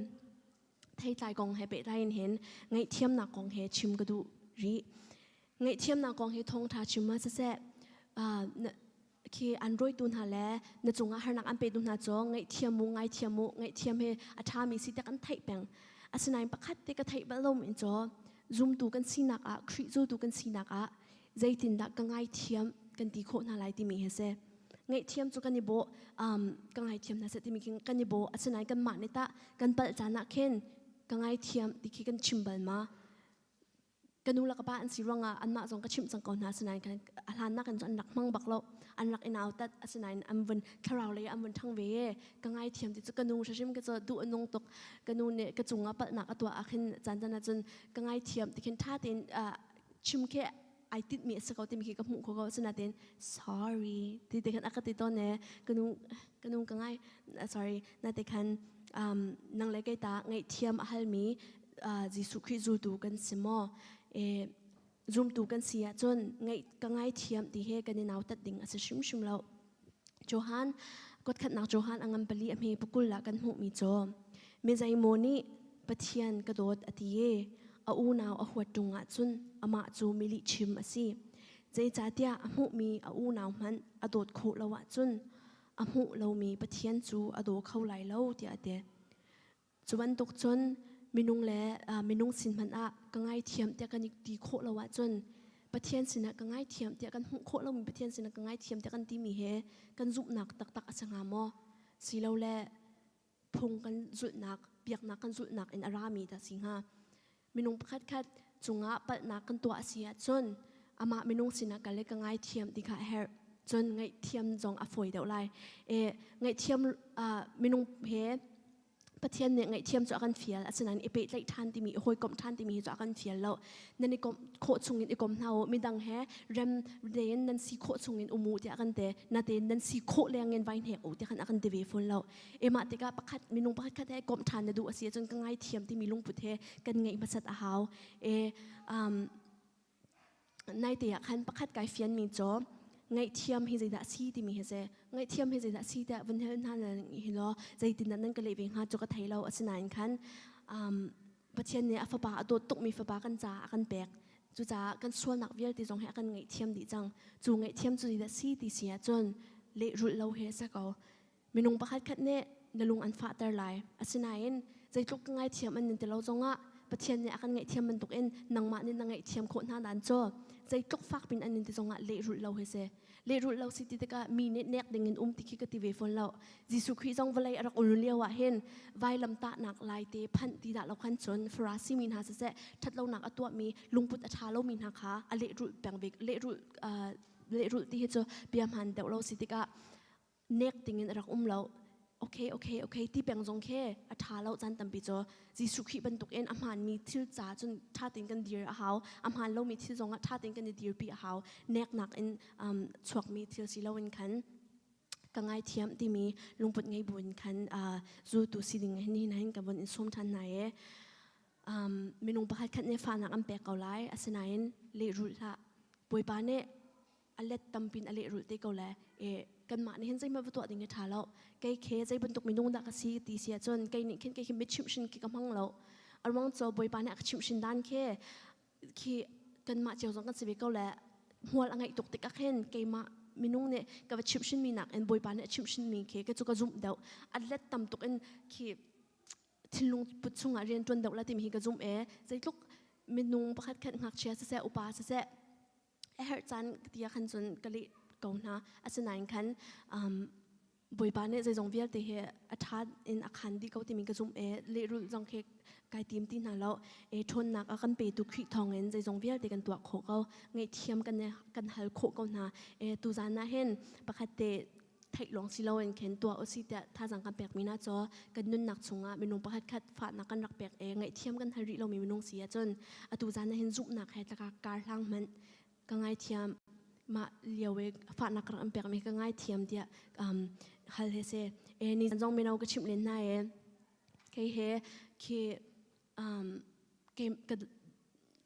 theitlai kong he pehtlai in hin ngaihthiamnak kong he chim ka duh rih. Ngaihthiamnak kong hi thawngṭha chim ma siseh khi an rawitu hna le na cungah harnak an petu hna cu ngaihthiam mu ngaithiam mu ngaihthiam hi a ṭhami si tiah kan theih peng. Asinain pakhat te ka theih bal lo in cu zumtu kan sinak ah Khrih zultu kan sinak ah zeitindah ka ngaithiam kan ti khawh hna lai timi hi si. Ngaihthiam cu kan i bawh um, ka ngaithiam hna seh timi khi kan i bawh asinain kanmah nih tah kan palh caan ah khin ka ngaithiam ti khi kan chim bal ma ka nu le ka pa an si ruangah anmah zong ka chimh cang ko hna asinain kan a hlannak in cun an rak hmang bak lo an rak i nautat asinain an vun thlarau lei an vun ṭhang ve e ka ngaithiam ti cu ka nu hrim ka cu duh a nung tuk ka nu nih ka cungah palhnak a tuah ah khin caan caan ah cun ka ngaithiam ti khin ṭha tein chim khi ai tinhmi a si ko timi khi ka hmuh kho ko asinain sorry ti te khan a ka ti tawn e ka nu ka nu ka ngai sorry na te khan um, nang le kei ta ngaihthiam a halmi uh, Jesuh Khrih zultu kan si maw e zumtu kan si ahcun ngaih ka ngaithiam ti he kan i nautat ding a si hrimhrim lo Johan kutkhatnak Johan a ngan pali a hme pakul ah kan hmuhmi cu mi zeimaw nih Pathian ka dawt a ti i a unau a huat ṭung ahcun amah cu mi lihchim a si. Zeicahtiah a hmuhmi a unau hmanh a dawt khawh lo ahcun a hmuh lomi Pathian cu a daw kho lai lo tiah a ti. Cu bantuk cun minung le minung sin hmanh ah ka ngaithiam tiah kan i ti khawh lo ahcun Pathian sinah ka ngaithiam tiah kan hmuh khawh lomi Pathian sinah ka ngaithiam tiah kan timi he kan zumhnak taktak a si hnga maw? Silole phung kan zulhnak, biaknak kan zulhnak in a rami dah si hnga? Minung pakhat khat cungah palhnak kan tuah a si ahcun amah minung sinah kal i ka ngaithiam ti kha a herh. Cun ngaihthiam zong a fawi deuh lai. E, ngaihthiam uh, minung he. Pathian nih ngaihthiam cu a kan fial asinain i pehtlaih ṭhan timi i hawikomh ṭhan timi hi cu a kan fial lo nan i komh khawh chungin i kom hna u midang he rem tein nan si khawh chungin um u tiah a kan ti natein nan si khawh lengin vai hnek u tiah khan a kan ti ve fawn lo e mah tikah pakhat minung pakhat khat he komh ṭhan na duh a si ahcun ka ngaithiam timi lungput he kan ngeih hmasat a hau e um, Naite ah khan pakhat kai fianmi cu ngaihthiam hi zeidah a si timi hi si. Ngaihthiam hi zeidah a si tiah vun hal hna hi law zeitindah nan ka leh ve hnga cu ka thei lo. Asinain khan um, Pathian nih a fapa a dawt tukmi fapa kan caah a kan pek. Cucaah kan sualnak vialte zong hi a kan ngaihthiam dih cang. Cu ngaihthiam cu zeidah a si ti si ahcun lehrulh lo hi a si ko. Minung pakhat khat nih na lung an fahter lai. Asinain zeitluk ka ngaithiam an nin ti lo zongah Pathian nih a kan ngaihthiam bantukin nangmah nih na ngaihthiam khawh hna dan cu zeitluk fak pin an nin ti zongah lehrulh lo hi si. Lehrulh lo si ti tikah mi nih nek dingin um ti khi ka ti ve fawn lo. Jesuh Khrih zong vawlei a rak um lio ah hin vailam tahnak lai te phanh ti dah lo khan cun Farasi mi hna siseh ṭhatlonak a tuahmi lungput a ṭha lomi hna kha a lehrulh peng ve lehrulh lehrulh ti hi cu bia hmaan deuh lo si tikah nek dingin a rak um lo okay okay okay ti peng zong khi a ṭha lo caan tampi cu Jesuh Khrih bantukin a hmaanmi thil ca cun ṭha tein kan dir a hau a hmaan lomi thil zongah ṭha tein kan i dirpi a hau neknak in um, chuakmi thil si loin khan ka ngaithiam timi lungput ngei buin khan uh, zultu si ding hin hin hin ka von in sawm ṭhan hna e um, minung pakhat khat nih fahnak an pek ko lai asinain lehrulh hlah Bawipa nih a let tampin a lehrulh te ko le e kanmah nih hin zeihmanh va tuah ding hi ṭha lo kei khe zei bantuk minung dah ka si ti si ahcun kei nih khin kei khi mi chimhhrin khi ka hmang lo a ruang cu bawipa nih a ka chimhhrin dan khi khi kanmah cio zong kan si ve ko le hmual a ngeih tuk tikah khin keimah minung nih ka va chimhhrin mi nakin bawipa nih a chimhhrin mi khi ka cu ka zumh deuh a let tam tuk in khi thinlung put chungah rian ṭuan deuh la timi hi ka zumh e zeitluk minung pakhat khat ngakchia siseh upa siseh a herh caan ti ah khan cun ka leh ko hna asinain khan um, Bawipa nih zeizong vialte hi a ṭha in a khan dih ko timi ka zumh e lehrulh zong khi kai tim ti hna lo e ṭhawnnak a kan petu Khrih thawngin zeizong vialte kan tuah khawh ko ngaihthiam kan kan hal khawh ko hna e tuzan ah hin pakhat te theih lawng si loin khin tuah usih tiah thazaang kan pekmi hna cu kan nunnak chungah minung pakhat khat fahnak kan rak pek i ngaihthiam kan hal rih lomi minung si ahcun atu zan ah hin zumhnak he tlaka kar hlang hmanh ka ngaithiam mah lio i fahnak rak an pekmi ka ngaithiam tiah um, hal he si e ni zong mino ka chimh len hna e kei he khi um, ke ka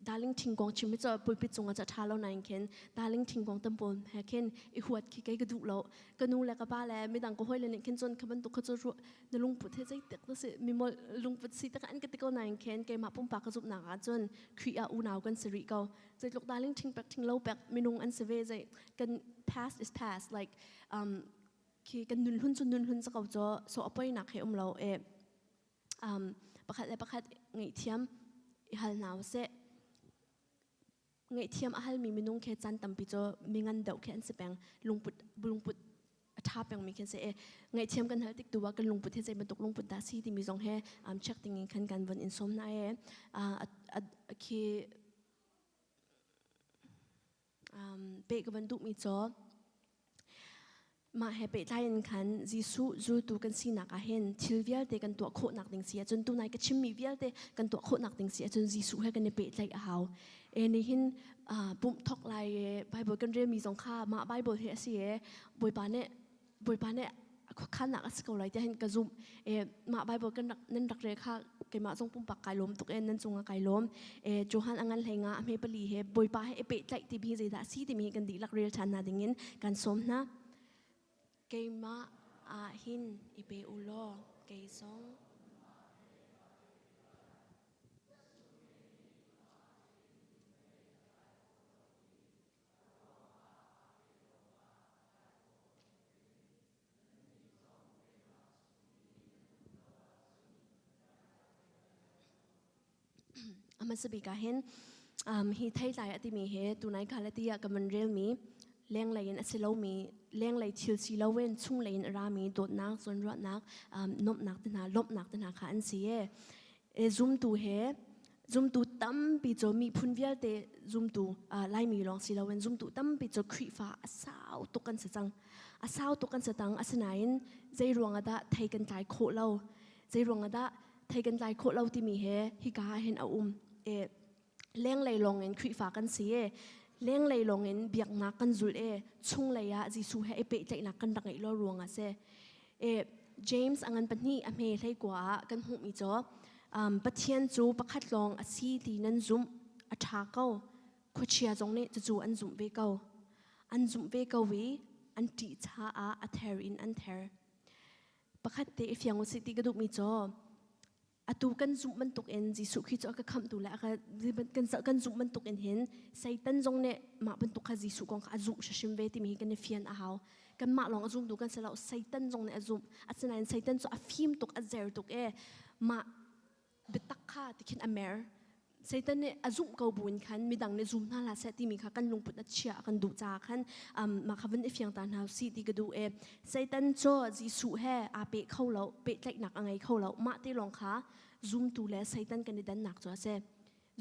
darling thingkong chim hi cu pulpit cungah ca ṭha lo nain khin darling thingkong tam pawl he khin i huat khi kei ka duh lo ka nu le ka pa le midang ka hawi le nih khin cun kha bantuk kha cu na lungput he zeitik na si mi mol lungput si tak an ka ti ko nain khin keimah pumpak ka zumhnak ah cun Khrih ah unau kan si rih ko zeitluk darling thing pek thing lo pek minung an si ve zei kan past is past like um khi kan nun hlun cu nun hlun sa ko cu so apoi nak he um lo e um, pakhat le pakhat ngaihthiam i hal hna usih. Ngaihthiam a halmi minung khi caan tampi cu mi ngan deuh khi an si peng. Lungput lungput a ṭha pengmi khi an si i ngaihthiam kan hal tik tu ah kan lungput hi zei bantuk lungput dah si timi zong he um, check ding in khan kan von in sawm hna i uh, khi um, pe ka van duhmi cu Mah he pehtlai in khan Jesuh zultu kan sinak ah hin thil vialte kan tuah khawhnak ding si ahcun tunai ka chimmi vialte kan tuah khawhnak ding si ahcun Jesuh he kan i pehtlaih a hau. E ni hin pumh thok lai e Bible kan relmi zong kha mah Bible hi a si e Bawipa nih Bawipa nih khuakhannak a si ko lai tiah hin ka zumh. E mah Bible kan rak nan rak rel kha keimah zong pumpak kai lawm tuk e nan cungah kai lawm. E Johan a ngan hlei nga a hme pali he Bawipa he i pehtlaih timi hi zeidah a si timi hi kan dihlak rel ṭhan hna dingin kan sawm hna. Keimah ah hin i pe u law kei zong A hmasa bik ah hin um, hi theitlai a timi hi tunai Galati ah ka van relmi lenglei in a si lomi lenglei thil si loin chunglei in a rami dawtnak zawnruahnak um, nuamhnak te hna lawmhnak te hna kha an si e. E zumtu he zumtu tampi cu miphun vialte zumtu uh, Laimi lawng si loin zumtu tampi cu Khrihfa a sau tuk kan si cang a sau tuk kan si tang asinain zei ruangah dah thei kan tlai khawh lo. Zei ruang ah dah thei kan tlai khawh lo timi he hika ah hin a um. E, lenglei lawng in Khrihfa kan si e, lenglei lawng in biaknak kan zul e, chunglei ah Jesuh he i pehtlaihnak kan rak ngeih lo ruang ah si. E, James a ngan pahnih a hme hlei kua ah kan hmuhmi cu um, Pathian cu pakhat lawng a si ti nan zumh a ṭha ko. Khuachia zong nih cucu an zumh ve ko. An zumh ve ko i an ṭih caah a ther in an ther. Pakhat te i fiang usih ti ka duhmi cu atu kan zumh bantuk in Jesuh Khrih cu a ka khamhtu le a ka kan kan zumh bantuk in hin Satan zong nih mah bantuk kha Jesuh kong kha a zumh hrimhrim ve timi hi kan i fian a hau. Kanmah lawng a zumtu kan si lo, Satan zong nih a zumh. Asinain Satan cu a fim tuk, a zer tuk i mah biatak kha tikhin a mer. Satan nih a zumh ko buin khan midang nih zum hna hlah seh timi kha kan lungput a chia a kan duh caah khan um, mah kha vun i fiang ta hna usih ti ka duh e. Satan cu Jesuh he aa peh kho lo, pehtlaihnak a ngei kho lo. Mah te lawng kha zumtu le Satan kan i dannak cu a si.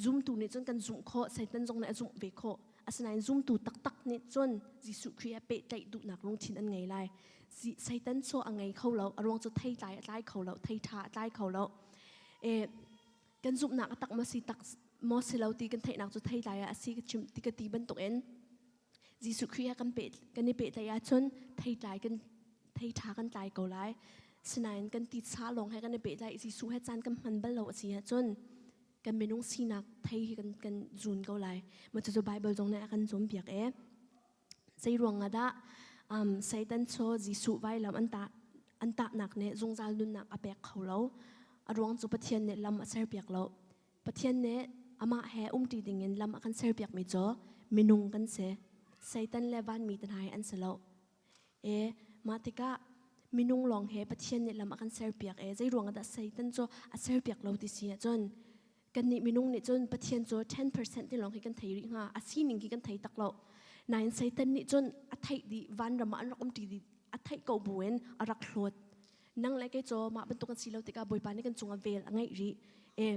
Zumtu nih cun kan zumh khawh, Satan zong nih a zumh ve khawh. Asinain zumtu taktak nih cun Jesuh Khrih he pehtlaih duhnak lungthin an ngei lai. Satan cu a ngei kho lo, a ruang cu thei tlai a tlai kho lo, thei ṭha a tlai kho lo. E, kan zumhnak a tak maw si tak maw si lo ti kan theihnak cu thei tlai ah a si ka chim ti ka ti bantukin Jesuh Khrih he kan peh kan i pehtlaih ahcun thei tlai kan thei ṭha kan tlai ko lai. Sinain kan titsa lawng he kan i pehtlaih Jesuh he caan kan hman bal lo a si ahcun kan minung sinak thei hi kan kan zun ko lai. Mah cucu Bible zong nih a kan cawnpiak e. Zei ruang ah dah um, Satan cu Jesuh vailam an tah an tahnak nih zungzal nunnak a pek kho lo. A ruang cu Pathian nih lam a serpiak lo. Pathian nih amah he umṭi dingin lam a kan serpiakmi cu minung kan si. Satan le vanmi te hna hi an si lo. E mah tikah minung lawng he Pathian nih lam a kan serpiak e zei ruang ah dah Satan cu a serpiak lo ti si ahcun kannih minung nih cun Pathian cu 10% te lawng hi kan thei rih hnga a sining hi kan thei tak lo nain Satan nih cun a theih dih vanram ah an rak umṭi dih a theih ko buin a rak hlawt nang le kei cu mah bantuk kan si lo tikah Bawipa nih kan cungah vel a ngeih rih e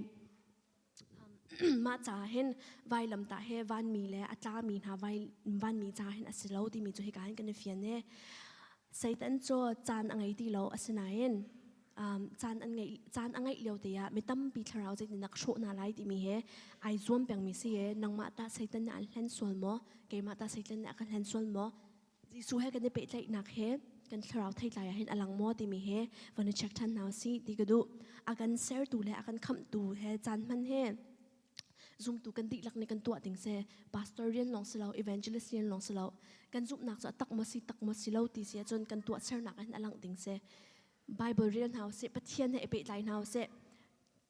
mah ca hin vailam tah he vanmi le a tlami hna vanmi ca hin a si lo timi cu hika hin kan i fian e Satan cu caan a ngei ti lo asinain um, caan an ngeih caan a ngeih lio te ah mi tampi thlarau zeitindah ka hrawh hna lai timi he ai zuam pengmi si e nangmah tah Satan nih an hlen sual maw keimah tah Satan nih a kan hlen sual maw Jesuh he kan i pehtlaihnak he kan thlarau theitlai ah hin a lang maw timi he van i check ṭhan hna usih ti ka duh a kan sertu le a kan khamhtu he caan hman he zumtu kan dihlak nih kan tuah ding si pastor rian lawng si lo evangelist rian lawng si lo kan zumhnak cu a tak maw si tak maw si lo ti si ahcun kan tuah sernak ah hin a langh ding si Bible rel hna usih Pathian he i pehtlai hna usih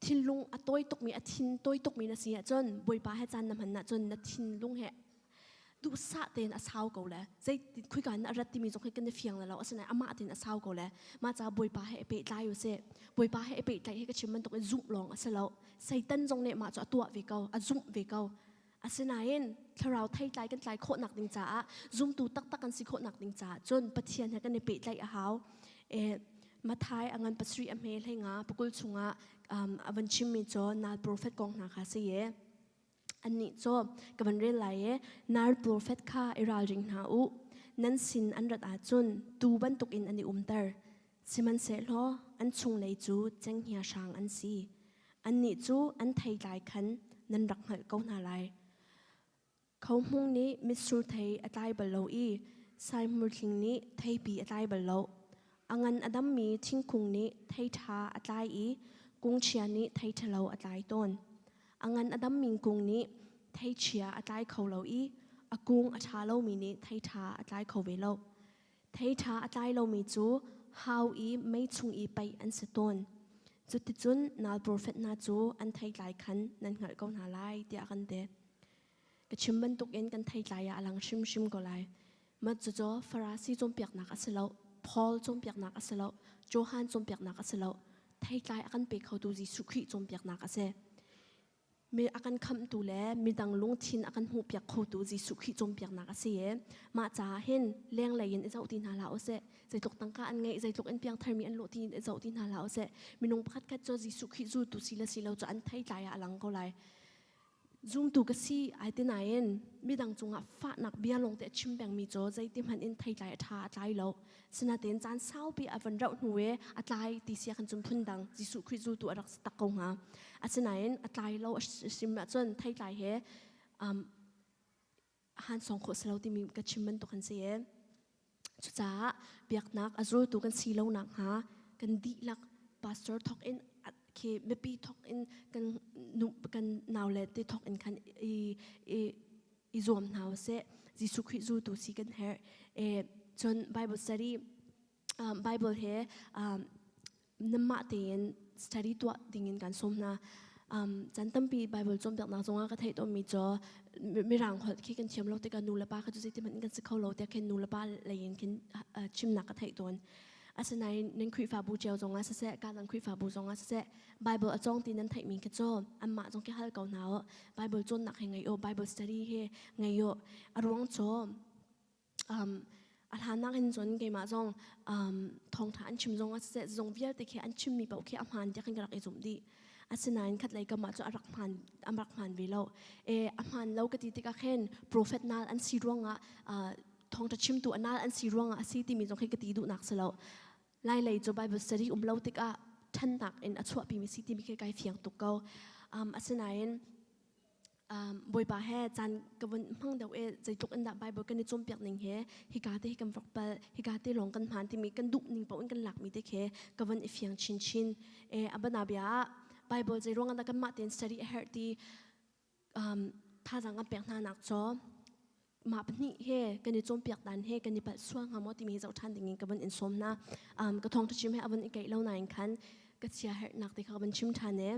thinlung a tawi tukmi a thin tawi tukmi na si ahcun Bawipa he caan na hman ahcun na thinlung he duhsah tein a sau ko le zei khuika in a rat timi zong hi kan i fiang lo asinain amah tein a sau ko le mah ca Bawipa he i pehtlai usih Bawipa he i pehtlaih hi ka chim bantuk in zumh lawng a si lo Satan zong nih mah cu a tuah ve ko a zumh ve ko Asinain thlarau theitlai kan tlai khawhnak ding caah zumtu taktak kan si khawhnak ding caah cun Pathian he kan i pehtlaih a hau. E, Mathai a ngan pasarih a hme hlei nga pakul chungah um, a van chimmi cu nal profet kong hna kha si e. Annih cu ka van rel lai e nal profet kha i ralring hna u. Nan sin an rat ahcun tuu bantukin an i umter. Sihmanhsehlaw an chunglei cu cenghngia hrang an si. Annih cu an theitlai khan nan rak hngalh ko hna lai. Khohmung nih mitsur thei a tlai bal lo i saihmurthling nih theipi a tlai bal lo. A ngan a dammi thingkung nih thei ṭha a tlai i kung chia nih thei ṭhalo a tlai tawn. A ngan a dammi kung nih thei chia a tlai kho lo i a kung a ṭha lomi nih thei ṭha a tlai kho ve lo. Thei ṭha a tlai lomi cu hau i mei chung i paih an si tawn. Cuticun nal profet hna cu an theitlai khan nan hngalh ko hna lai tiah a kan ti. Ka chim bantukin kan theitlai ah a lang hrimhrim ko lai. Mah cucu Farasi cawnpiaknak a si lo, Paul cawnpiaknak a si lo, Johan cawnpiaknak a si lo. Theitlai a kan pe khotu Jesuh Khrih cawnpiaknak a si. Mi a kan khamhtu le midang lungthin a kan hmuhpiak khotu Jesuh Khrih cawnpiaknak a si i mah caah hin lenglei in i zoh ti hna hlah usih. Zeitluk tangka an ngeih, zeitluk in piangtharmi an lawh ti in i zoh ti hna hlah usih. Minung pakhat khat cu Jesuh Khrih zultu si le si lo cu an theitlai ah a lang ko lai. Zumtu ka si ai ti nain midang cungah fahnak bia lawng te a chim pengmi cu zeiti hmanh in theitlai a ṭha a tlai lo. Sinain caan saupi a van rauh hnu i a tlai ti si ah khan cun phundang Jesuh Khrih zultu a rak si tak ko hnga. Asinain a tlai lo a sim ahcun theitlai he um, han song khawh si lo timi ka chim bantuk an si i cucaah biaknak a zultu kan si lo nakhnga kan dihlak pastor thawk in khi mipi thawk in kan kan naule te thawk in khan i i i zuam hna usih Jesuh Khrih zultu si kan herh e cun Bible study um, Bible he um, nanmah tein study tuah dingin kan sawm hna. Um, chan tampi Bible cawnpiaknak zongah ka theih tawnmi cu mirang holh khi kan thiam lo tikah nu le pa kha cu zeiti hmanh in kan si kho lo tiah khin nu le pa lei in khin uh, chimnak ka theih tawn. Asinain nan Khrihfabu cio zongah siseh, ka dang Khrihfabu zongah siseh, Bible a cawng ti nan theihmi khi cu anmah zong khi hal ko hna u. Bible cawnnak he ngei u, Bible study he ngei u. A ruang cu um, a hlannak in cun keimah zong um, thawngtha an chim zong ah siseh zong vialte khi an chimmi paoh khi a hmaan tiah khan ka rak i zumh dih asinain khatlei kam ah cu a rak hmaan a rak hmaan ve lo e a hmaan lo ka ti tikah khin prophet nal an si ruangah uh, thawngtha chimtu a nal an si ruangah a si timi zong khi ka ti duhnak si lo lai lei cu Bible study um lo tikah ṭhannak in a chuahpimi si timi khi kai fiang tuk ko um, asinain um, Bawipa he caan ka vun hmang deuh i zeitluk in dah Bible kan i cawnpiak ning he hika te hi kan vok pal hika te lawng kan hmaan timi kan duh ning paoh in kan lakmi te khi ka vun i fiang chinchin e abana bia ah Bible zei ruang ah dah kanmah tein study a herh ti um, thazaang kan pek hna nak cu mah pahnih he kan i cawnpiak dan he kan i palh sual hnga maw timi hi zoh ṭhan dingin ka vun in sawm hna um, ka thawngṭha chim he a vun i keih lo nain khan ka chia herhnak te kha ka vun chim ṭhan e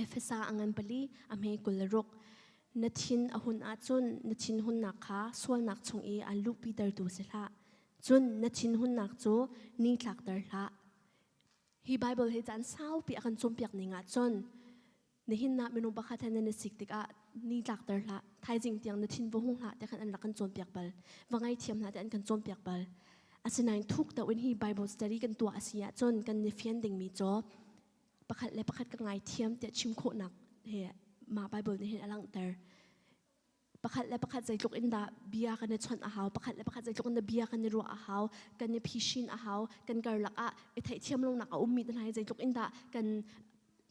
Efesa a ngan pali a hme 26 Na thin a hun ahcun na thinhunnak kha sualnak chung i aan luhpitertu si hlah. Cun na thinhunnak cu ni tlakter hlah. Hi Bible hi caan saupi a kan cawnpiak ning ahcun nihin ah minung pakhat he nan i sik tikah ni tlakter hlah, thaizing tiang na thin va hung hlah tiah khan an rak kan cawnpiak bal. Va ngaithiam hlah tiah an kan cawnpiak bal. Asinain thuk deuh in hi Bible study kan tuah a si ahcun kan i fian dingmi cu pakhat le pakhat ka ngaithiam tiah chim khawhnak he mah Bible nih hin a langhter. Pakhat le pakhat zeitluk in dah bia kan i chawnh a hau, pakhat le pakhat zeitluk in dah bia kan i ruah a hau, kan i phishin a hau, kan karlak ah i theihthiam lonak a ummi te hna hi zeitluk in dah kan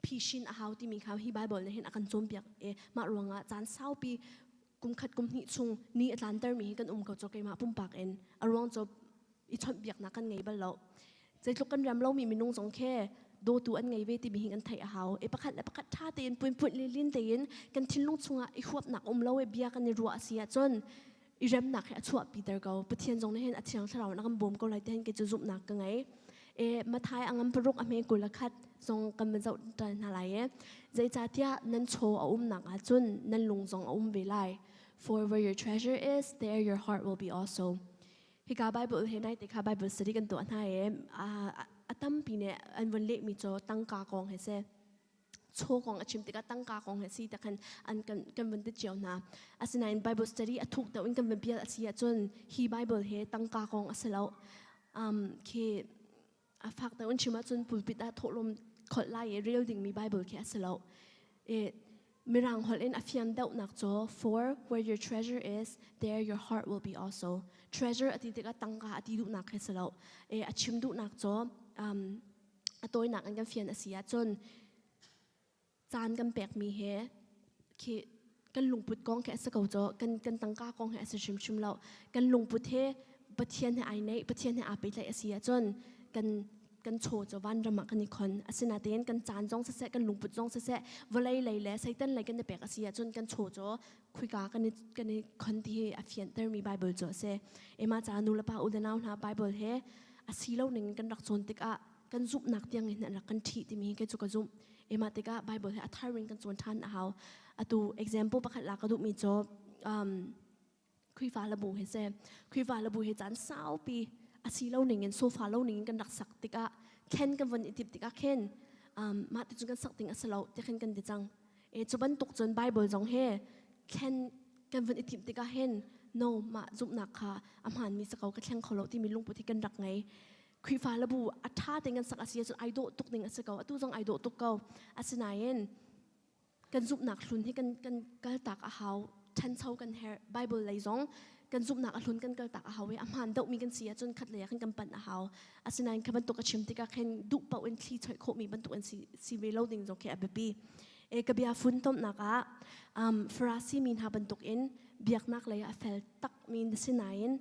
phishin a hau timi kha hi Bible nih hin a kan cawnpiak i mah ruangah caan saupi kum khat kum hnih chung ni a tlantermi hi kan um ko cu keimah pumpak in a ruang cu i chawnhbiaknak kan ngei bal lo zeitluk kan rem lomi minung zong khi dawtu an ngei ve timi hi kan theih a hau i pakhat le pakhat ṭha tein puinpunh le lin tein kan thinlung chungah i huapnak um lo i bia kan i ruah a si ahcun i remnak hi a chuahpiter ko pathian zong nih hin a thiang thlarau in a kan bawm ko lai ti hin kei cu zumhnak ka ngei e Mathai a ngam paruk a hme 21 zong kan van zoh ṭan hna lai e zeicahtiah nan chaw a umnak ahcun nan lung zong a um ve lai for where your treasure is there your heart will be also Hika Bible he nai te kha Bible study kan tuah hna i a tampi nih an vun lehmi cu tangka kong he si. Chaw kong a chim tikah tangka kong he si ti khan an kan kan vun ti cio hna. Asinain Bible study a thuk deuh in kan vun pial a si ahcun hi Bible he tangka kong a si lo. Um, khi a fak deuh in chim ahcun pulpit ah thawhlawm kholh lai i rel dingmi Bible khi a si lo. I Mirang holh in a fian deuhnak cu for where your treasure is there your heart will be also. Treasure a ti tikah tangka a ti duhnak khi si lo. E, a chim duhnak cu um, a tawinak in kan fian a si ahcun caan kan pekmi he khi kan lungput kong khi a si ko cu kan kan tangka kong he a si hrimhrim lo kan lungput he Pathian he ai neih Pathian he aa pehtlaih a si ahcun kan kan chaw cu vanram ah kan i khon asinain kan caan zong siseh kan lungput zong siseh vawlei lei le Satan lei kan i pek a si ahcun kan chaw cu khuika kan i kan i khon ti hi a fiantermi Bible cu a si ema ca nu le pa u le nau hna Bible he a si lo ning kan rak cawn tikah kan zumhnak tiang in an rak kan ṭhih timi hi kei cu ka zumh. Emah tikah Bible hi a thar in kan cawn ṭhan a hau. Atu example pakhat la ka duhmi cu um, Khrihfa labu hi si. Khrihfa labu hi caan saupi a si lo ning in sofa lo ning in kan rak sak tikah khen kan von i tip tikah khin um, mah ti cun kan sak ding a si lo ti khin kan ti cang. E cu bantuk cun Bible zong he thlen kan vun i timh tikah hin no mah zumhnak kha a hmaanmi si ko ka thleng kho lo timi lungput hi kan rak ngei. Khrihfa labu a ṭha tein kan sak a si ahcun ai dawh tuk ding a si ko. Atu zong ai dawh tuk ko. Asinain Kan zumhnak hlun hi kan kan kaltak a hau. Ṭhancho kan herh. Bible lei zong kan zumhnak a hlun kan kaltak a hau i a hmaan deuhmi kan si ahcun khat lei ah khan kan panh a hau. Asinain kha bantuk a chim tikah khin duh paoh in thli choih khawhmi bantuk an si, si ve lo ding zong khi a biapi. E ka bia funtomnak ah um, Farasi mi hna bantuk in biaknak lei ah a fel takmi na si nain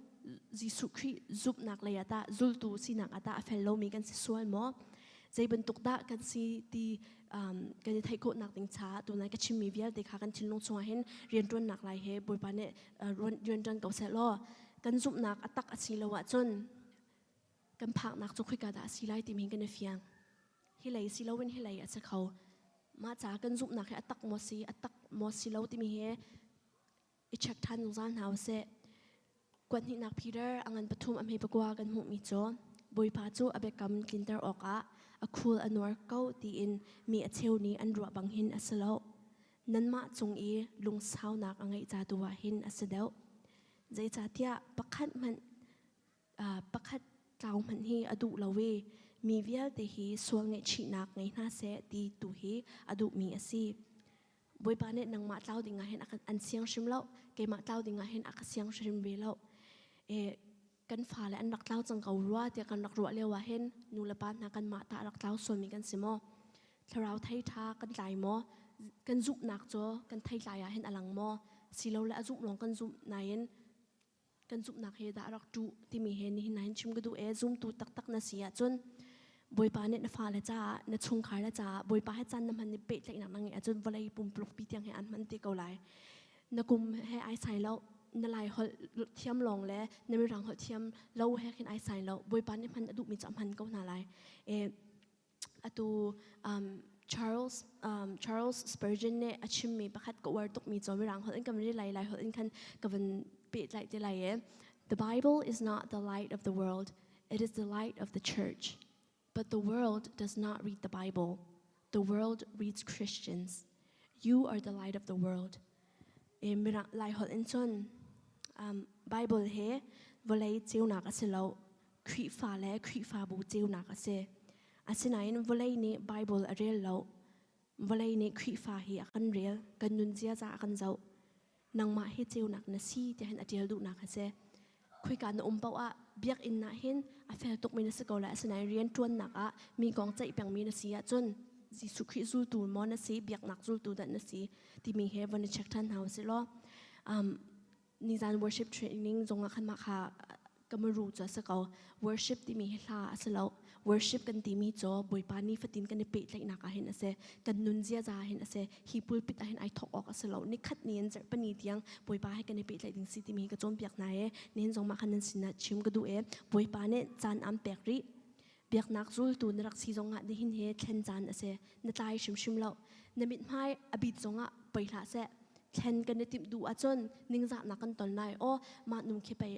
Jesuh Khrih zumhnak lei ah tah zultu sinak ah tah a fel lomi kan si sual maw? Zei bantuk dah kan si ti um, kan i theih khawhnak ding caah tunai ka chimmi vialte kha kan thinlung chungah hin rianṭuannak lai he Bawipa nih uh, rianṭuan ko seh law kan zumhnak a tak a si lo ahcun kan phaknak cu khoika dah a si lai timi kan i fiang. Hi lei si loin hi lei a si kho. Mah ca kan zumhnak hi a tak maw si, a tak maw si lo timi hi i check ṭhan zungzal hna usih. Kuat hnihnak Peter a ngan pathum a hme pakua kan hmuhmi cu Bawipa cu a biakam tlinter awkah a khul a nuar ko tiin mi a cheu nih an ruah bang hin a si lo. Nanmah cung i lungsaunak a ngeih ca tu ah hin a si deuh. Zeicahtiah pakhat hmanh pakhat tlau hmanh hi a duh lo i mi vialte hi sual ngaihchihnak ngei hna seh ti tu hi a duhmi a si. Bawipa nih nangmah tlau ding ah hin an siang hrim lo, keimah tlau ding ah hin a ka siang hrim ve lo. E, kan fale an rak tlau cang ko rua tiah kan rak ruah lio ah hin nu le pa hna kanmah ta rak tlau sualmi kan si maw? Thlarau thei tha kan tlai maw? Kan zumhnak cu kan thei tlai ah hin a lang maw? Silole a zumh lawng kan zumh nain kan zumhnak he dah rak ṭuh timi he nihin ah hin chim ka duh e zumtu taktak na si ahcun Bawipa nih na fale caah na chungkhar le caah Bawipa he caan na hman i pehtlaihnak na ngeih ahcun vawlei pumpuluk pi tiang he an hman te ko lai na kum he ai sai lo na lai holh thiam lawng le na mirang holh thiam lo he khin ai sai lo Bawipa nih hman a duhmi cu a hman ko hna lai e atu um, Charles um, Charles Spurgeon nih a chimmi pakhat ka uar tukmi cu mirang holh in kan ri lai lai holh in khan ka van pehtlaih te lai e The Bible is not the light of the world it is the light of the church but the world does not read the Bible the world reads Christians you are the light of the world e mirang lai holh in cun um, Bible he vawlei ceunak a si lo Khrihfa le Khrihfabu ceunak a si. Asinain vawlei nih Baibal a rel lo. Vawlei nih Khrihfa hi a kan rel, kan nun ziaza a kan zoh. Nangmah hi ceunak na si tiah hin a ṭial duhnak a si. Khoika na um paoh ah biakinn ah hin a fel tukmi na si ko lai. Asinain rianṭuannak ah mi kong ceih pengmi na si ahcun Jesuh Khrih zultu maw na si, biaknak zultu dah na si timi he von i check ṭhan hna usih law um, nizan worship training zongah khan mah kha kamaru cu a si ko worship timi hi hla a si lo worship kan timi cu bawipa ni fatin kan i pehtlaihnak ah hin a si kan nun ziaza ah hin a si hi pulpit ah hin ai thawk awk a si lo nikhat ni in zarhpani tiang bawipa he kan i pehtlaih ding si timi hi ka cawnpiak hna i nihin zong mah khan nan sinah chim ka duh i bawipa nih caan am pek rih biaknak zultu na rak si zongah nihin he thlen caan a si na tlai hrimhrim lo na mithmai a bit zongah poi hlah seh thlen kan i timh duh ahcun ningzahnak kan ton lai aw mah nung khi pei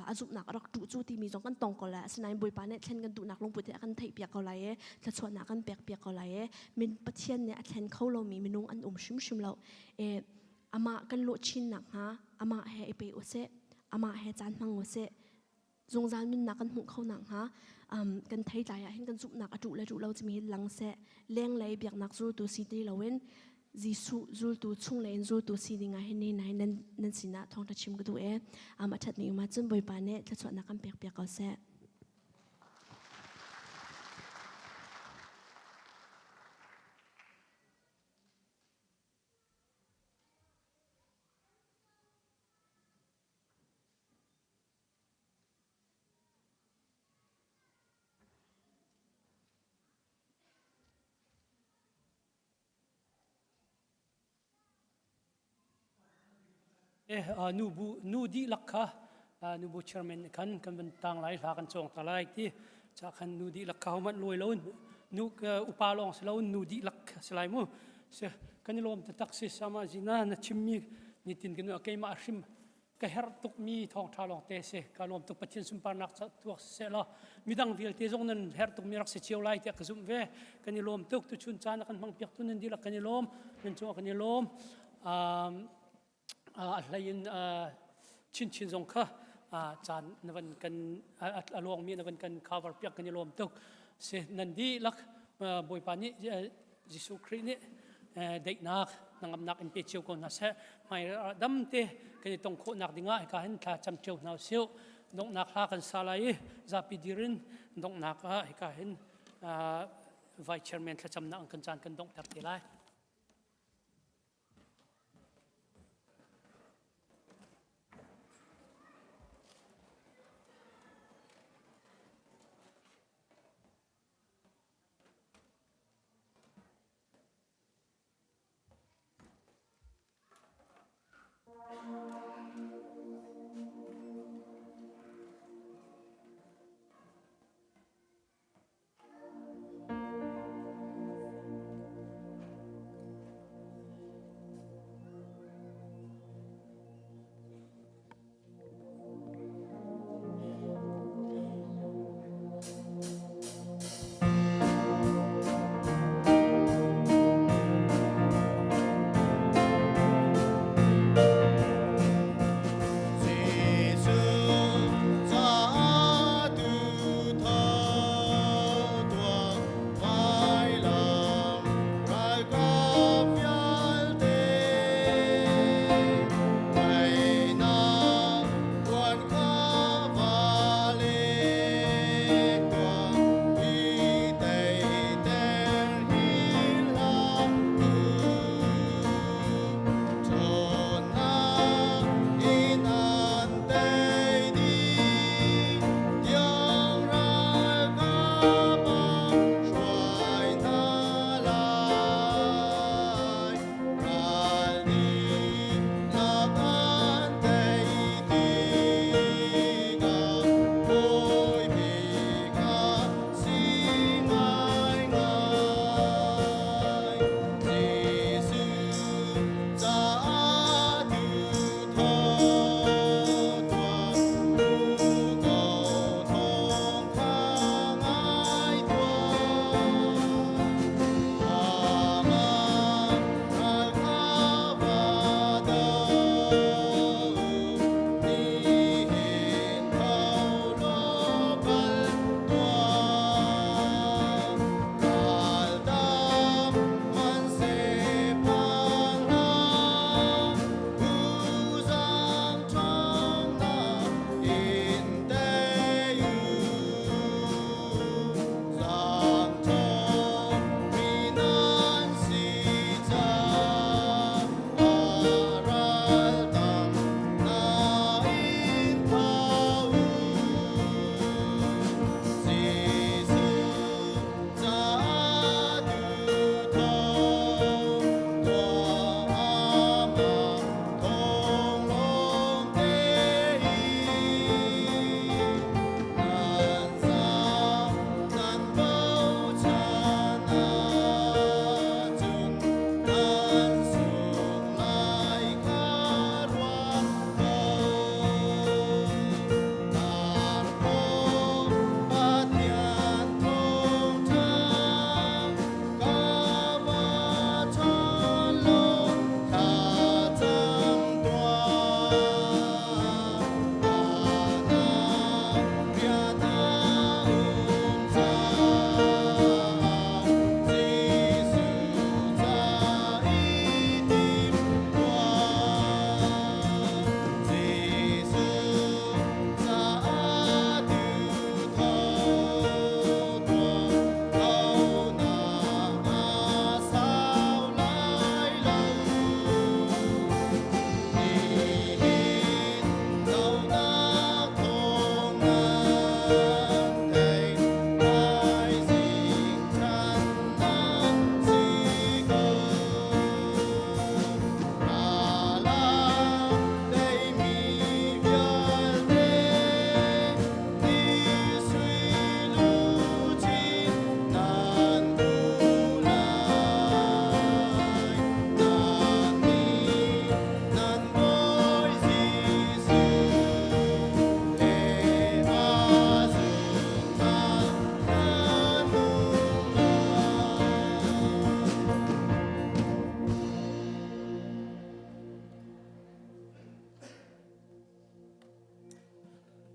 a zumhnak a rak ṭuh cu timi zong kan tong ko lai asinain Bawipa nih thlen kan duhnak lungput he a kan theihpiak ko lai i thluachuahnak kan pekpiak ko lai i min Pathian nih a thlen kho lomi minung an um hrimhrim lo e amah kan lawh chin nakhnga amah he i pe usih amah he caan hmang usih zungzal nunnak kan hmuh kho nakhnga um, kan theitlai ah hin kan zumhnak a ṭuh le ṭuh lo timi hi lang seh lenglei biaknak zultu si ti loin Jesuh zultu chunglei in zultu si ding ah hin ni nai nan nan sinah thawngṭha chim ka duh e um, a ṭhatmi um ahcun Bawipa nih thluachuahnak kan pek piak ko seh. Nu bu nu dihlak kha nu bu chairman khan kan van tang lai hla kan cawng ta lai ti cha khan nu dihlak kha homan luai lo nu upa lawng si lo nu dihlak si lai mu se kan i lawm taktak si sama zina na chimmi nitin kan keimah hrim ka herh tukmi thawngṭha lawngte si ka lawm tuk Pathian sunparnak tuak siseh law midang vialte zong nan herh tukmi rak si cio lai tiah ka zumh ve kan i lawm tuk tuchun caan a kan hmang piak tu nan dihlak kan i lawm nan cungah kan i lawm a hlei in chinchin zong kha caan na van kan a luangmi na van kan cover piak kan i lawm tuk si nan dihlak Bawipa nih Jesuh Khrih nih. Daihnak hnangamnak in pe cio ko hna seh. Hmai dam te kan i tong khawhnak dingah hika hin thla cam cio hna usih. Donghnak hla kan sa lai i zapi dir in donghnak ah hika hin Vice Chairman thlacamnak kan caan kan donghter te lai.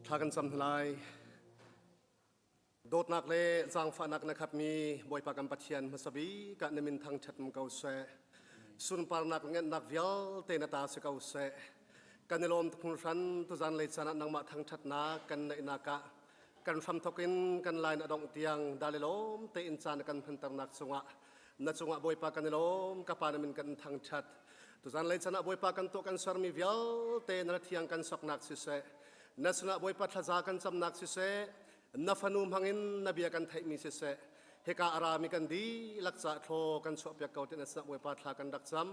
Thla kan cam hna lai. Dawtnak le zaangfahnak na khatmi Bawipa kan Pathian hmasa bik ah na min thangṭhat ko seh. Sunparnak ngennak vialte na ta si ko seh. Kan i lawm tuk hringhran tuzan lei caan ah nangmah thangṭhatnak kan neihnak ah kan hramthok in kan line a dongh tiang dal i lawm tein caan kan hmanternak cungah na cungah Bawipa kan i lawm ka pa na min kan thangṭhat. Tuzan lei caan ah Bawipa kan tuah kan sermi vialte na thiang kan soknak siseh na sinah Bawipa thlaza kan camnak siseh na fanu hmangin na bia kan theihmi siseh hika a rami kan dihlak ca thlaw kan chuahpiak ko ti na sinah Bawipa thla kan rak cam.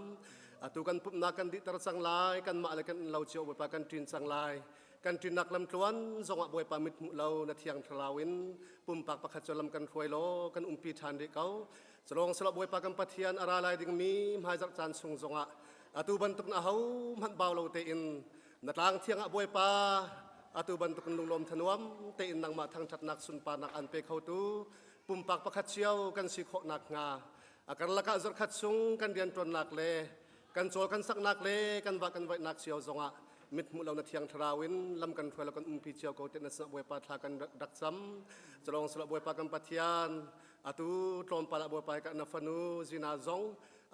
Atu kan pumhnak kan dihter cang lai, kanmah le kan lo cio Bawipa kan ṭin cang lai. Kan ṭinnak lamtluan zongah Bawipa mit hmuh lo na thiang thlarau in pumpak pakhat cu lam kan hruai law kan umpi ṭhan rih ko. Culawng silo Bawipa kan Pathian a ra lai dingmi hmaizarh caan chung zongah atu bantuk na ho hmanh bau lo tein na tlang thiang ah Bawipa atu bantuk in lunglawm thanuam tein nangmah thangṭhatnak sunparnak an pe khotu pumpak pakhat cio kan si khawh nakhnga a karlak ah zarhkhat chung kan rianṭuannak le kan cawl kan saknak le kan vah kan vaihnak cio zongah mithmuh lo na thiang thlarau in lam kan hruai lo kan umpi cio ko te na sinah Bawipa thla kan rak cam. Culawng silo Bawipa kan Pathian atu tlawmpal ah Bawipa ka na fanu Zina zong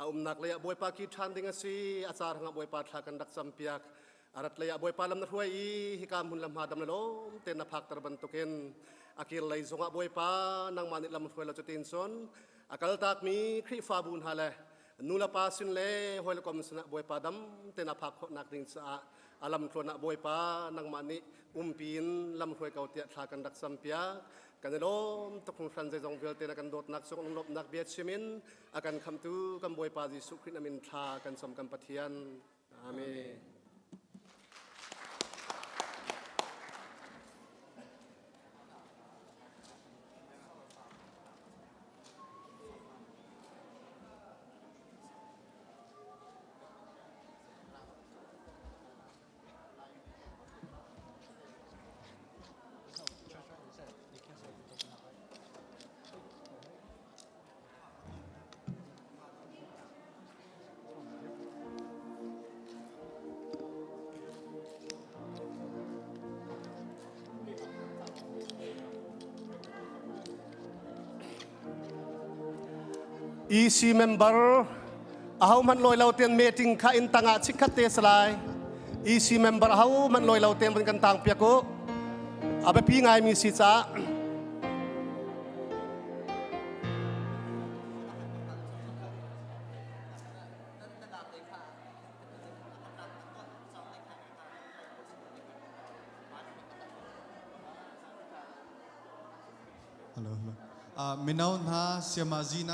a umnak lei ah Bawipa ki ṭhan ding a si a car hangah Bawipa thla kan rak cam piak. A rat lei ah Bawipa lam na hruai i hika hmun lam hma dam le lawm te na phakter bantukin a kir lei zongah Bawipa nangmah nih lam hruai lo cutin cun a kaltakmi Khrihfabu hna le nu le pa sin le hawi le kom sinah Bawipa dam te na phak khawhnak ding caah a lam tluan ah Bawipa nangmah nih umpi in lam hruai ko tiah thla kan rak cam piak. Kan i lawm tuk hringhran. Zeizong vialte na kan dawtnak cung lawmhnak bia chim in a kan khamtu kan Bawipa Jesuh Khrih na min thla kan cam kan Pathian. Amen. EC member aho man loi lo ten meeting kha in tangah chikkhat te salai. EC member aho man loi lo ten kan tang piak u a biapi ngai mi si ca. Hello, hello. Mino hna siama zina.